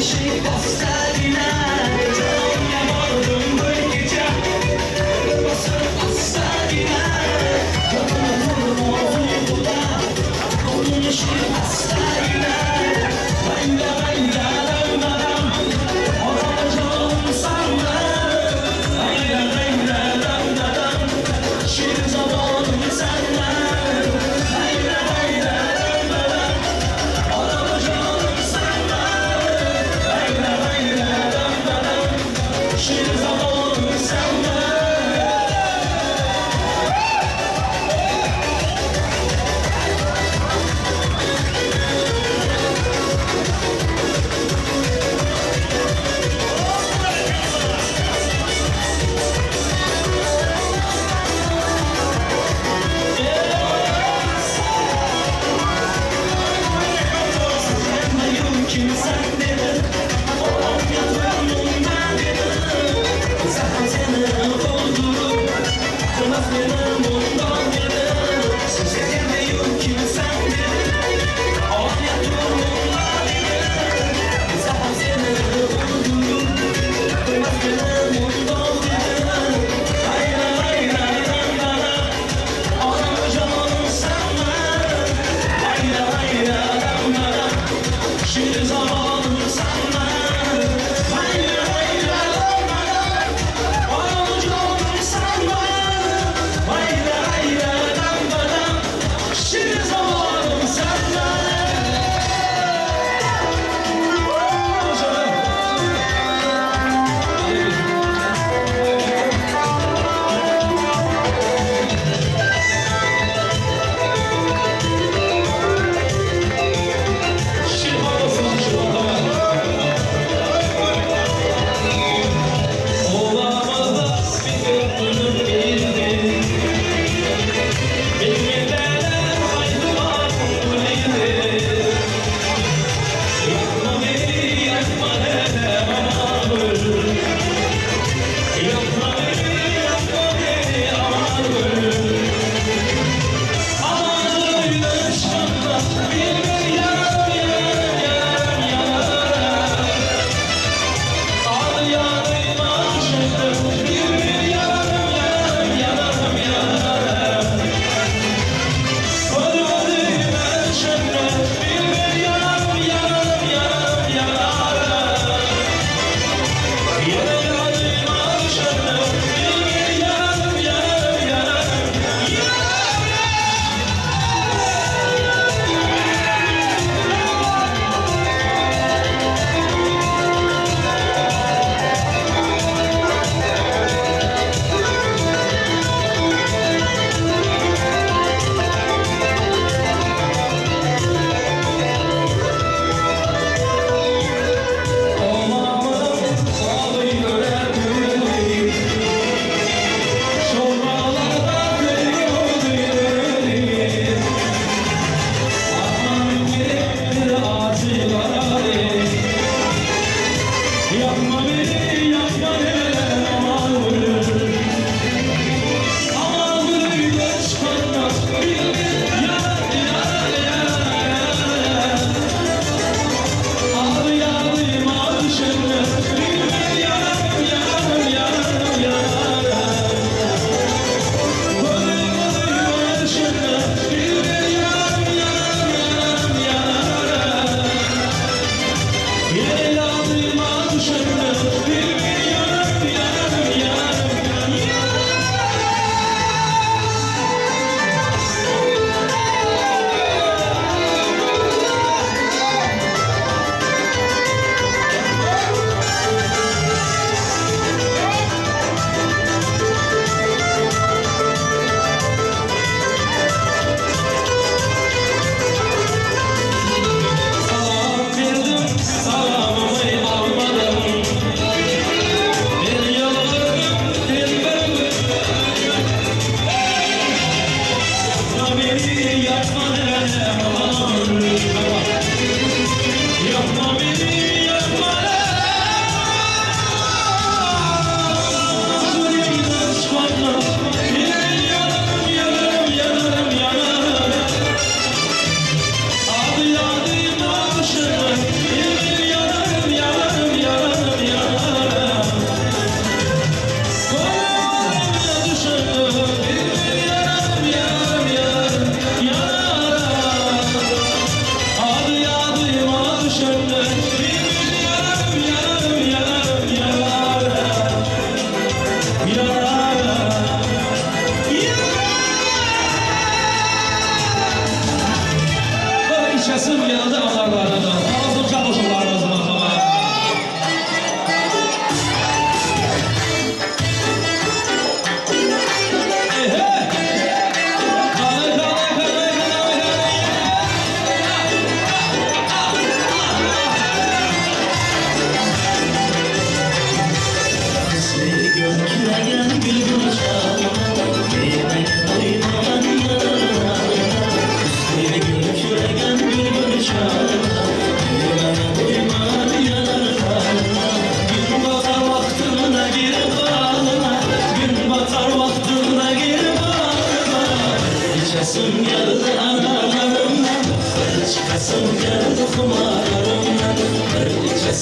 Eshik ostagina Jonga bordim bir kecha Bir bosib ostagina Yo'qim Qo'nishib astagina Mayda mayda dam Onajonim sanma Mayda mayda dam dam Shirin zamonim sanma Mayda mayda dam dam Onajonim sanma Mayda mayda dam dam Shirin zamonim sanma.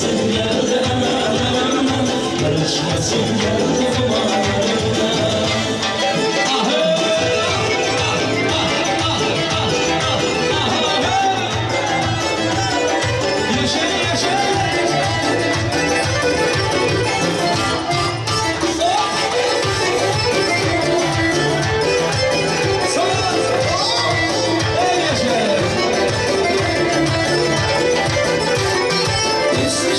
İçesim geldi anarlarından, bir içesim geldi kumarlarından. Yaşa yaşa. İsmi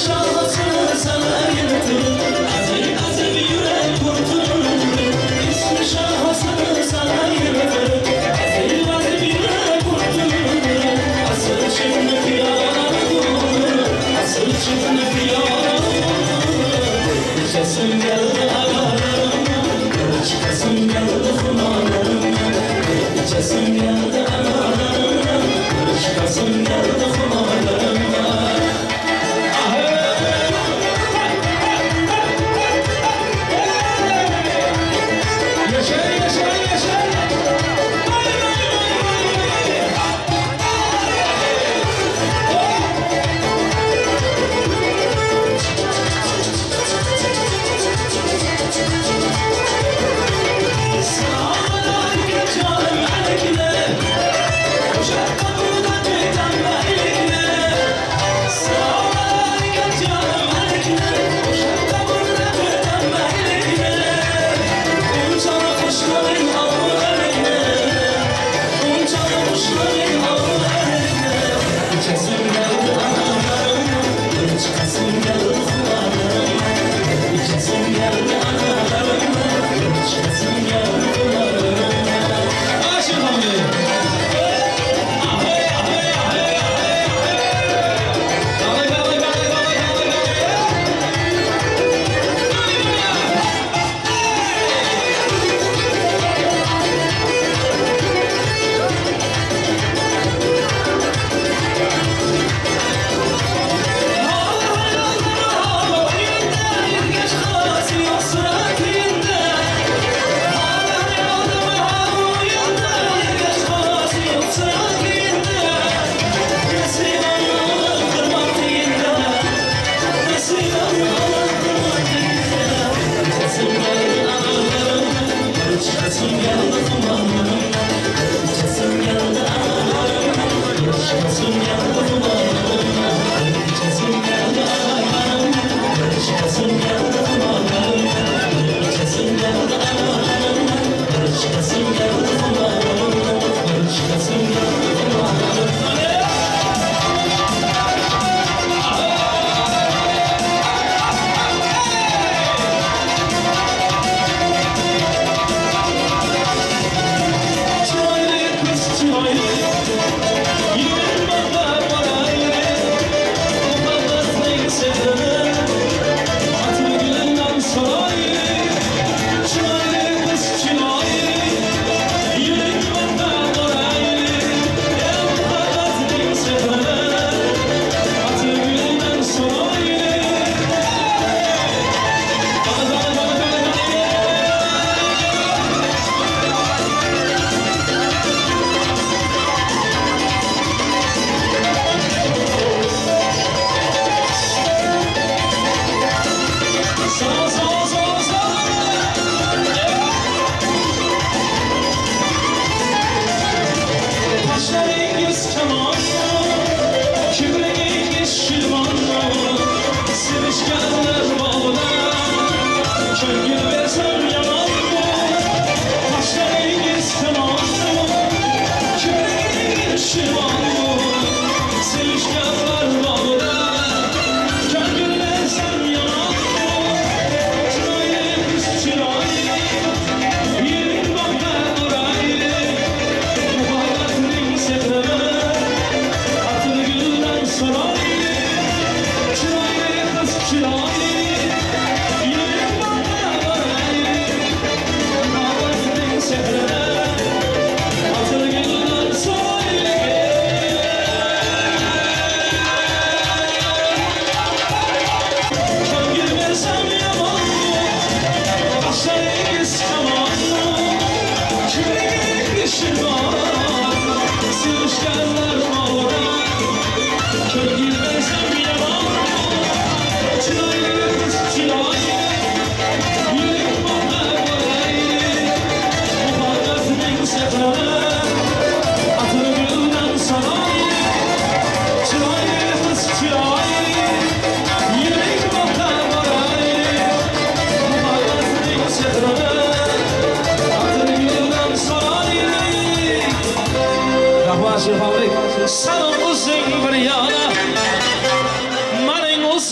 sana yırtılır, azib azib yürek kurtulur. İsmi şahasını sana yırtılır, azib azib yürek kurtulur. Asıl çıkma piyana durur, asıl çıkma piyana durur. İçesim geldi analarımdan, çıkasım geldi humarlarımdan. İçesim geldi analarımdan, çıkasım geldi humarlarımdan.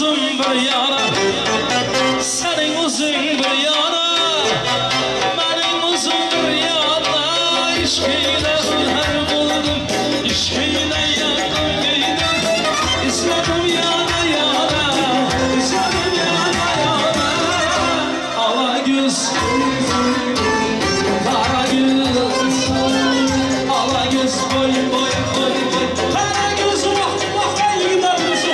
O'zim bir yana, sening o'zing bir yana, mening o'zim bir yana. Ishqingda har bo'ldim, ishqingda yondim kuydim, izladim yana yana, izladim yana yana. Ala göz, qara göz, ala göz, boy boy boy boy, qara göz, vah vah yigitlarimiz.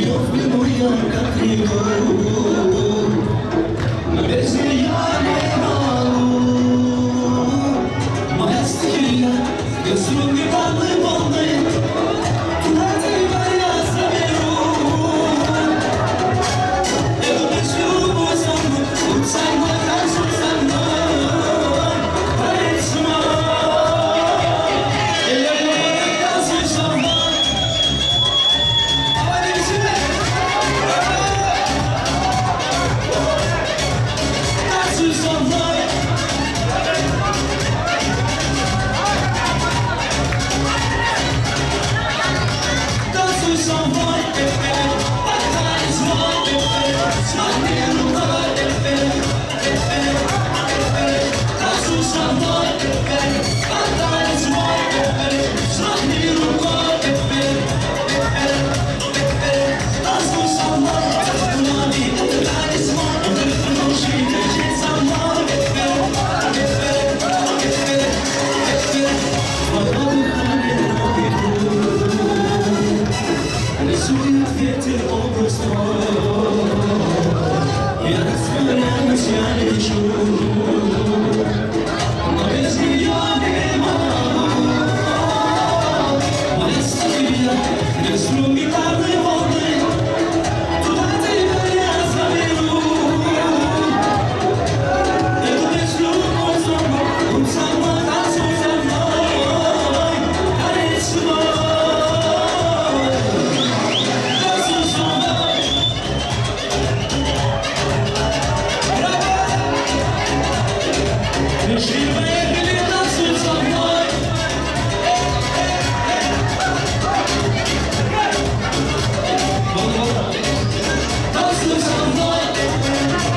Любовь моя, как реку, но без нее не могу. Моя стихия, где струны волны, волны, туда тебя я заберу. Эту песню пусть со мной, будь со мной, танцуй со мной, танец мой. Я говорю, танцуй со мной. Танцуй со мной. Танцуй со мной, танец мой, смахни рукой, танцуй со мной, танец мой, смахни рукой, танцуй со мной, танец мой, держи со мной. Рисует ветер образ твой. Я растворяюсь, я лечу, но без нее не могу. Моя стихия, где струны гитарной волны, туда тебя я заберу. Эту песню пой со мной, будь со мной, танцуй со мной, танец мой. Танцуй со мной. Пришли, поехали, танцуй со мной. Танцуй со мной,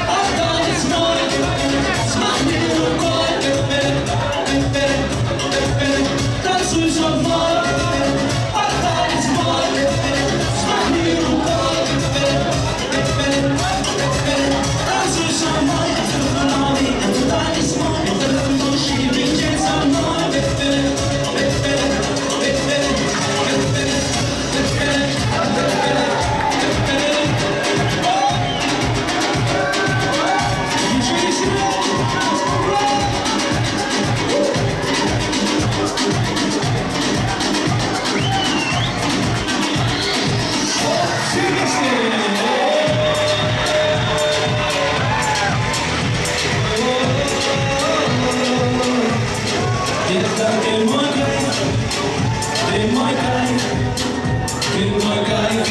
танец мой, смахни рукой. Танцуй со мной, танец мой, смахни рукой. Танцуй со мной, это танец мой, это души, летит со мной. Ты мой кайф, ты мой кайф, ты мой кайф.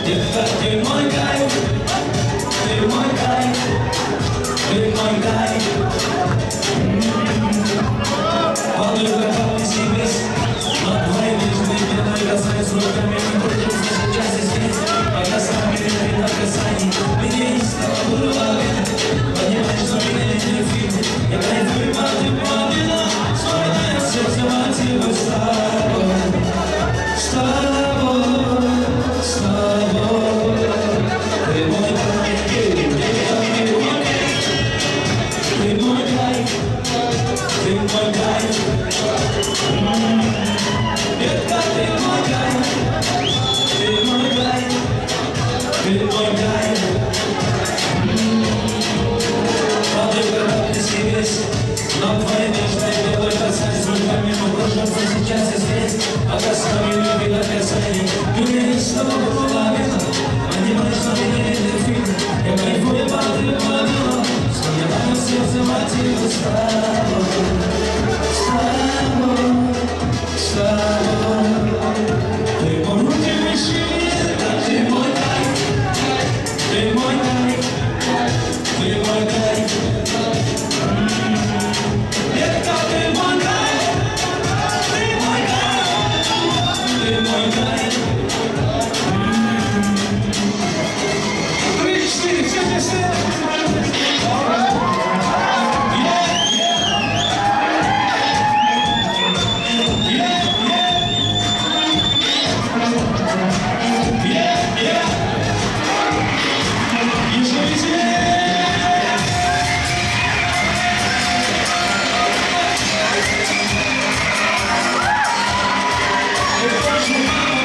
Детка, ты мой кайф, ты мой кайф, ты мой кайф. Подруга, повесись, на твоей нежной белой касаясь руками, мы кружимся сейчас и здесь. Пока с нами не на касании, меня не стало дурак. Понимаешь, что меня не фильм, я кайфую по дела, вспоминаю сердце мотивы с тобой, с тобой, с тобой. Ты мой кайф, ты мой кайф, ты мой кайф. Детка, ты мой кайф, ты мой кайф, ты мой кайф. Подруга, повесись, но твоей нежной белой касаясь руками, мы кружимся сейчас и здесь. Пока с нами любви до касаний, меня не снова половина. Понимаешь, что меня не фильм, я кайфую по дела, вспоминаю сердце мотивы с тобой, с тобой, с тобой. Ты мой удивительный, ты мой кайф, ты мой кайф, ты мой кайф. Детка, ты мой кайф, ты мой кайф, ты мой кайф. 3, 4, все вместе. Еще веселее! Thank you.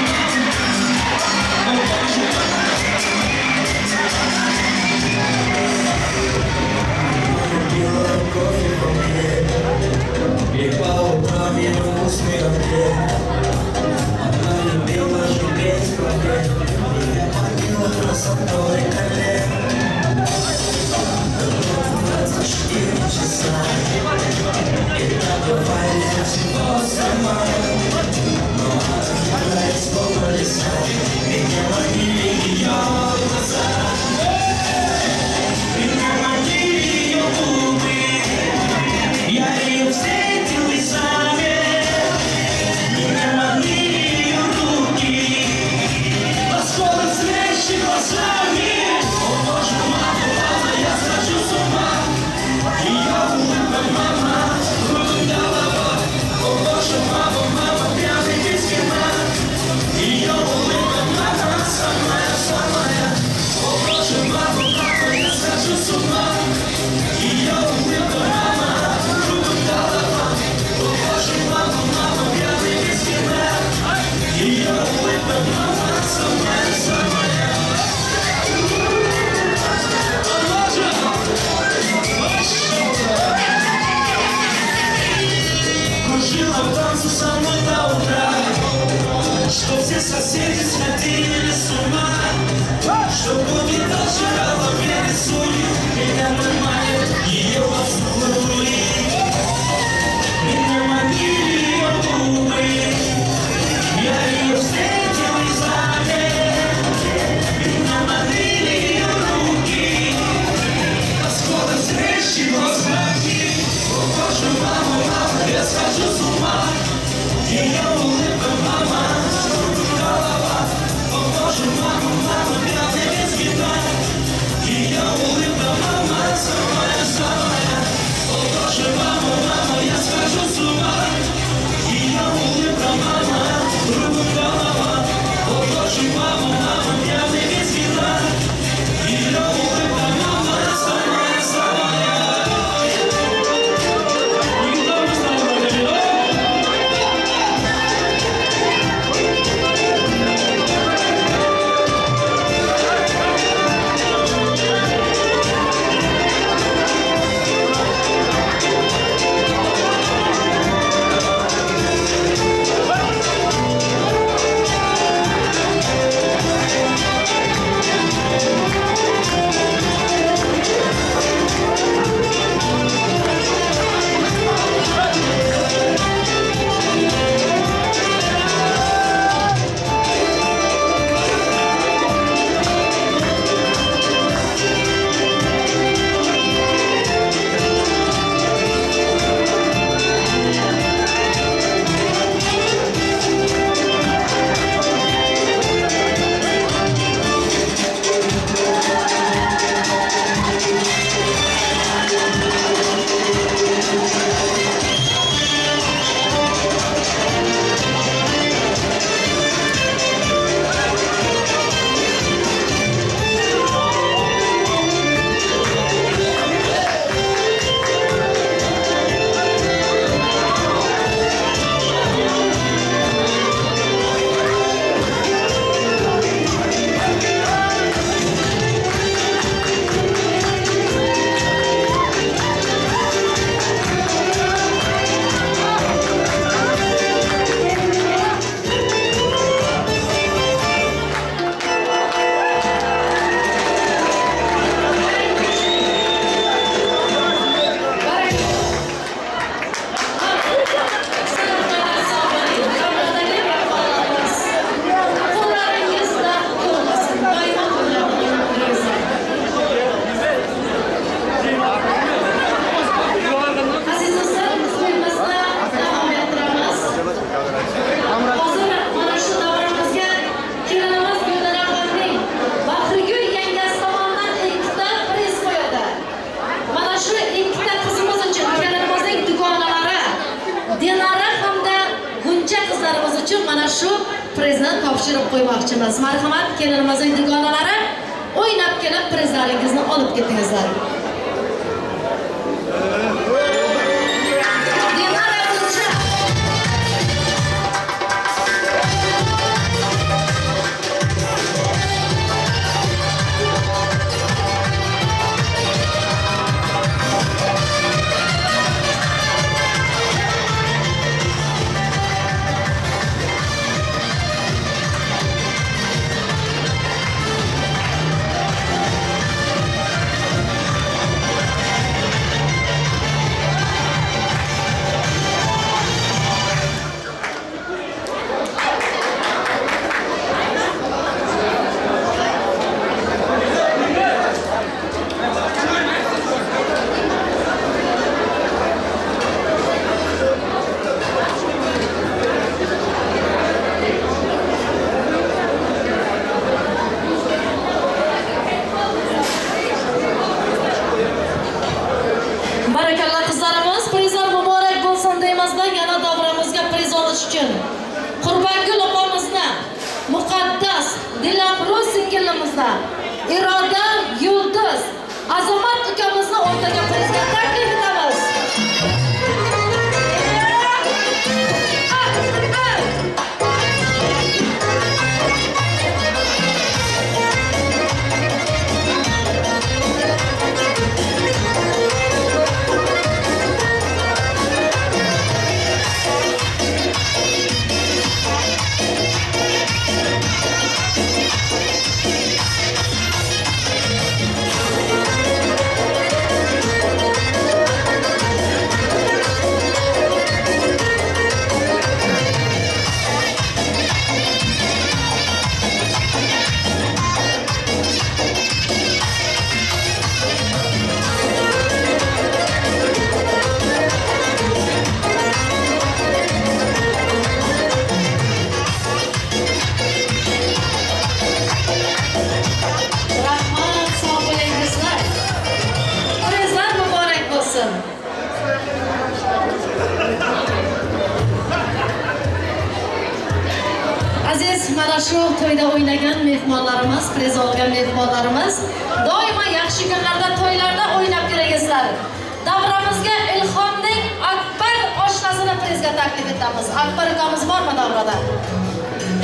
Что будет дальше, в голове рисует. Меня поймает ее поцелуи. Меня манили ее губы. Я ее встретил и замер. Меня манили ее руки. А скоро встречи возьми. О боже, мама, мама, я схожу с ума. Ее улыбка, мама, голова. О боже, мама, мама, пьяный без вина. Ее улыбка, мама, самая, самая. О боже, мама, мама, я схожу с ума. Ее улыбка, мама, кругом голова. О боже, мама, мама, пьяный без вина. Ее улыбка, мама, самая, самая. Aziz, mana shu to'yda o'ynagan mehmonlarimiz, priz olgan mehmonlarimiz doimo yaxshi kunlarda, to'ylarda o'ynab kelingizlar. Davramizga Ilhomning Akbar oshnasini prizga taklif etamiz. Akbar ukamiz bormi davrada?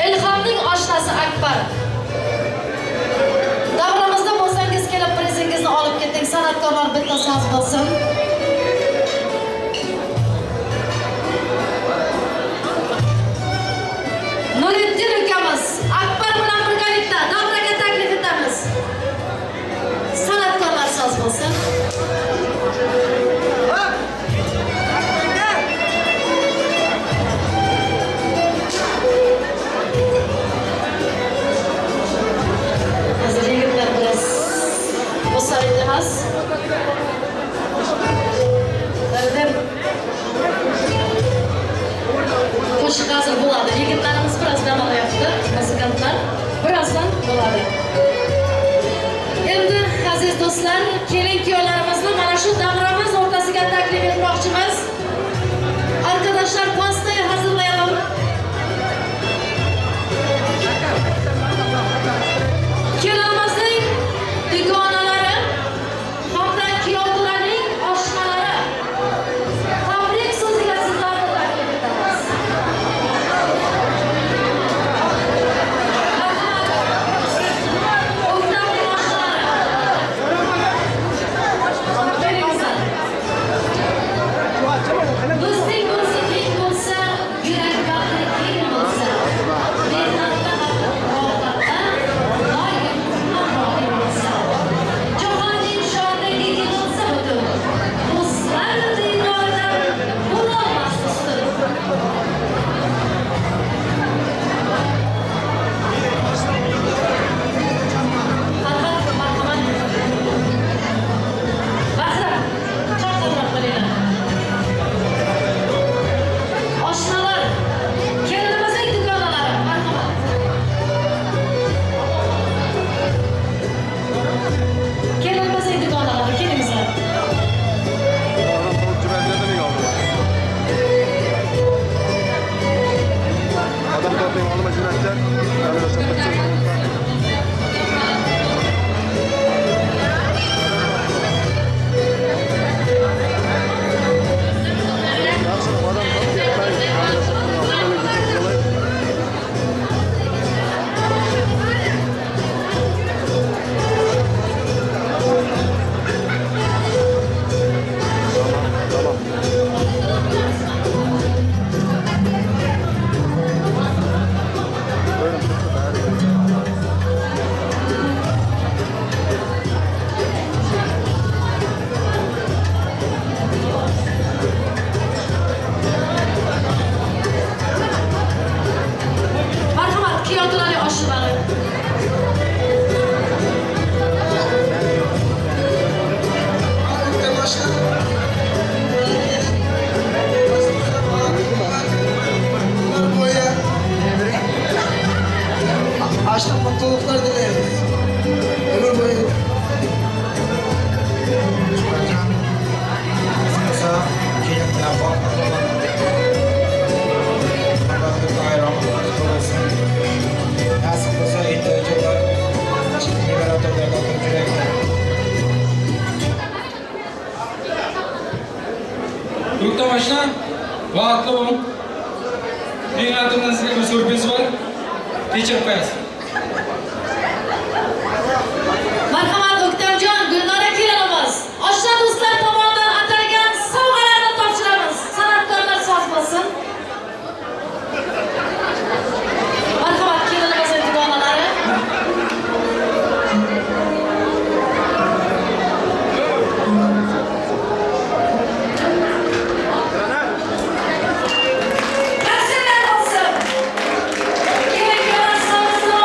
Ilhomning oshnasi Akbar. Davramizda bo'lsangiz kelib prizingizni olib keting. San'atkorlar bitta soz bo'lsin. Nuriddin ukamiz Akbar bilan birgalikda davraga taklif etamiz. San'atkorlar soz bo'lsin. Hozir yigitlar biroz musayt emas. Qo'shiq hozir bo'ladi. Yigitlarimiz biroz dam olyapti, muzikantlar birozdan bo'ladi. Endi aziz do'stlar, kelin kuyovlarimizni mana shu davramiz o'rtasiga taklif etmoqchimiz. Arkadaşlar, pastayı hazırlayalım. Kelinimizning dugonalari hamda kuyovlarning oshnalari tabrik so'ziga sizlarni taklif etamiz. O'ktamning oshnalari. Kelingizlar. Do'stlik bo'lsa, keng bo'lsa, yurak bag'ri keng bo'lsa, mehnatda rohatda doim hamrohing bo'lsa, jahonning shodligi yig'ilsa butun, do'stlar diydoridan bo'lolmas ustun. Farhad, marhamat. Bahram, chaqirroq bo'linglar. Oshnalar, kelinimizning dugonalari, marhamat. Kelinimizning dugonalari, kelingizlar. Adam toping, olma jo'natgan. Marhamat, kuyovlarning oshnalari. Aşkın mutluluklar dileriz. Ömür boyu. Nasip bo'lsa, ertaga liberatorlarga o'tirib julayman. O'ktam oshna, baxtli bo'ling. Mening atimdan sizga bir syurpriz bor. Kechirib qo'yasiz. Marhamat, O'ktamjon, Gulnora kelinimiz. Oshna do'stlar tomonidan atalgan sovg'alarni topshiramiz. San'atkorlar soz bo'lsin. Marhamat, kelinimizning dugonalari. Qarsaklar bo'lsin. Kelin kuyovlar sog'lig'ini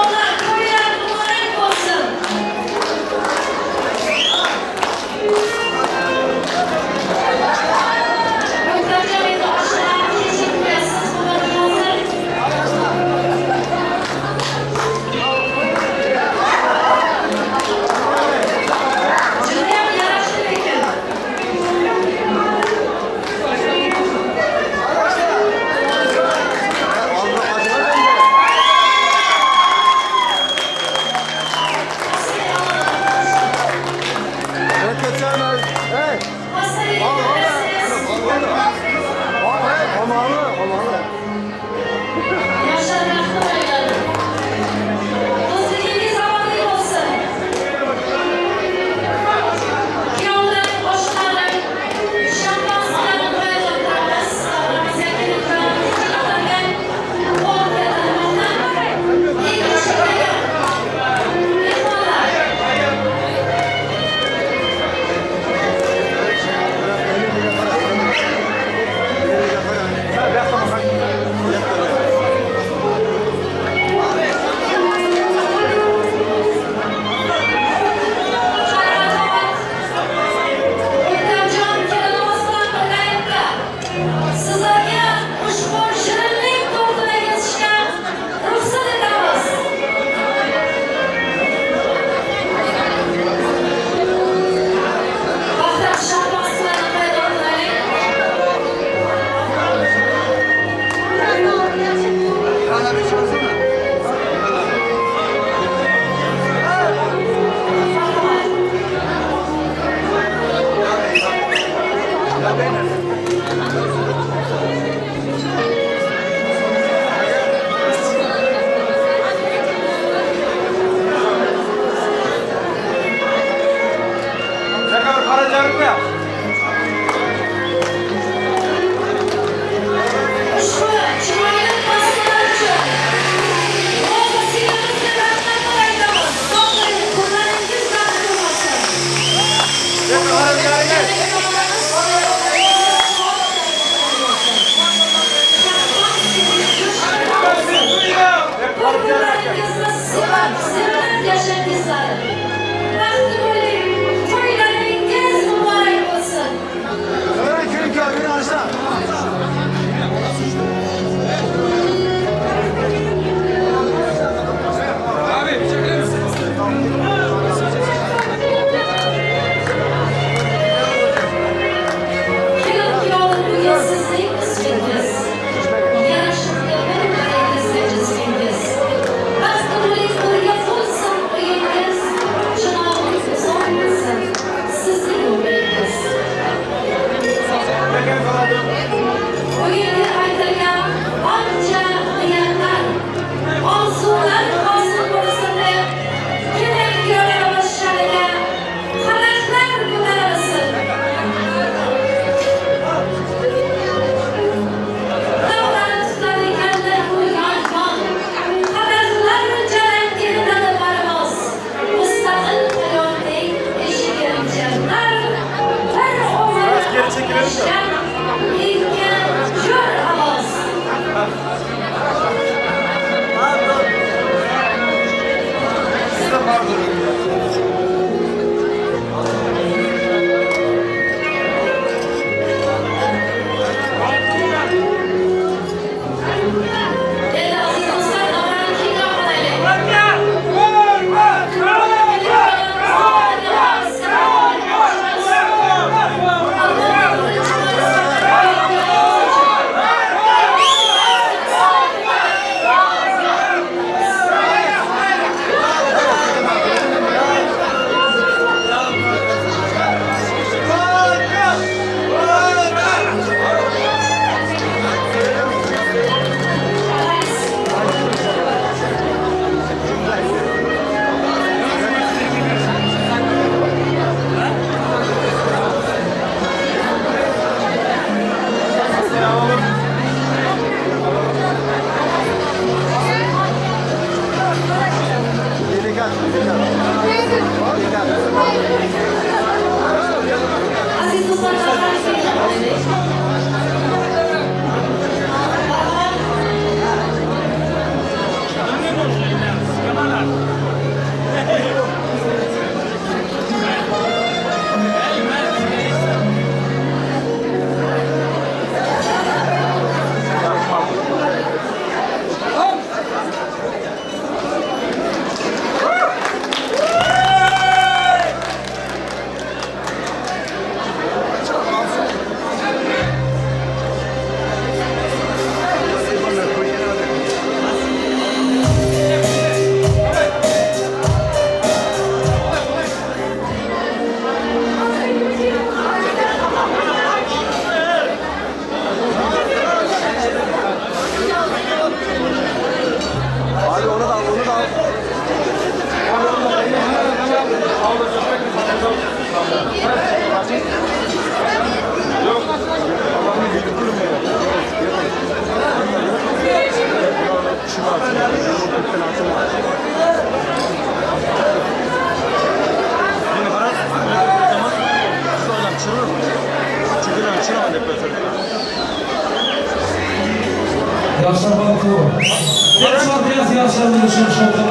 Endi aziz do'stlar, davrani kengroq qilaylik. Aziz do'stlar, davrani kengroq qilaylik. Abi onu da al, onu da al. Yoshlar baxtli. Yoshlar yoshlar uchun shovqin.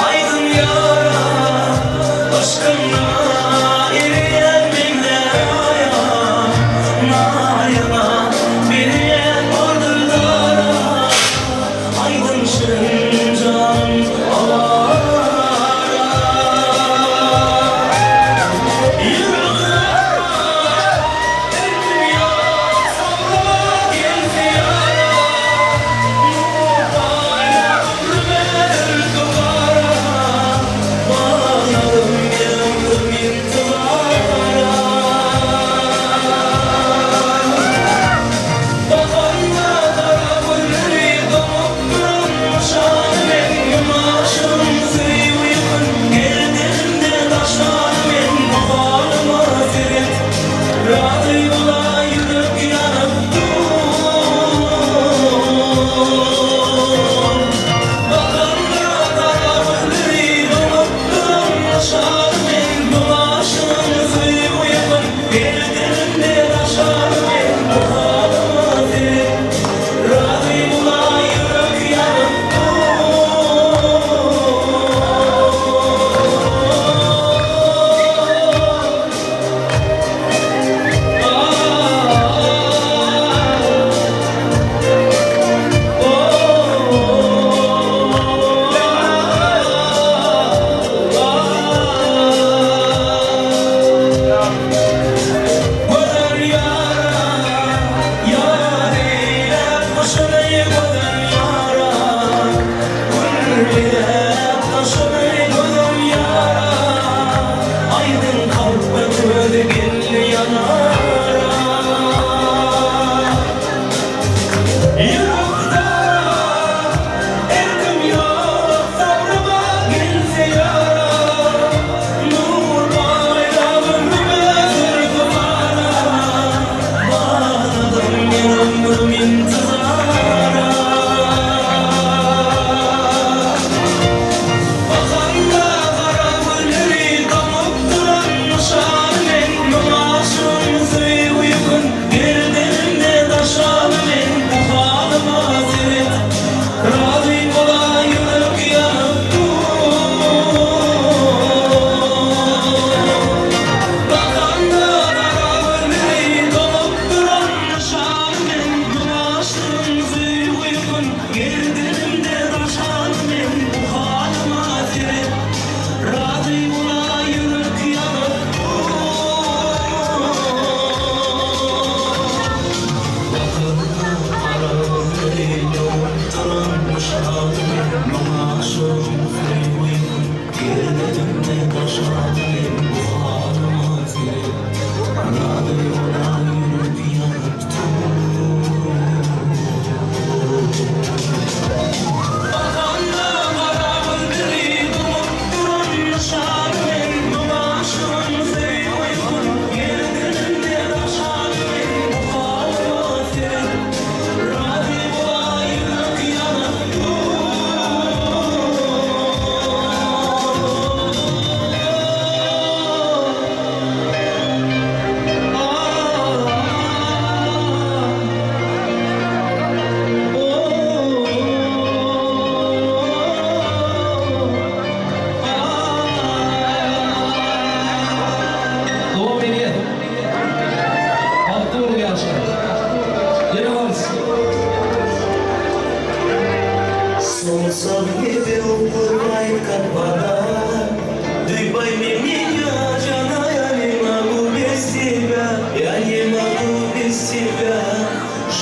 Aydın yara aşkına eriyen binler yana yana bir yer.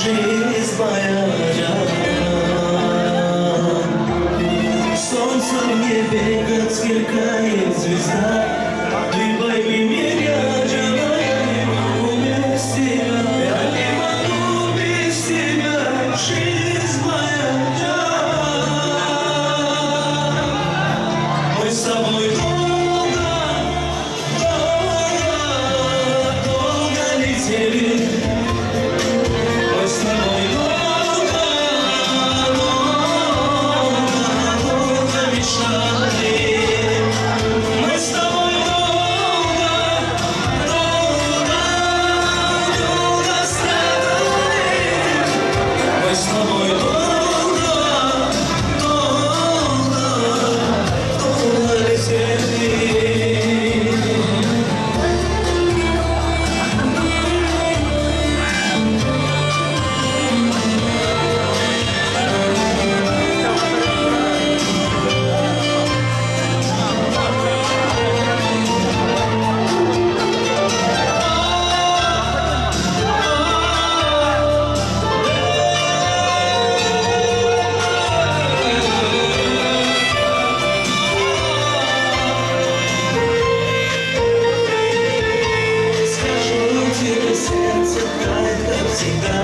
Жизнь моя, солнце в небе, как сверкает звезда. Ты пойми меня, Джана, я не могу без тебя, я не могу без тебя, жизнь моя, Джана. Мы с тобой долго, долго, долго летели. Мы с тобой долго, долго, долго мечтали. Мы с тобой долго, долго, долго страдали. Мы с тобой долго, долго, долго летели. Скажу тебе, сердце тает, как всегда.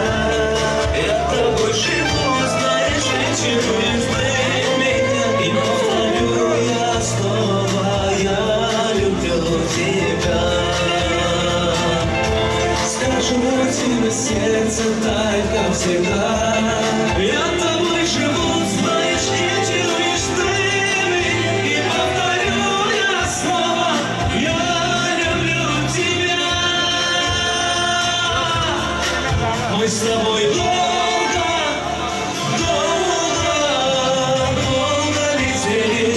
Я тобой живу, знаешь, и чаруешь ты меня. И повторю я снова, я люблю тебя. Скажу тебе, сердце тает, как всегда. Я тобой живу, знаешь, и чаруешь ты меня. И повторю я снова, я люблю тебя. Мы с тобой долго, долго, долго летели.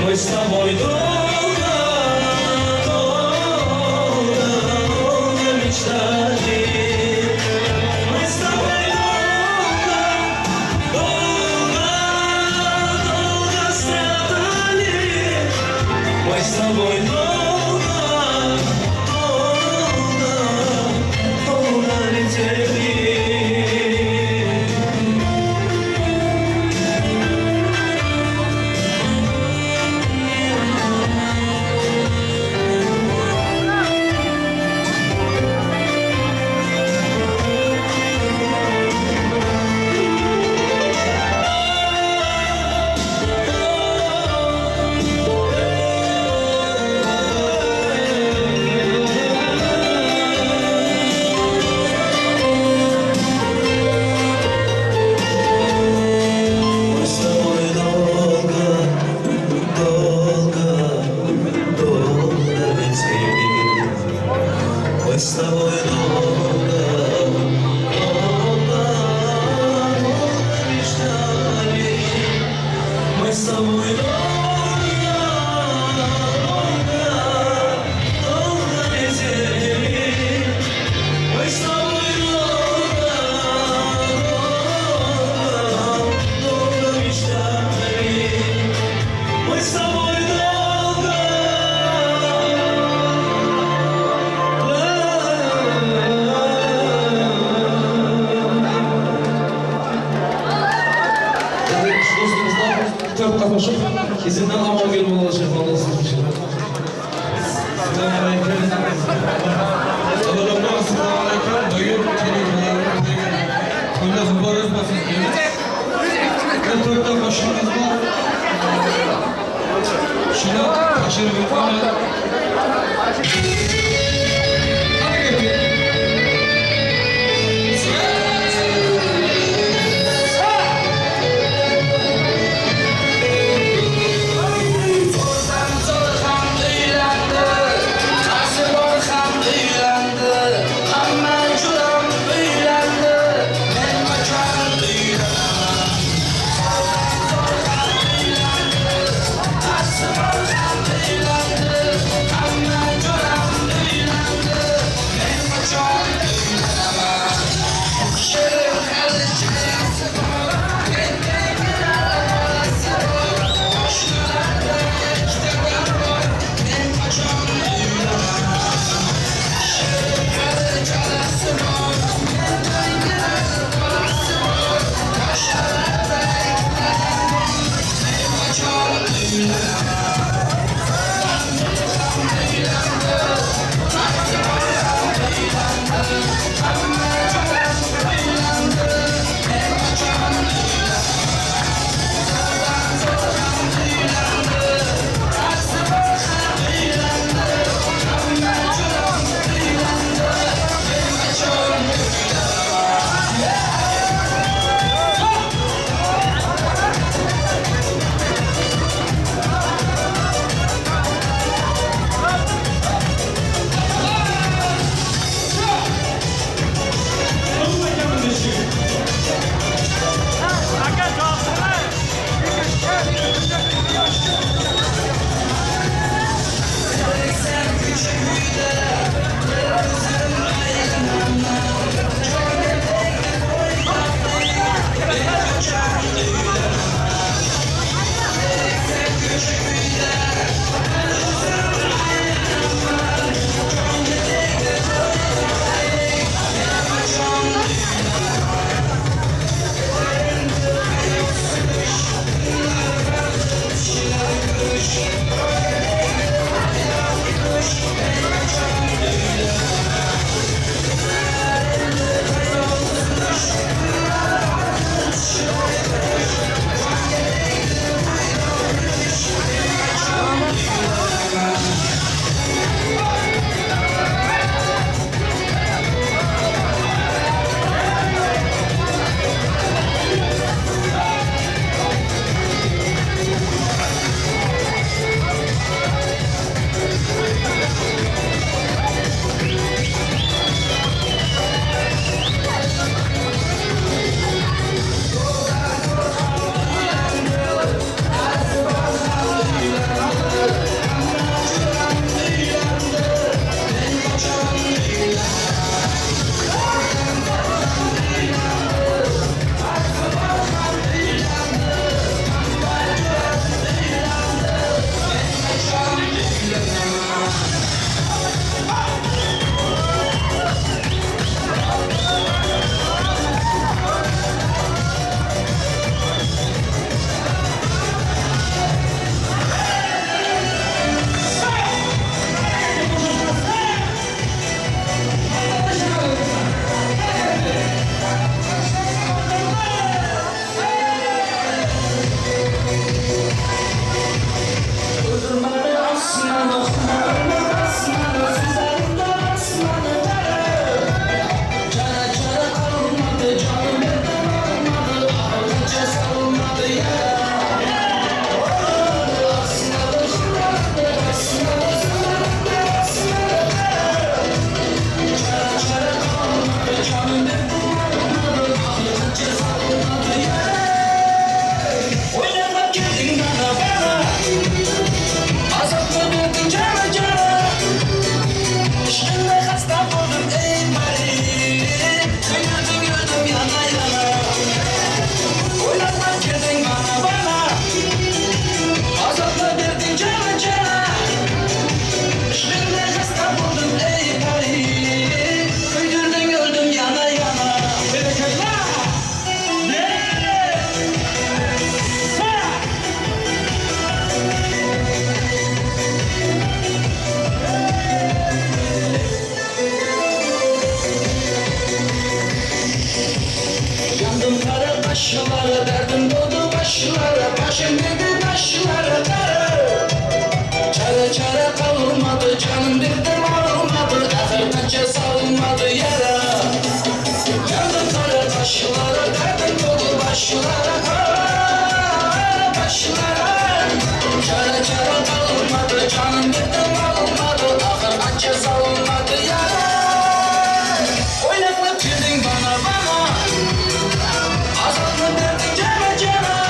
Мы с тобой долго, долго, долго мечтали. Мы с тобой долго, долго, долго страдали. Мы с тобой долго, долго, долго летели. Мы с тобой долго, долго, долго летели. Мы с тобой долго, долго, долго мечтали. Мы с тобой долго, долго, долго летели. Мы с тобой долго, долго, долго мечтали. Мы с тобой долго. Do'stimizdan to'rtta qo'shiq izidan omon bo'lib bo'lsin. Assalomu alaykum. Assalomu alaykum. Bugun to'ylar muborak bo'lsin deymiz. Bir to'rtta qo'shig'imiz bor. Shuni tashrif etaman. I'm Taşlara, derdim doldu başlara, başım dedi taşlara. Çare çare kalmadı, canım dedim almadı, ahır salmadı yere. Yandım kara taşlara, derdim doldu başlara, başlara. Çare çare kalmadı, canım dedim almadı, ahır anca salmadı yere. Oynakla girdin bana bana, azalma derdin cana cana.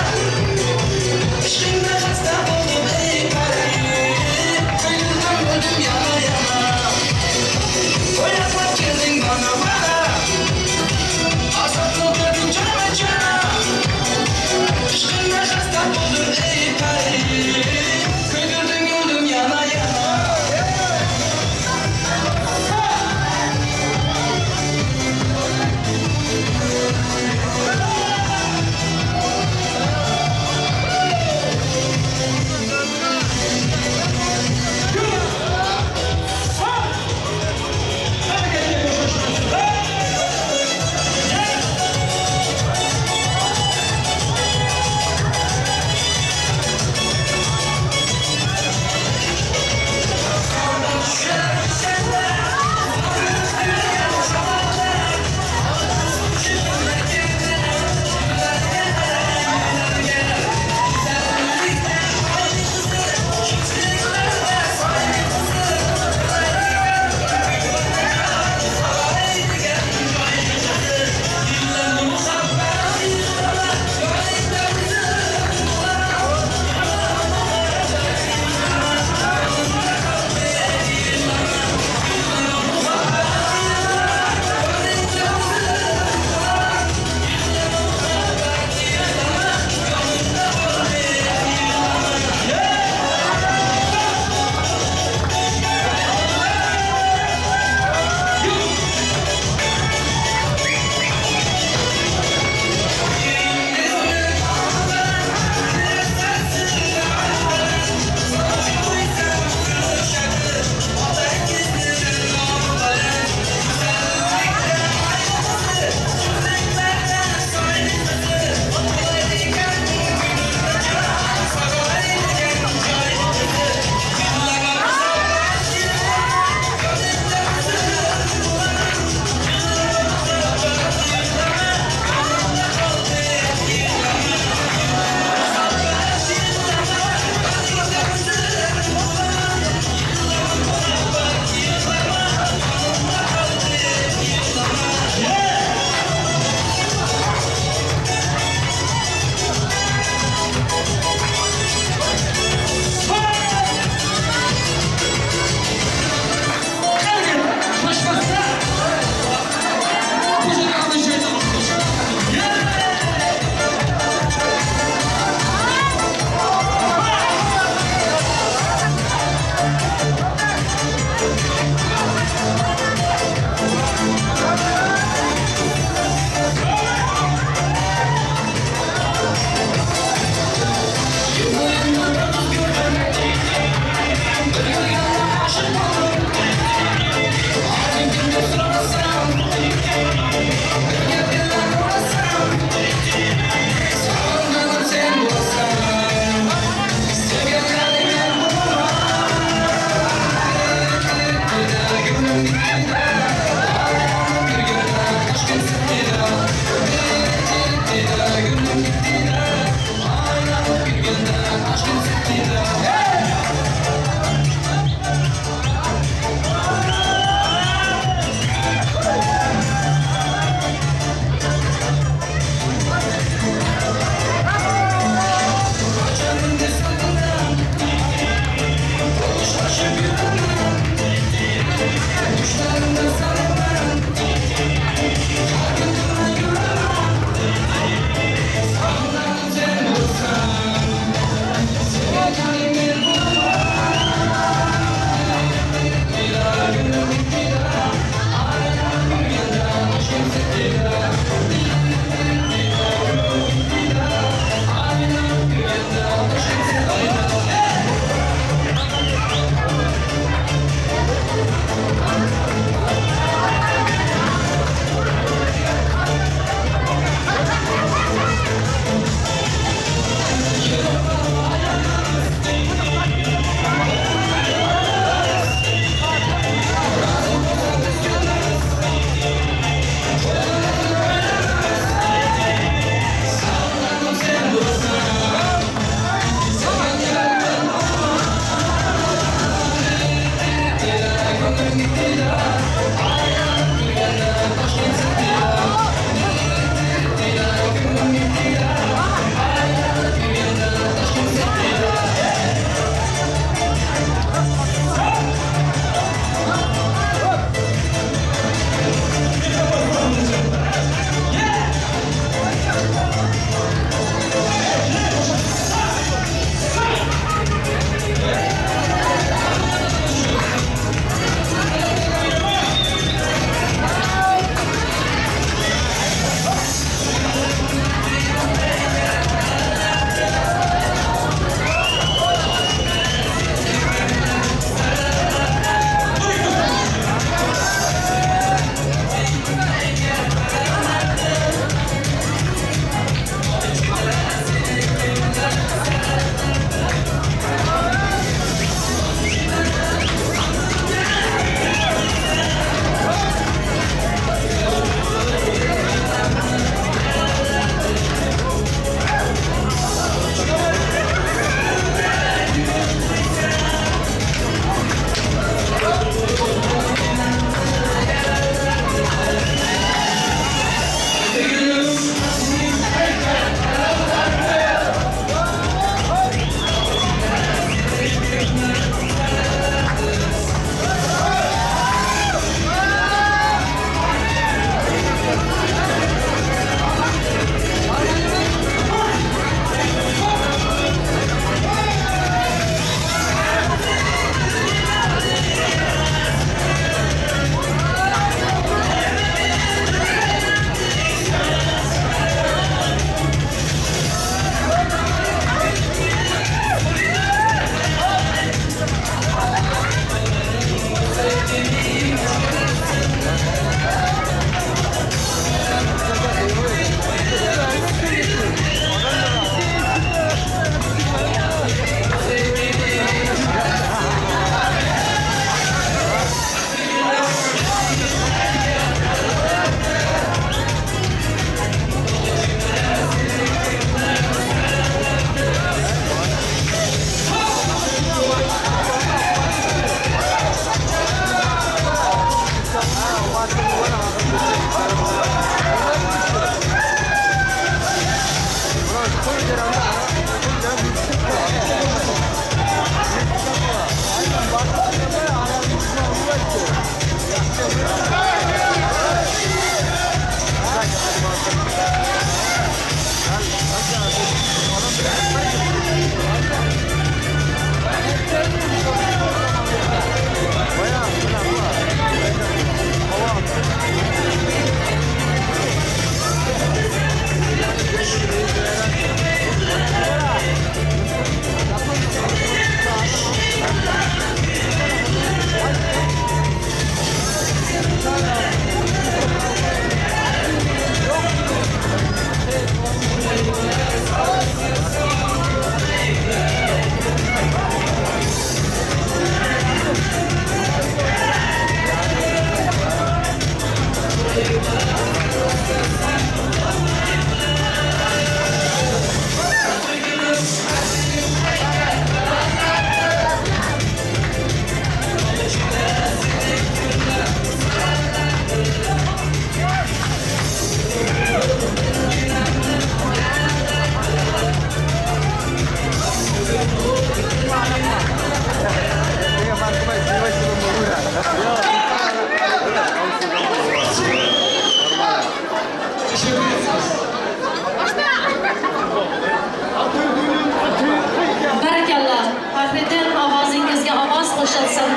yashatsin.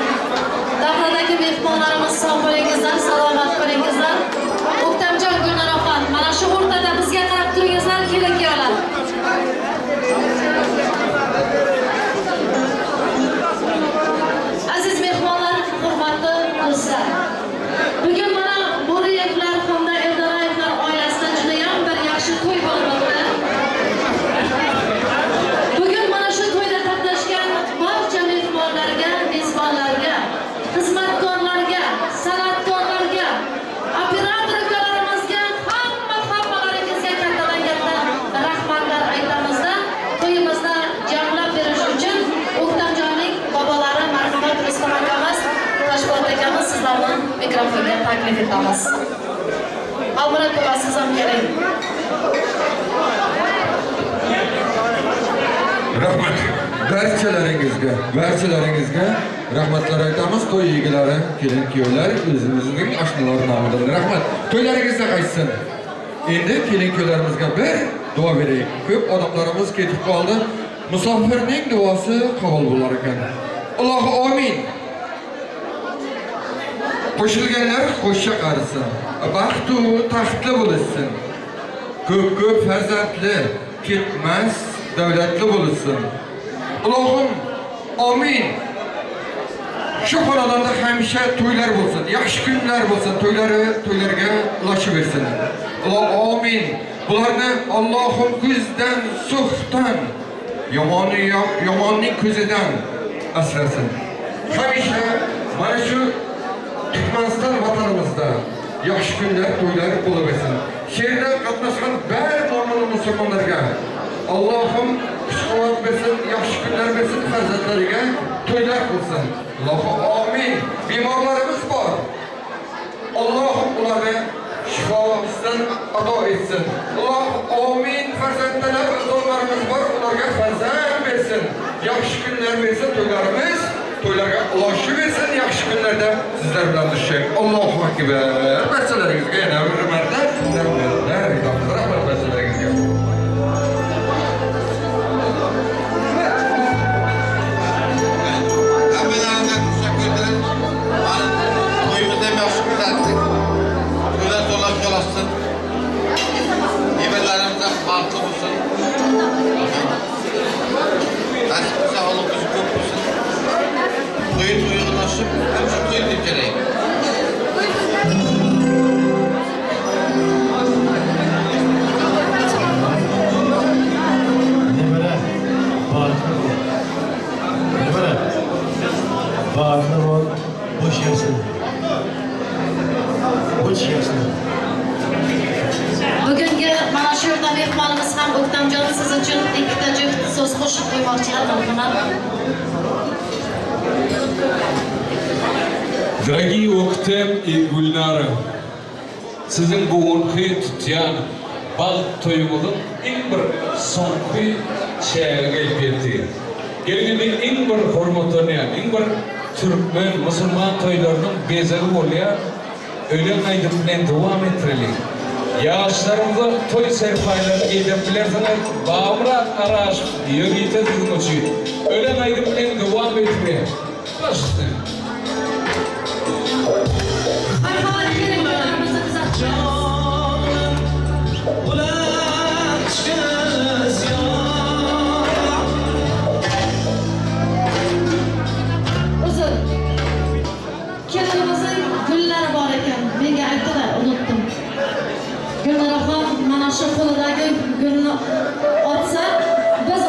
Davradagi mehmonlarimiz sog' bo'lingizlar, salomat bo'lingizlar. O'ktamjon, Gulnaraxon, mana shu o'rtada bizga qarab turingizlar, kelin-kuyovlar. Aziz mehmonlar, hurmatli do'stlar. Bugun mana Bo'riyevlar hamda Eldarayevlar oilasida juda ham bir yaxshi to'y bo'lib o'tdi. Bugun mana shu to'yda qatnashgan barcha mehmonlarga, mezbonlarga, xizmatkorlarga, san'atkorlarga, operator ukalarimizga, hammalaringizga kattadan-katta rahmatlar aytamizda. To'yimizni jamlab berish uchun O'ktamjonning bobolari marhamat Rustam akamiz, Toshpo'lat akamiz, sizlarni mikrofonga taklif etamiz. Almurat baba, siz ham keling. Rahmat. Barchalaringizga rahmatlar aytamiz. To'y egalari, kelin kuyovlar, o'zimizning oshnalar nomidan rahmat. To'ylaringizda qaytsin. Endi kelin kuyovlarimizga bir duo beraylik. Ko'p odamlarimiz ketib qoldi. Musofirning duosi qabul bo'lar ekan. Allohu amin. Qo'shilganlar qo'sha qarisin. Baxtu taxtli bo'lsin. Ko'p-ko'p farzandli, ketmas davlatli bo'lsin. Allohim amin. Shu xonadonda hamisha to'ylar bo'lsin, yaxshi kunlar bo'lsin, to'ylarga ulashib bersin. Alloh amin. Bularni Allohim ko'zdan, suhdan, yomonning ko'zidan asrasin. Hamisha mana shu Turkmaniston vatanimizda yaxshi kunlar, to'ylar bo'laversin. She'rda qatnashgan bar mo'min musulmonlarga Allohim kuch-quvvat bersin, yaxshi kunlar bersin, farzandlariga to'ylar qilsin. Allohu amin. Bemorlarimiz bor. Allohim ularga shifosidan ato etsin. Allohu amin. Farzandlar insonlarimiz bor, ularga farzand bersin. Yaxshi kunlar bersin, to'ylarimiz to'ylarga ulashib bersin, yaxshi kunlarda sizlar bilan tushsak. Allohu akbar. Barchalaringizga yana bir marta rahmatlar aytamiz. Rahmat barchalaringizga. Hammalarga teşekkür ederim. To'yimizni ham yaxshi kuzatdik. To'ylar to'lab yo'lashsin. Nevarlarimiz ham baxtli bo'lsin. Nasib bo'lsa, Alloh o'zi ko'p bo'lsin. To'y to'yg'ilashib, hamma to'y deb kerak. Nevara, baxtli bo'l. Nevara, baxtli bo'l, bo'sh yersin. Bo'sh yersin. Bugungi mana shu yerda mehmonimiz ham O'ktamjon siz uchun ikkita juft so'z qo'shib qo'ymoqchilar, marhamat. Дорогие Октем и Гульнара, sizin bugungi tutyan baxt to'yimizning eng bir so'nggi chagi kelib yetdi. Kelgindi eng bir hurmatlangan, eng bir turkmen musulmon to'ylarining bezagi bo'lgan o'lim aytib bilan davom ettiraylik. Yaşlarımıza toy serpaylarını giydirip bilersiniz. Bağımrat Araş, yögite sizin için. Ölen aydım bilen devam etmeye. Başlayın. Marhamat, kelin-kuyovlarimizni kuzatib. Uzr. Kelinimizning gullari bor ekan. Menga aytdilar, unutdim. Gulnaraxon mana shu qo'lidagi gulni otsa, biz